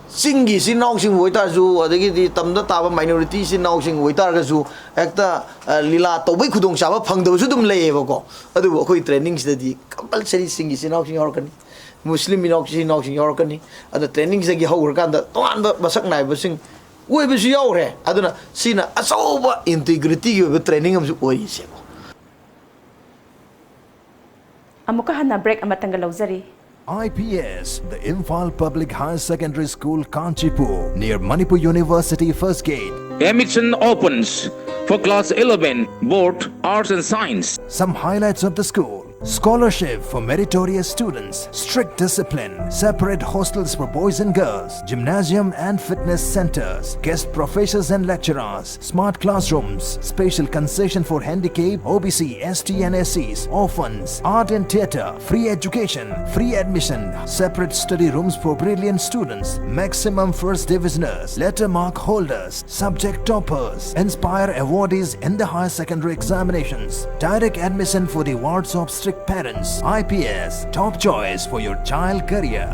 ꯆꯤꯡꯒꯤ ꯏꯆꯤꯟ ꯏꯅꯥꯎꯁꯤꯡ ꯑꯣꯏꯇꯥꯔꯁꯨ, ꯑꯗꯒꯤꯗꯤ ꯇꯝꯗ ꯇꯥꯕ minority ꯏꯆꯤꯟ ꯏꯅꯥꯎꯁꯤꯡ ꯑꯣꯏꯇꯥꯔꯒꯁꯨ, ꯍꯦꯛꯇ ꯑ, ꯂꯤꯂꯥ ꯇꯧꯕꯩ ꯈꯨꯗꯣꯡꯆꯥꯕ ꯐꯪꯗꯕꯁꯨ ꯑꯗꯨꯝ ꯂꯩꯌꯦꯕꯀꯣ꯫ ꯑꯗꯨꯕꯨ ꯑꯩꯈꯣꯏ ꯇ꯭ꯔꯦꯅꯤꯡꯁꯤꯗꯗꯤ ꯀꯝꯄꯜꯁꯔꯤ ꯆꯤꯡꯒꯤ ꯏꯆꯤꯟ ꯏꯅꯥꯎꯁꯤꯡ ꯌꯥꯎꯔꯛꯀꯅꯤ, ꯃꯨꯁꯂꯤꯝ ꯏꯅꯥꯎ ꯏꯆꯤꯟ ꯏꯅꯥꯎꯁꯤꯡ ꯌꯥꯎꯔꯛꯀꯅꯤ꯫ ꯑꯗ ꯇ꯭ꯔꯦꯅꯤꯡꯁꯤꯗꯒꯤ ꯍꯧꯈ꯭ꯔꯀꯥꯟꯗ ꯇꯣꯉꯥꯟꯕ ꯃꯁꯛ ꯅꯥꯏꯕꯁꯤꯡ ꯑꯣꯏꯕꯁꯨ ꯌꯥꯎꯈ꯭ꯔꯦ꯫ ꯑꯗꯨꯅ ꯁꯤꯅ ꯑꯆꯧꯕ ꯏꯟꯇꯤꯒ꯭ꯔꯤꯇꯤꯒꯤ ꯑꯣꯏꯕ ꯇ꯭ꯔꯦꯅꯤꯡ ꯑꯃꯁꯨ ꯑꯣꯏꯔꯤꯁꯦꯀꯣ꯫ ꯑꯃꯨꯛꯀ ꯍꯟꯅ break ꯑꯃꯇꯪꯒ ꯂꯧꯖꯔꯤ꯫ I P S, the Imphal Public Higher Secondary School, Kanchipur, near Manipur University First Gate. Admission opens for class eleven, both arts and science. Some highlights of the school: scholarship for meritorious students, strict discipline, separate hostels for boys and girls, gymnasium and fitness centers, guest professors and lecturers, smart classrooms, special concession for handicap, O B C, S T and S Cs, orphans, art and theatre, free education, free admission, separate study rooms for brilliant students, maximum first divisioners, letter mark holders, subject toppers, inspire awardees in the higher secondary examinations, direct admission for the wards of strict parents. I P S, top choice for your child career.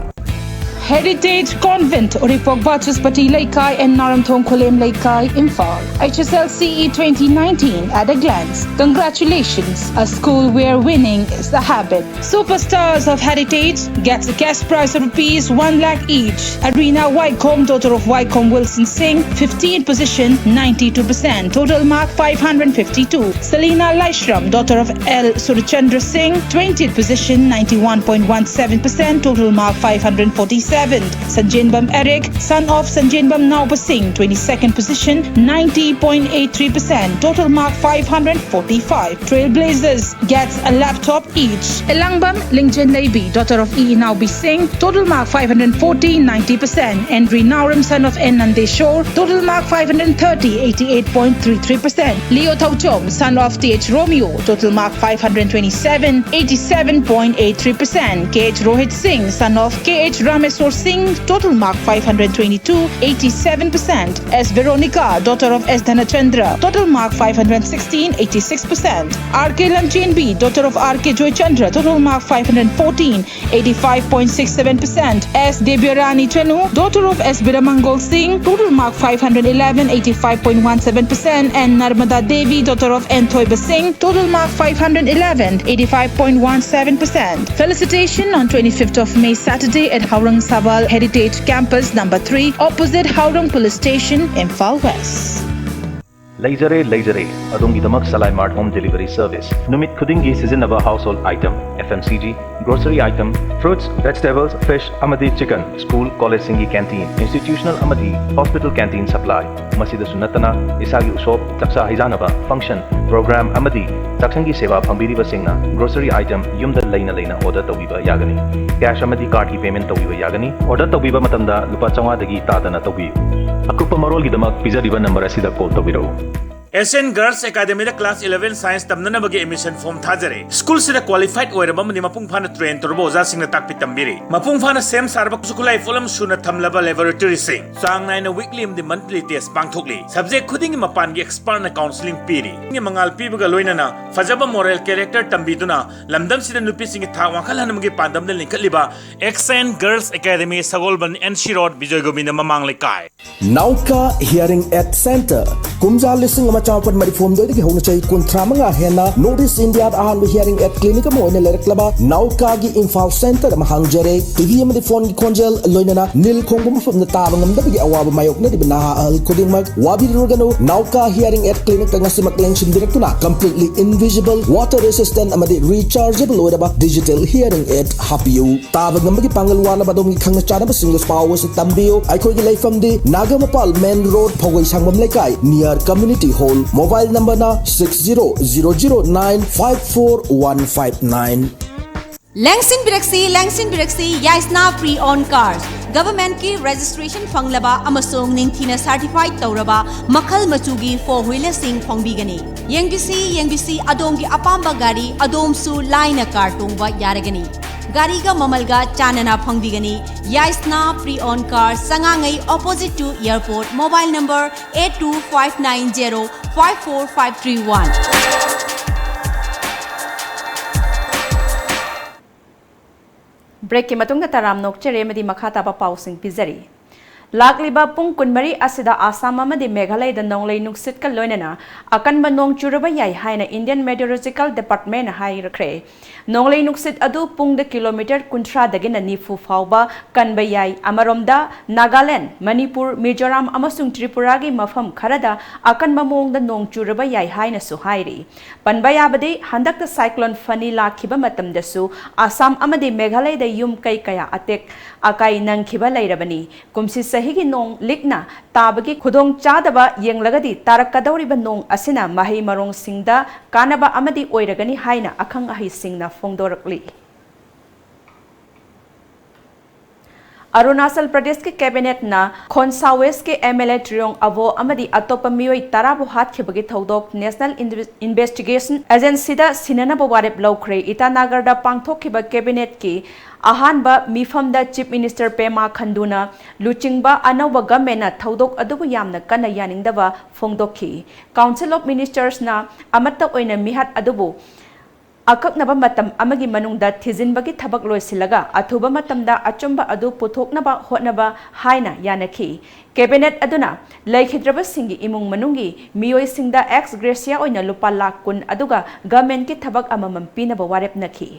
Heritage Convent, Uripok Bachus Pati Leikai and Naramthong Khulem Leikai, Imphal. H S L C E twenty nineteen at a glance. Congratulations, a school where winning is the habit. Superstars of Heritage gets a cash prize of rupees one lakh each. Arina Waikom, daughter of Waikom Wilson Singh, fifteenth position, ninety-two percent, total mark five hundred fifty-two. Selina Laishram, daughter of L Surchandra Singh, twentieth position, ninety-one point one seven percent, total mark five hundred forty-seven. Sanjinbam Eric, son of Sanjinbam Nauba Singh, twenty-second position, ninety point eight three percent, total mark five hundred forty-five. Trailblazers gets a laptop each. Elangbam Lingchen Leibi, daughter of E Naubi Singh, total mark five hundred forty, ninety percent. Henry Nauram, son of N Nandeshwar, total mark five hundred thirty, eighty-eight point three three percent. Leo Thauchom, son of T H Romeo, total mark five hundred twenty-seven, eighty-seven point eight three percent. K H Rohit Singh, son of K H Rameswar Singh, total mark five hundred twenty-two, eighty-seven percent. S Veronica, daughter of S Dhanachandra, total mark five hundred sixteen, eighty-six percent. R K Lamchenbi, daughter of R K Joychandra, total mark five hundred fourteen, eighty-five point six seven percent. S Debyarani Chanu, daughter of S Biramangal Singh, total mark five hundred eleven, eighty-five point one seven percent, and Narmada Devi, daughter of N Thoiba Singh, total mark five hundred eleven, eighty-five point one seven percent. Felicitation on twenty-fifth of May, Saturday, at Haurang Sabal Heritage Campus number three, opposite Haurang Police Station, Imphal West. ꯂꯩꯖꯔꯦ, ꯂꯩꯖꯔꯦ꯫ ꯑꯗꯣꯝꯒꯤꯗꯃꯛ Salai mart home delivery service. ꯅꯨꯃꯤꯠ ꯈꯨꯗꯤꯡꯒꯤ ꯁꯤꯖꯤꯟꯅꯕ household item, FMCG, grocery item, fruits, vegetables, fish ꯑꯃꯗꯤ chicken, school, ꯀꯣꯂꯦꯖꯁꯤꯡꯒꯤ canteen, institutional ꯑꯃꯗꯤ hospital canteen supply. ꯃꯁꯤꯗꯁꯨ ꯅꯠꯇꯅ, ꯏꯁꯥꯒꯤ ꯎꯁꯣꯞ, ꯆꯥꯛꯆꯥ ꯍꯩꯖꯥꯟꯅꯕ, ꯐꯪꯁꯟ, ꯄ꯭ꯔꯣꯒ꯭ꯔꯥꯝ ꯑꯃꯗꯤ ꯆꯥꯛꯁꯪꯒꯤ ꯁꯦꯕꯥ ꯐꯪꯕꯤꯔꯤꯕꯁꯤꯡꯅ ꯒ꯭ꯔꯣꯁꯔꯤ ꯑꯥꯏꯇꯦꯝ ꯌꯨꯝꯗ ꯂꯩꯅ ꯂꯩꯅ ꯑꯣꯔꯗꯔ ꯇꯧꯕꯤꯕ ꯌꯥꯒꯅꯤ꯫ ꯀꯦꯁ ꯑꯃꯗꯤ ꯀꯥꯔꯗꯀꯤ ꯄꯦꯃꯦꯟ ꯇꯧꯕꯤꯕ ꯌꯥꯒꯅꯤ꯫ ꯑꯣꯔꯗꯔ ꯇꯧꯕꯤꯕ ꯃꯇꯝꯗ ꯂꯨꯄꯥ ꯆꯥꯝꯃꯉꯥꯗꯒꯤ ꯇꯥꯗꯅ ꯇꯧꯕꯤꯌꯨ꯫ ꯑꯀꯨꯞꯄ ꯃꯔꯣꯜꯒꯤꯗꯃꯛ ꯄꯤꯖꯔꯤꯕ ꯅꯝꯕꯔ ꯑꯁꯤꯗ ꯀꯣꯜ ꯇꯧꯕꯤꯔꯛꯎ꯫ ꯑꯦꯁ ꯑꯦꯟ ꯒꯔꯜꯁ ꯑꯦꯀꯥꯗꯃꯤꯗ ꯀ꯭ꯂꯥꯁ ꯏꯂꯦꯚꯦꯟ ꯁꯥꯏꯟꯁ ꯇꯝꯅꯅꯕꯒꯤ ꯑꯦꯗꯃꯤꯁꯟ ꯐꯣꯔꯝ ꯊꯥꯖꯔꯦ꯫ ꯁ꯭ꯀꯨꯜꯁꯤꯗ ꯀ꯭ꯋꯥꯂꯤꯐꯥꯏꯗ ꯑꯣꯏꯔꯕ ꯑꯃꯗꯤ ꯃꯄꯨꯡ ꯐꯥꯅ ꯇ꯭ꯔꯦꯟ ꯇꯧꯔꯕ ꯑꯣꯖꯥꯁꯤꯡꯅ ꯇꯥꯛꯄꯤ ꯇꯝꯕꯤꯔꯤ꯫ ꯃꯄꯨꯡ ꯐꯥꯅ ꯁꯦꯝ ꯁꯥꯔꯕ ꯈꯨꯠꯁꯨ ꯈꯨꯠꯂꯥꯏ ꯄꯣꯠꯂꯝ ꯁꯨꯅ ꯊꯝꯂꯕ ꯂꯦꯕꯣꯔꯦꯇꯔꯤꯁꯤꯡ꯫ ꯆꯥꯡ ꯅꯥꯏꯅ ꯋꯤꯛꯂꯤ ꯑꯃꯗꯤ ꯃꯟꯊꯂꯤ ꯇꯦꯁ ꯄꯥꯡꯊꯣꯛꯂꯤ꯫ ꯁꯕꯖꯦꯛ ꯈꯨꯗꯤꯡꯒꯤ ꯃꯄꯥꯟꯒꯤ ꯑꯦꯛꯁꯄꯔꯠꯅ ꯀꯥꯎꯟꯁꯤꯂꯤꯡ ꯄꯤꯔꯤ꯫ ꯃꯉꯥꯜ ꯄꯤꯕꯒ ꯂꯣꯏꯅꯅ ꯐꯖꯕ ꯃꯣꯔꯦꯜ ꯀꯦꯔꯦꯛꯇꯔ ꯇꯝꯕꯤꯗꯨꯅ ꯂꯝꯗꯝꯁꯤꯗ ꯅꯨꯄꯤꯁꯤꯡꯒꯤ ꯊꯥꯛ ꯋꯥꯡꯈꯠꯍꯟꯕꯒꯤ ꯄꯥꯟꯗꯝꯗ ꯂꯤꯡꯈꯠꯂꯤꯕ S N girls academy, Sagolband, N C road, Bijoy Govinda ꯃꯃꯥꯡ ꯂꯩꯀꯥꯏ꯫ ꯅꯥꯎꯀꯥ ꯍꯤꯌꯔꯤꯡ ꯑꯦꯗ ꯁꯦꯟꯇꯔ꯫ ꯀꯨꯝꯖꯥ ꯂꯤꯁꯤꯡ ꯑꯃ ꯆꯥꯃꯥꯄꯟ ꯃꯔꯤꯐꯨ ꯍꯨꯝꯗꯣꯏꯗꯒꯤ ꯍꯧꯅ ꯆꯍꯤ ꯀꯨꯟꯊ꯭ꯔꯥ ꯃꯉꯥ ꯍꯦꯟꯅ ꯅꯣꯔꯠ ꯏꯁ ꯏꯟꯗꯤꯌꯥꯗ ꯑꯍꯥꯟꯕ ꯍꯤꯌꯔꯤꯡ ꯑꯦꯗ ꯀ꯭ꯂꯤꯅꯤꯛ ꯑꯃ ꯑꯣꯏꯅ ꯂꯩꯔꯛꯂꯕ ꯅꯥꯎꯀꯥꯒꯤ ꯏꯝꯐꯥꯜ ꯁꯦꯟꯇꯔ ꯑꯃ ꯍꯥꯡꯖꯔꯦ꯫ ꯇꯤꯚꯤ ꯑꯃꯗꯤ ꯐꯣꯟꯒꯤ ꯈꯣꯟꯖꯦꯜ, ꯂꯣꯏꯅꯅ ꯅꯤꯜ ꯈꯣꯡꯕ ꯃꯐꯝꯗ ꯇꯥꯕ ꯉꯝꯗꯕꯒꯤ ꯑꯋꯥꯕ ꯃꯥꯌꯣꯛꯅꯔꯤꯕ ꯅꯍꯥ ꯑꯍꯜ ꯈꯨꯗꯤꯡꯃꯛ ꯋꯥꯕꯤꯔꯨꯔꯒꯅꯨ꯫ ꯅꯥꯎꯀꯥ ꯍꯤꯌꯔꯤꯡ ꯑꯦꯗ ꯀ꯭ꯂꯤꯅꯤꯛꯇ ꯉꯁꯤꯃꯛ ꯂꯦꯡꯁꯤꯟꯕꯤꯔꯛꯇꯨꯅ ꯀꯝꯄ꯭ꯂꯤꯠꯂꯤ ꯏꯟꯚꯤꯖꯤꯕꯜ, ꯋꯥꯇꯔ ꯔꯦꯁꯤꯁꯇꯦꯟ ꯑꯃꯗꯤ ꯔꯤꯆꯥꯔꯖꯦꯕꯜ ꯑꯣꯏꯔꯕ ꯗꯤꯖꯤꯇꯦꯜ ꯍꯤꯌꯔꯤꯡ ꯑꯦꯗ ꯍꯥꯞꯄꯤꯌꯨ꯫ ꯇꯥꯕ ꯉꯝꯕꯒꯤ ꯄꯥꯡꯒꯜ ꯋꯥꯠꯂꯕ ꯑꯗꯣꯝꯒꯤ ꯈꯪꯅ ꯆꯥꯟꯅꯕꯁꯤꯡꯗꯁꯨ ꯄꯥꯎ ꯑꯁꯤ ꯇꯝꯕꯤꯌꯨ꯫ ꯑꯩꯈꯣꯏꯒꯤ ꯂꯩꯐꯝꯗꯤ ꯅꯥꯒꯥꯃꯄꯥꯜ ꯃꯦꯟ ꯔꯣꯗ, ꯐꯧꯒꯩ ꯁꯪꯕꯝ ꯂꯩꯀꯥꯏ, near community hall꯫ Mobile number ꯅ six zero zero zero nine five four one five nine꯫ ꯂꯦꯡꯁꯤꯟꯕꯤꯔꯛꯁꯤ, ꯂꯦꯡꯁꯤꯟꯕꯤꯔꯛꯁꯤ, ꯌꯥꯏꯁꯅꯥ ꯄ꯭ꯔꯤ ꯑꯣꯟ ꯀꯥꯔꯁ꯫ ꯒꯚꯔꯟꯃꯦꯟꯠꯀꯤ ꯔꯦꯖꯤꯁꯇ꯭ꯔꯦꯁꯟ ꯐꯪꯂꯕ ꯑꯃꯁꯨꯡ ꯅꯤꯡꯊꯤꯅ ꯁꯔꯇꯤꯐꯥꯏꯗ ꯇꯧꯔꯕ ꯃꯈꯜ ꯃꯆꯨꯒꯤ ꯐꯣꯔ ꯍ꯭ꯋꯤꯂꯔꯁꯤꯡ ꯐꯪꯕꯤꯒꯅꯤ꯫ ꯌꯦꯡꯕꯤꯁꯤ, ꯌꯦꯡꯕꯤꯁꯤ, ꯑꯗꯣꯝꯒꯤ ꯑꯄꯥꯝꯕ ꯒꯥꯔꯤ ꯑꯗꯣꯝꯁꯨ ꯂꯥꯏꯅ ꯀꯥꯔ ꯇꯣꯡꯕ ꯌꯥꯔꯒꯅꯤ꯫ ꯒꯥꯔꯤꯒ ꯃꯃꯜꯒ ꯆꯥꯟꯅꯅ ꯐꯪꯕꯤꯒꯅꯤ꯫ ꯌꯥꯏꯁꯅꯥ pre-owned car, ꯁꯉꯥꯡꯉꯩ, opposite to airport, mobile number eight two five nine zero five four five three one꯫ Breakꯀꯤ ꯃꯇꯨꯡꯗ ꯇꯔꯥꯝꯅ ꯑꯣꯛꯆꯔꯤ ꯑꯃꯗꯤ ꯃꯈꯥ ꯇꯥꯕ ꯄꯥꯎꯁꯤꯡ ꯄꯤꯖꯔꯤ꯫ ꯂꯥꯛꯂꯤꯕ ꯄꯨꯡ ꯀꯨꯟꯃꯔꯤ ꯑꯁꯤꯗ ꯑꯁꯥꯝ ꯑꯃꯗꯤ ꯃꯦꯘꯥꯂꯌꯗ ꯅꯣꯡꯂꯩ ꯅꯨꯡꯁꯤꯠꯀ ꯂꯣꯏꯅꯅ ꯑꯀꯟꯕ ꯅꯣꯡ ꯆꯨꯔꯕ ꯌꯥꯏ ꯍꯥꯏꯅ Indian Meteorological Departmentꯅ ꯍꯥꯏꯔꯛꯈ꯭ꯔꯦ꯫ ꯅꯣꯡꯂꯩ ꯅꯨꯡꯁꯤꯠ ꯑꯗꯨ ꯄꯨꯡꯗ ꯀꯤꯂꯣꯃꯤꯇꯔ ꯀꯨꯟꯊ꯭ꯔꯥꯗꯒꯤꯅ ꯅꯤꯐꯨ ꯐꯥꯎꯕ ꯀꯟꯕ ꯌꯥꯏ꯫ ꯑꯃꯔꯣꯝꯗ, ꯅꯥꯒꯥꯂꯦꯟ, ꯃꯅꯤꯄꯨꯔ, ꯃꯤꯖꯣꯔꯥꯝ ꯑꯃꯁꯨꯡ ꯇ꯭ꯔꯤꯄꯨꯔꯥꯒꯤ ꯃꯐꯝ ꯈꯔꯗ ꯑꯀꯟꯕ ꯃꯑꯣꯡꯗ ꯅꯣꯡ ꯆꯨꯔꯕ ꯌꯥꯏ ꯍꯥꯏꯅꯁꯨ ꯍꯥꯏꯔꯤ꯫ ꯄꯟꯕ ꯌꯥꯕꯗꯤ, ꯍꯟꯗꯛꯇ Cyclone Fani ꯂꯥꯛꯈꯤꯕ ꯃꯇꯝꯗꯁꯨ ꯑꯁꯥꯝ ꯑꯃꯗꯤ ꯃꯦꯘꯥꯂꯌꯗ ꯌꯨꯝ ꯀꯩ ꯀꯌꯥ ꯑꯇꯦꯛ ꯑꯀꯥꯏ ꯅꯪꯈꯤꯕ ꯂꯩꯔꯕꯅꯤ꯫ ꯀꯨꯝꯁꯤ ꯆꯍꯤꯒꯤ ꯅꯣꯡ ꯂꯤꯛꯅ ꯇꯥꯕꯒꯤ ꯈꯨꯗꯣꯡꯆꯥꯗꯕ ꯌꯦꯡꯂꯒꯗꯤ, ꯇꯥꯔꯛꯀꯗꯧꯔꯤꯕ ꯅꯣꯡ ꯑꯁꯤꯅ ꯃꯍꯩ ꯃꯔꯣꯡꯁꯤꯡꯗ ꯀꯥꯟꯅꯕ ꯑꯃꯗꯤ ꯑꯣꯏꯔꯒꯅꯤ ꯍꯥꯏꯅ ꯑꯈꯪ ꯑꯍꯩꯁꯤꯡꯅ ꯐꯣꯡꯗꯣꯔꯛꯂꯤ꯫ ꯑꯔꯨꯅꯥꯆꯜ ꯄ꯭ꯔꯗꯦꯁꯀꯤ ꯀꯦꯕꯤꯅꯦꯠꯅ ꯈꯣꯟꯁꯥ ꯋꯦꯁꯀꯤ MLA ꯇ꯭ꯔꯤꯌꯣꯡ ꯑꯕꯣ ꯑꯃꯗꯤ ꯑꯇꯣꯞꯄ ꯃꯤꯑꯣꯏ ꯇꯔꯥꯕꯨ ꯍꯥꯠꯈꯤꯕꯒꯤ ꯊꯧꯗꯣꯛ National Inve-, Investigation Agencyꯗ ꯁꯤꯟꯅꯅꯕ ꯋꯥꯔꯦꯞ ꯂꯧꯈ꯭ꯔꯦ꯫ ꯏꯇꯥꯅꯥꯒꯔꯗ ꯄꯥꯡꯊꯣꯛꯈꯤꯕ ꯀꯦꯕꯤꯅꯦꯠꯀꯤ ꯑꯍꯥꯟꯕ ꯃꯤꯐꯝꯗ Chief Minister ꯄꯦꯃꯥ ꯈꯟꯗꯨꯅ ꯂꯨꯆꯤꯡꯕ ꯑꯅꯧꯕ ꯒꯚꯔꯟꯃꯦꯟꯠꯅ ꯊꯧꯗꯣꯛ ꯑꯗꯨꯕꯨ ꯌꯥꯝꯅ ꯀꯟꯅ ꯌꯥꯅꯤꯡꯗꯕ ꯐꯣꯡꯗꯣꯛꯈꯤ꯫ Council of Ministersꯅ ꯑꯃꯠꯇ ꯑꯣꯏꯅ ꯃꯤꯍꯥꯠ ꯑꯗꯨꯕꯨ ꯑꯀꯛꯅꯕ ꯃꯇꯝ ꯑꯃꯒꯤ ꯃꯅꯨꯡꯗ ꯊꯤꯖꯤꯟꯕꯒꯤ ꯊꯕꯛ ꯂꯣꯏꯁꯤꯜꯂꯒ ꯑꯊꯨꯕ ꯃꯇꯝꯗ ꯑꯆꯨꯝꯕ ꯑꯗꯨ ꯄꯨꯊꯣꯛꯅꯕ ꯍꯣꯠꯅꯕ ꯍꯥꯏꯅ ꯌꯥꯅꯈꯤ꯫ ꯀꯦꯕꯤꯅꯦꯠ ꯑꯗꯨꯅ ꯂꯩꯈꯤꯗ꯭ꯔꯕꯁꯤꯡꯒꯤ ꯏꯃꯨꯡ ꯃꯅꯨꯡꯒꯤ ꯃꯤꯑꯣꯏꯁꯤꯡꯗ ex gratia ꯑꯣꯏꯅ ꯂꯨꯄꯥ ꯂꯥꯈ ꯀꯨꯟ ꯑꯗꯨꯒ ꯒꯚꯔꯟꯃꯦꯟꯠꯀꯤ ꯊꯕꯛ ꯑꯃꯃꯝ ꯄꯤꯅꯕ ꯋꯥꯔꯦꯞꯅꯈꯤ꯫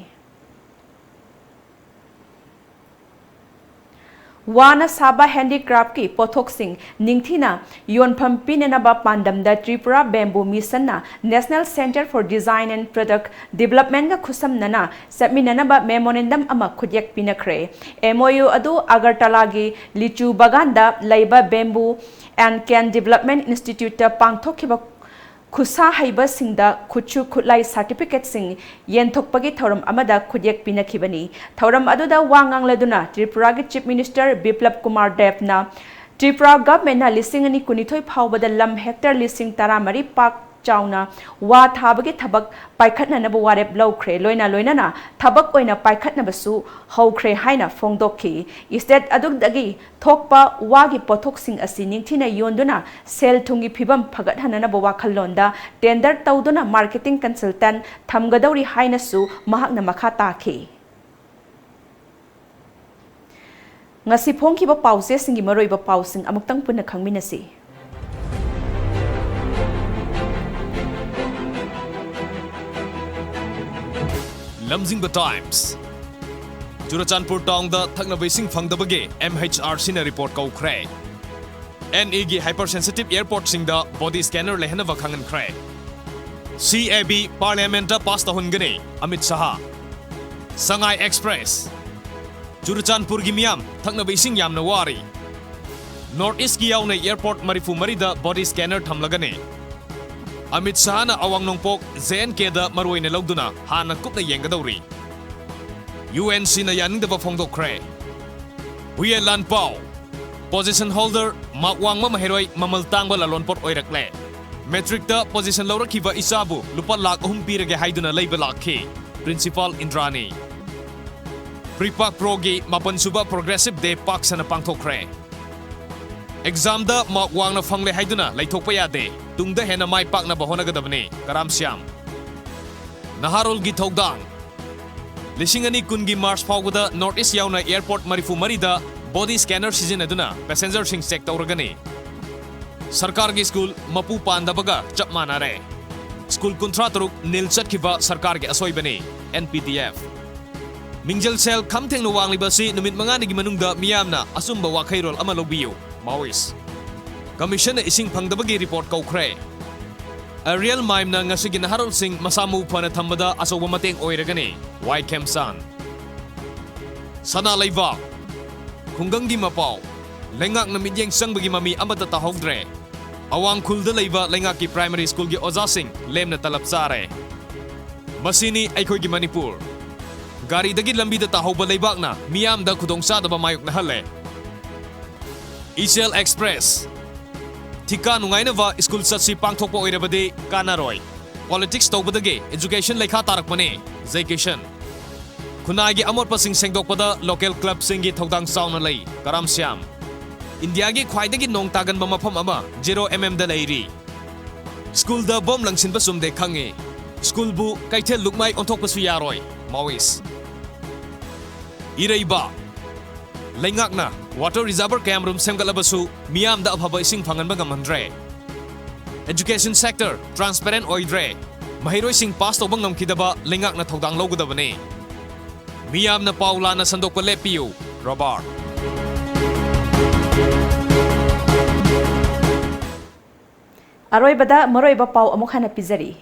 ꯋꯥꯅ ꯁꯥꯕ handicraftꯀꯤ ꯄꯣꯠꯊꯣꯛꯁꯤꯡ ꯅꯤꯡꯊꯤꯅ ꯌꯣꯟꯐꯝ ꯄꯤꯅꯅꯕ ꯄꯥꯟꯗꯝꯗ Tripura Bamboo Missionꯅ National Centre for Design and Product Developmentꯒ ꯈꯨꯠꯁꯝꯅꯅ ꯆꯠꯃꯤꯟꯅꯅꯕ memorandum ꯑꯃ ꯈꯨꯠꯌꯦꯛ ꯄꯤꯅꯈ꯭ꯔꯦ꯫ MOU ꯑꯗꯨ ꯑꯒꯔꯇꯂꯥꯒꯤ ꯂꯤꯆꯨ ꯕꯒꯥꯟꯗ ꯂꯩꯕ Bamboo and Cane Development Instituteꯇ ꯄꯥꯡꯊꯣꯛꯈꯤꯕ ꯈꯨꯠꯁꯥ ꯍꯩꯕꯁꯤꯡꯗ ꯈꯨꯠꯁꯨ ꯈꯨꯠꯂꯥꯏ certificateꯁꯤꯡ ꯌꯦꯟꯊꯣꯛꯄꯒꯤ ꯊꯧꯔꯝ ꯑꯃꯗ ꯈꯨꯠꯌꯦꯛ ꯄꯤꯅꯈꯤꯕꯅꯤ꯫ ꯊꯧꯔꯝ ꯑꯗꯨꯗ ꯋꯥ ꯉꯥꯡꯂꯗꯨꯅ ꯇ꯭ꯔꯤꯄꯨꯔꯥꯒꯤ Chief Minister ꯕꯤꯄ꯭ꯂꯕ ꯀꯨꯃꯥꯔ ꯗꯦꯕꯅ ꯇ꯭ꯔꯤꯄꯨꯔꯥ ꯒꯚꯔꯟꯃꯦꯟꯠꯅ ꯂꯤꯁꯤꯡ ꯑꯅꯤ ꯀꯨꯟꯅꯤꯊꯣꯏ ꯐꯥꯎꯕꯗ ꯂꯝ hectare ꯂꯤꯁꯤꯡ ꯇꯔꯥꯃꯔꯤ ꯄꯥꯛ ꯆꯥꯎꯅ ꯋꯥ ꯊꯥꯕꯒꯤ ꯊꯕꯛ ꯄꯥꯏꯈꯠꯅꯅꯕ ꯋꯥꯔꯦꯞ ꯂꯧꯈ꯭ꯔꯦ꯫ ꯂꯣꯏꯅ ꯂꯣꯏꯅꯅ ꯊꯕꯛ ꯑꯣꯏꯅ ꯄꯥꯏꯈꯠꯅꯕꯁꯨ ꯍꯧꯈ꯭ꯔꯦ ꯍꯥꯏꯅ ꯐꯣꯡꯗꯣꯛꯈꯤ꯫ State ꯑꯗꯨꯗꯒꯤ ꯊꯣꯛꯄ ꯋꯥꯒꯤ ꯄꯣꯠꯊꯣꯛꯁꯤꯡ ꯑꯁꯤ ꯅꯤꯡꯊꯤꯅ ꯌꯣꯟꯗꯨꯅ ꯁꯦꯜ ꯊꯨꯝꯒꯤ ꯐꯤꯕꯝ ꯐꯒꯠꯍꯟꯅꯅꯕ ꯋꯥꯈꯜꯂꯣꯟꯗ tender ꯇꯧꯗꯨꯅ marketing consultant ꯊꯝꯒꯗꯧꯔꯤ ꯍꯥꯏꯅꯁꯨ ꯃꯍꯥꯛꯅ ꯃꯈꯥ ꯇꯥꯈꯤ꯫ ꯉꯁꯤ ꯐꯣꯡꯈꯤꯕ ꯄꯥꯎꯆꯦꯁꯤꯡꯒꯤ ꯃꯔꯨꯑꯣꯏꯕ ꯄꯥꯎꯁꯤꯡ ꯑꯃꯨꯛꯇꯪ ꯄꯨꯟꯅ ꯈꯪꯃꯤꯟꯅꯁꯤ꯫ ꯂꯝꯖꯤꯡꯕ Times꯫ ꯆꯨꯔꯆꯥꯟꯄꯨꯔ townꯗ ꯊꯛꯅꯕ ꯏꯁꯤꯡ ꯐꯪꯗꯕꯒꯤ M H R Cꯅ report ꯀꯧꯈ꯭ꯔꯦ꯫ N E ꯒꯤ hypersensitive airportꯁꯤꯡꯗ body scanner ꯂꯩꯍꯟꯅꯕ ꯈꯪꯍꯟꯈ꯭ꯔꯦ꯫ C A B Parliamentꯇ pass ꯇꯧꯍꯟꯒꯅꯤ, Amit Shah. Sangai Express꯫ ꯆꯨꯔꯆꯥꯟꯄꯨꯔꯒꯤ ꯃꯤꯌꯥꯝ ꯊꯛꯅꯕ ꯏꯁꯤꯡ ꯌꯥꯝꯅ ꯋꯥꯔꯤ꯫ North Eastꯀꯤ ꯌꯥꯎꯅ airport ꯃꯔꯤꯐꯨ ꯃꯔꯤꯗ body scanner ꯊꯝꯂꯒꯅꯤ꯫ ꯑꯃꯤꯠ ꯁꯍꯥꯅ ꯑꯋꯥꯡ ꯅꯣꯡꯄꯣꯛ J and Kꯗ ꯃꯔꯨꯑꯣꯏꯅ ꯂꯧꯗꯨꯅ ꯍꯥꯟꯅ ꯀꯨꯞꯅ ꯌꯦꯡꯒꯗꯧꯔꯤ꯫ UNCꯅ ꯌꯥꯅꯤꯡꯗꯕ ꯐꯣꯡꯗꯣꯛꯈ꯭ꯔꯦ꯫ ꯍꯨꯌꯦꯟ ꯂꯥꯟꯄꯥꯎ꯫ Position holder ꯃꯥꯛ ꯋꯥꯡꯕ ꯃꯍꯩꯔꯣꯏ ꯃꯃꯜ ꯇꯥꯡꯕ ꯂꯂꯣꯟꯄꯣꯠ ꯑꯣꯏꯔꯛꯂꯦ꯫ Matricꯇ position ꯂꯧꯔꯛꯈꯤꯕ ꯏꯆꯥꯕꯨ ꯂꯨꯄꯥ ꯂꯥꯈ ꯑꯍꯨꯝ ꯄꯤꯔꯒꯦ ꯍꯥꯏꯗꯨꯅ ꯂꯩꯕ ꯂꯥꯛꯈꯤ꯫ Principal ꯏꯟꯗ꯭ꯔꯥꯅꯤ꯫ Pre-Pak Proꯒꯤ ꯃꯥꯄꯟ ꯁꯨꯕ Progressive Day ꯄꯥꯛ ꯁꯟꯅ ꯄꯥꯡꯊꯣꯛꯈ꯭ꯔꯦ꯫ Examꯗ ꯃꯥꯛ ꯋꯥꯡꯅ ꯐꯪꯂꯦ ꯍꯥꯏꯗꯨꯅ ꯂꯩꯊꯣꯛꯄ ꯌꯥꯗꯦ꯫ ꯇꯨꯡꯗ ꯍꯦꯟꯅ ꯃꯥꯏ ꯄꯥꯛꯅꯕ ꯍꯣꯠꯅꯒꯗꯕꯅꯤ꯫ ꯀꯔꯥꯝ ꯁ꯭ꯌꯥꯝ꯫ ꯅꯍꯥꯔꯣꯜꯒꯤ ꯊꯧꯗꯥꯡ꯫ ꯂꯤꯁꯤꯡ ꯑꯅꯤ ꯀꯨꯟꯒꯤ March ꯐꯥꯎꯕꯗ North East ꯌꯥꯎꯅ airport ꯃꯔꯤꯐꯨ ꯃꯔꯤꯗ body scanner ꯁꯤꯖꯤꯟꯅꯗꯨꯅ passengerꯁꯤꯡ check ꯇꯧꯔꯒꯅꯤ꯫ ꯁꯔꯀꯥꯔꯒꯤ school ꯃꯄꯨ ꯄꯥꯟꯗꯕꯒ ꯆꯞ ꯃꯥꯟꯅꯔꯦ꯫ School ꯀꯨꯟꯊ꯭ꯔꯥ ꯇꯔꯨꯛ ꯅꯤꯜ ꯆꯠꯈꯤꯕ ꯁꯔꯀꯥꯔꯒꯤ ꯑꯁꯣꯏꯕꯅꯤ, N P T F꯫ ꯃꯤꯡꯖꯦꯜ ꯁꯦꯜ ꯈꯝ ꯊꯦꯡꯅ ꯋꯥꯡꯂꯤꯕ ꯑꯁꯤ ꯅꯨꯃꯤꯠ ꯃꯉꯥꯅꯤꯒꯤ ꯃꯅꯨꯡꯗ ꯃꯤꯌꯥꯝꯅ ꯑꯆꯨꯝꯕ ꯋꯥꯈꯩꯔꯣꯜ ꯑꯃ ꯂꯧꯕꯤꯌꯨ, Maoist꯫ Commissionꯅ ꯏꯁꯤꯡ ꯐꯪꯗꯕꯒꯤ report ꯀꯧꯈ꯭ꯔꯦ꯫ Ariel Mimeꯅ ꯉꯁꯤꯒꯤ ꯅꯍꯥꯔꯣꯜꯁꯤꯡ ꯃꯁꯥ ꯃꯎ ꯐꯅ ꯊꯝꯕꯗ ꯑꯆꯧꯕ ꯃꯇꯦꯡ ꯑꯣꯏꯔꯒꯅꯤ, Y Khemchand꯫ ꯁꯅꯥ ꯂꯩꯕꯥꯛ꯫ ꯈꯨꯡꯒꯪꯒꯤ ꯃꯄꯥꯎ꯫ ꯂꯩꯉꯥꯛꯅ ꯃꯤꯠꯌꯦꯡ ꯆꯪꯕꯒꯤ ꯃꯃꯤ ꯑꯃꯠꯇ ꯇꯥꯍꯧꯗ꯭ꯔꯦ꯫ ꯑꯋꯥꯡ ꯈꯨꯜꯗ ꯂꯩꯕ ꯂꯩꯉꯥꯛꯀꯤ primary schoolꯒꯤ ꯑꯣꯖꯥꯁꯤꯡ ꯂꯦꯝꯅ ꯇꯂꯕ ꯆꯥꯔꯦ꯫ ꯃꯁꯤꯅꯤ ꯑꯩꯈꯣꯏꯒꯤ ꯃꯅꯤꯄꯨꯔ꯫ ꯒꯥꯔꯤꯗꯒꯤ ꯂꯝꯕꯤꯗ ꯇꯥꯍꯧꯕ ꯂꯩꯕꯥꯛꯅ ꯃꯤꯌꯥꯝꯗ ꯈꯨꯗꯣꯡꯆꯥꯗꯕ ꯃꯥꯌꯣꯛꯅꯍꯜꯂꯦ꯫ ꯏꯆꯦꯜ Express꯫ ꯊꯤꯀꯥ ꯅꯨꯡꯉꯥꯏꯅꯕ ꯁ꯭ꯀꯨꯜ ꯆꯠꯁꯤ ꯄꯥꯡꯊꯣꯛꯄ ꯑꯣꯏꯔꯕꯗꯤ ꯀꯥꯟꯅꯔꯣꯏ꯫ ꯄꯣꯂꯤꯇꯤꯛꯁ ꯇꯧꯕꯗꯒꯤ ꯑꯦꯖꯨꯀꯦꯁꯟ ꯂꯩꯈꯥ ꯇꯥꯔꯛꯄꯅꯤ꯫ ꯖꯩ ꯀꯤꯁꯟ꯫ ꯈꯨꯟꯅꯥꯏꯒꯤ ꯑꯃꯣꯠꯄꯁꯤꯡ ꯁꯦꯡꯗꯣꯛꯄꯗ ꯂꯣꯀꯦꯜ ꯀ꯭ꯂꯕꯁꯤꯡꯒꯤ ꯊꯧꯗꯥꯡ ꯆꯥꯎꯅ ꯂꯩ꯫ ꯀꯔꯥꯝ ꯁ꯭ꯌꯥꯝ꯫ ꯏꯟꯗꯤꯌꯥꯒꯤ ꯈ꯭ꯋꯥꯏꯗꯒꯤ ꯅꯣꯡ ꯇꯥꯒꯟꯕ ꯃꯐꯝ ꯑꯃ ꯖꯦꯔꯣ ꯑꯦꯝ ꯑꯦꯝꯗ ꯂꯩꯔꯤ꯫ ꯁ꯭ꯀꯨꯜꯗ ꯕꯣꯝ ꯂꯪꯁꯤꯟꯕ ꯆꯨꯝꯗꯦ ꯈꯪꯉꯤ꯫ ꯁ꯭ꯀꯨꯜꯕꯨ ꯀꯩꯊꯦꯜ ꯂꯨꯞꯃꯥꯏ ꯑꯣꯟꯊꯣꯛꯄꯁꯨ ꯌꯥꯔꯣꯏ꯫ ꯃꯥꯋꯤꯁ꯫ ꯏꯔꯩꯕꯥꯛ꯫ ꯂꯩꯉꯥꯛꯅ ꯋꯥꯇꯔ ꯔꯤꯖꯥꯔꯚꯔ ꯀꯌꯥꯃꯔꯨꯝ ꯁꯦꯝꯒꯠꯂꯕꯁꯨ ꯃꯤꯌꯥꯝꯗ ꯑꯐꯕ ꯏꯁꯤꯡ ꯐꯪꯍꯟꯕ ꯉꯝꯍꯟꯗ꯭ꯔꯦ꯫ ꯑꯦꯖꯨꯀꯦꯁꯟ ꯁꯦꯛꯇꯔ ꯇ꯭ꯔꯥꯟꯁꯄꯦꯔꯦꯟ ꯑꯣꯏꯗ꯭ꯔꯦ꯫ ꯃꯍꯩꯔꯣꯏꯁꯤꯡ ꯄꯥꯁ ꯇꯧꯕ ꯉꯝꯈꯤꯗꯕ ꯂꯩꯉꯥꯛꯅ ꯊꯧꯗꯥꯡ ꯂꯧꯒꯗꯕꯅꯤ꯫ ꯃꯤꯌꯥꯝꯅ ꯄꯥꯎ ꯂꯥꯟꯅ ꯁꯟꯗꯣꯛꯄ ꯂꯦꯞꯄꯤꯌꯨ꯫ ꯔꯣꯕꯥꯔꯠ꯫ ꯑꯔꯣꯏꯕꯗ ꯃꯔꯨꯑꯣꯏꯕ ꯄꯥꯎ ꯑꯃꯨꯛ ꯍꯟꯅ ꯄꯤꯖꯔꯤ꯫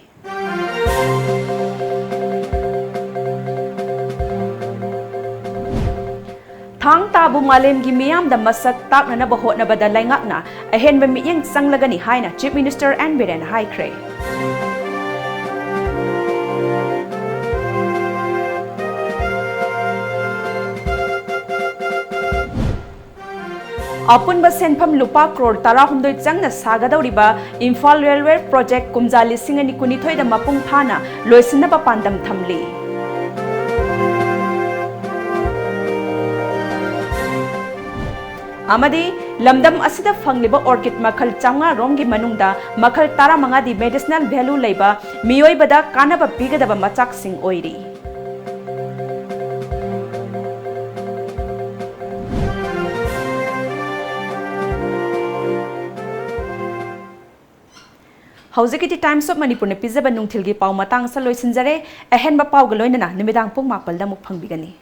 ꯊꯥꯡ ꯇꯥꯕꯨ ꯃꯥꯂꯦꯝꯒꯤ ꯃꯤꯌꯥꯝꯗ ꯃꯁꯛ ꯇꯥꯛꯅꯅꯕ ꯍꯣꯠꯅꯕꯗ ꯂꯩꯉꯥꯛꯅ ꯑꯍꯦꯟꯕ ꯃꯤꯠꯌꯦꯡ ꯆꯪꯂꯒꯅꯤ ꯍꯥꯏꯅ Chief Minister N Biren ꯍꯥꯏꯈ꯭ꯔꯦ꯫ ꯑꯄꯨꯟꯕ ꯁꯦꯟꯐꯝ ꯂꯨꯄꯥ ꯀ꯭ꯔꯣꯔ ꯇꯔꯥꯍꯨꯝꯗꯣꯏ ꯆꯪꯅ ꯁꯥꯒꯗꯧꯔꯤꯕ ꯏꯝꯐꯥꯜ ꯔꯦꯜꯋꯦ ꯄ꯭ꯔꯣꯖꯦꯛ ꯀꯨꯝꯖꯥ ꯂꯤꯁꯤꯡ ꯑꯅꯤ ꯀꯨꯟꯅꯤꯊꯣꯏꯗ ꯃꯄꯨꯡ ꯐꯥꯅ ꯂꯣꯏꯁꯤꯟꯅꯕ ꯄꯥꯟꯗꯝ ꯊꯝꯂꯤ꯫ ꯑꯃꯗꯤ ꯂꯝꯗꯝ ꯑꯁꯤꯗ ꯐꯪꯂꯤꯕ ꯑꯣꯔꯀꯤꯗ ꯃꯈꯜ ꯆꯥꯝꯃꯉꯥ ꯔꯣꯝꯒꯤ ꯃꯅꯨꯡꯗ ꯃꯈꯜ ꯇꯔꯥꯃꯉꯥꯗꯤ medicinal value ꯂꯩꯕ, ꯃꯤꯑꯣꯏꯕꯗ ꯀꯥꯟꯅꯕ ꯄꯤꯒꯗꯕ ꯃꯆꯥꯛꯁꯤꯡ ꯑꯣꯏꯔꯤ꯫ ꯍꯧꯖꯤꯛꯀꯤꯗꯤ Times of ꯃꯅꯤꯄꯨꯔꯅ ꯄꯤꯖꯕ ꯅꯨꯡꯊꯤꯜꯒꯤ ꯄꯥꯎ ꯃꯇꯥꯡ ꯑꯁꯤꯗ ꯂꯣꯏꯁꯤꯟꯖꯔꯦ꯫ ꯑꯍꯦꯟꯕ ꯄꯥꯎꯒ ꯂꯣꯏꯅꯅ ꯅꯨꯃꯤꯗꯥꯡ ꯄꯨꯡ ꯃꯥꯄꯜꯗ ꯑꯃꯨꯛ ꯐꯪꯕꯤꯒꯅꯤ꯫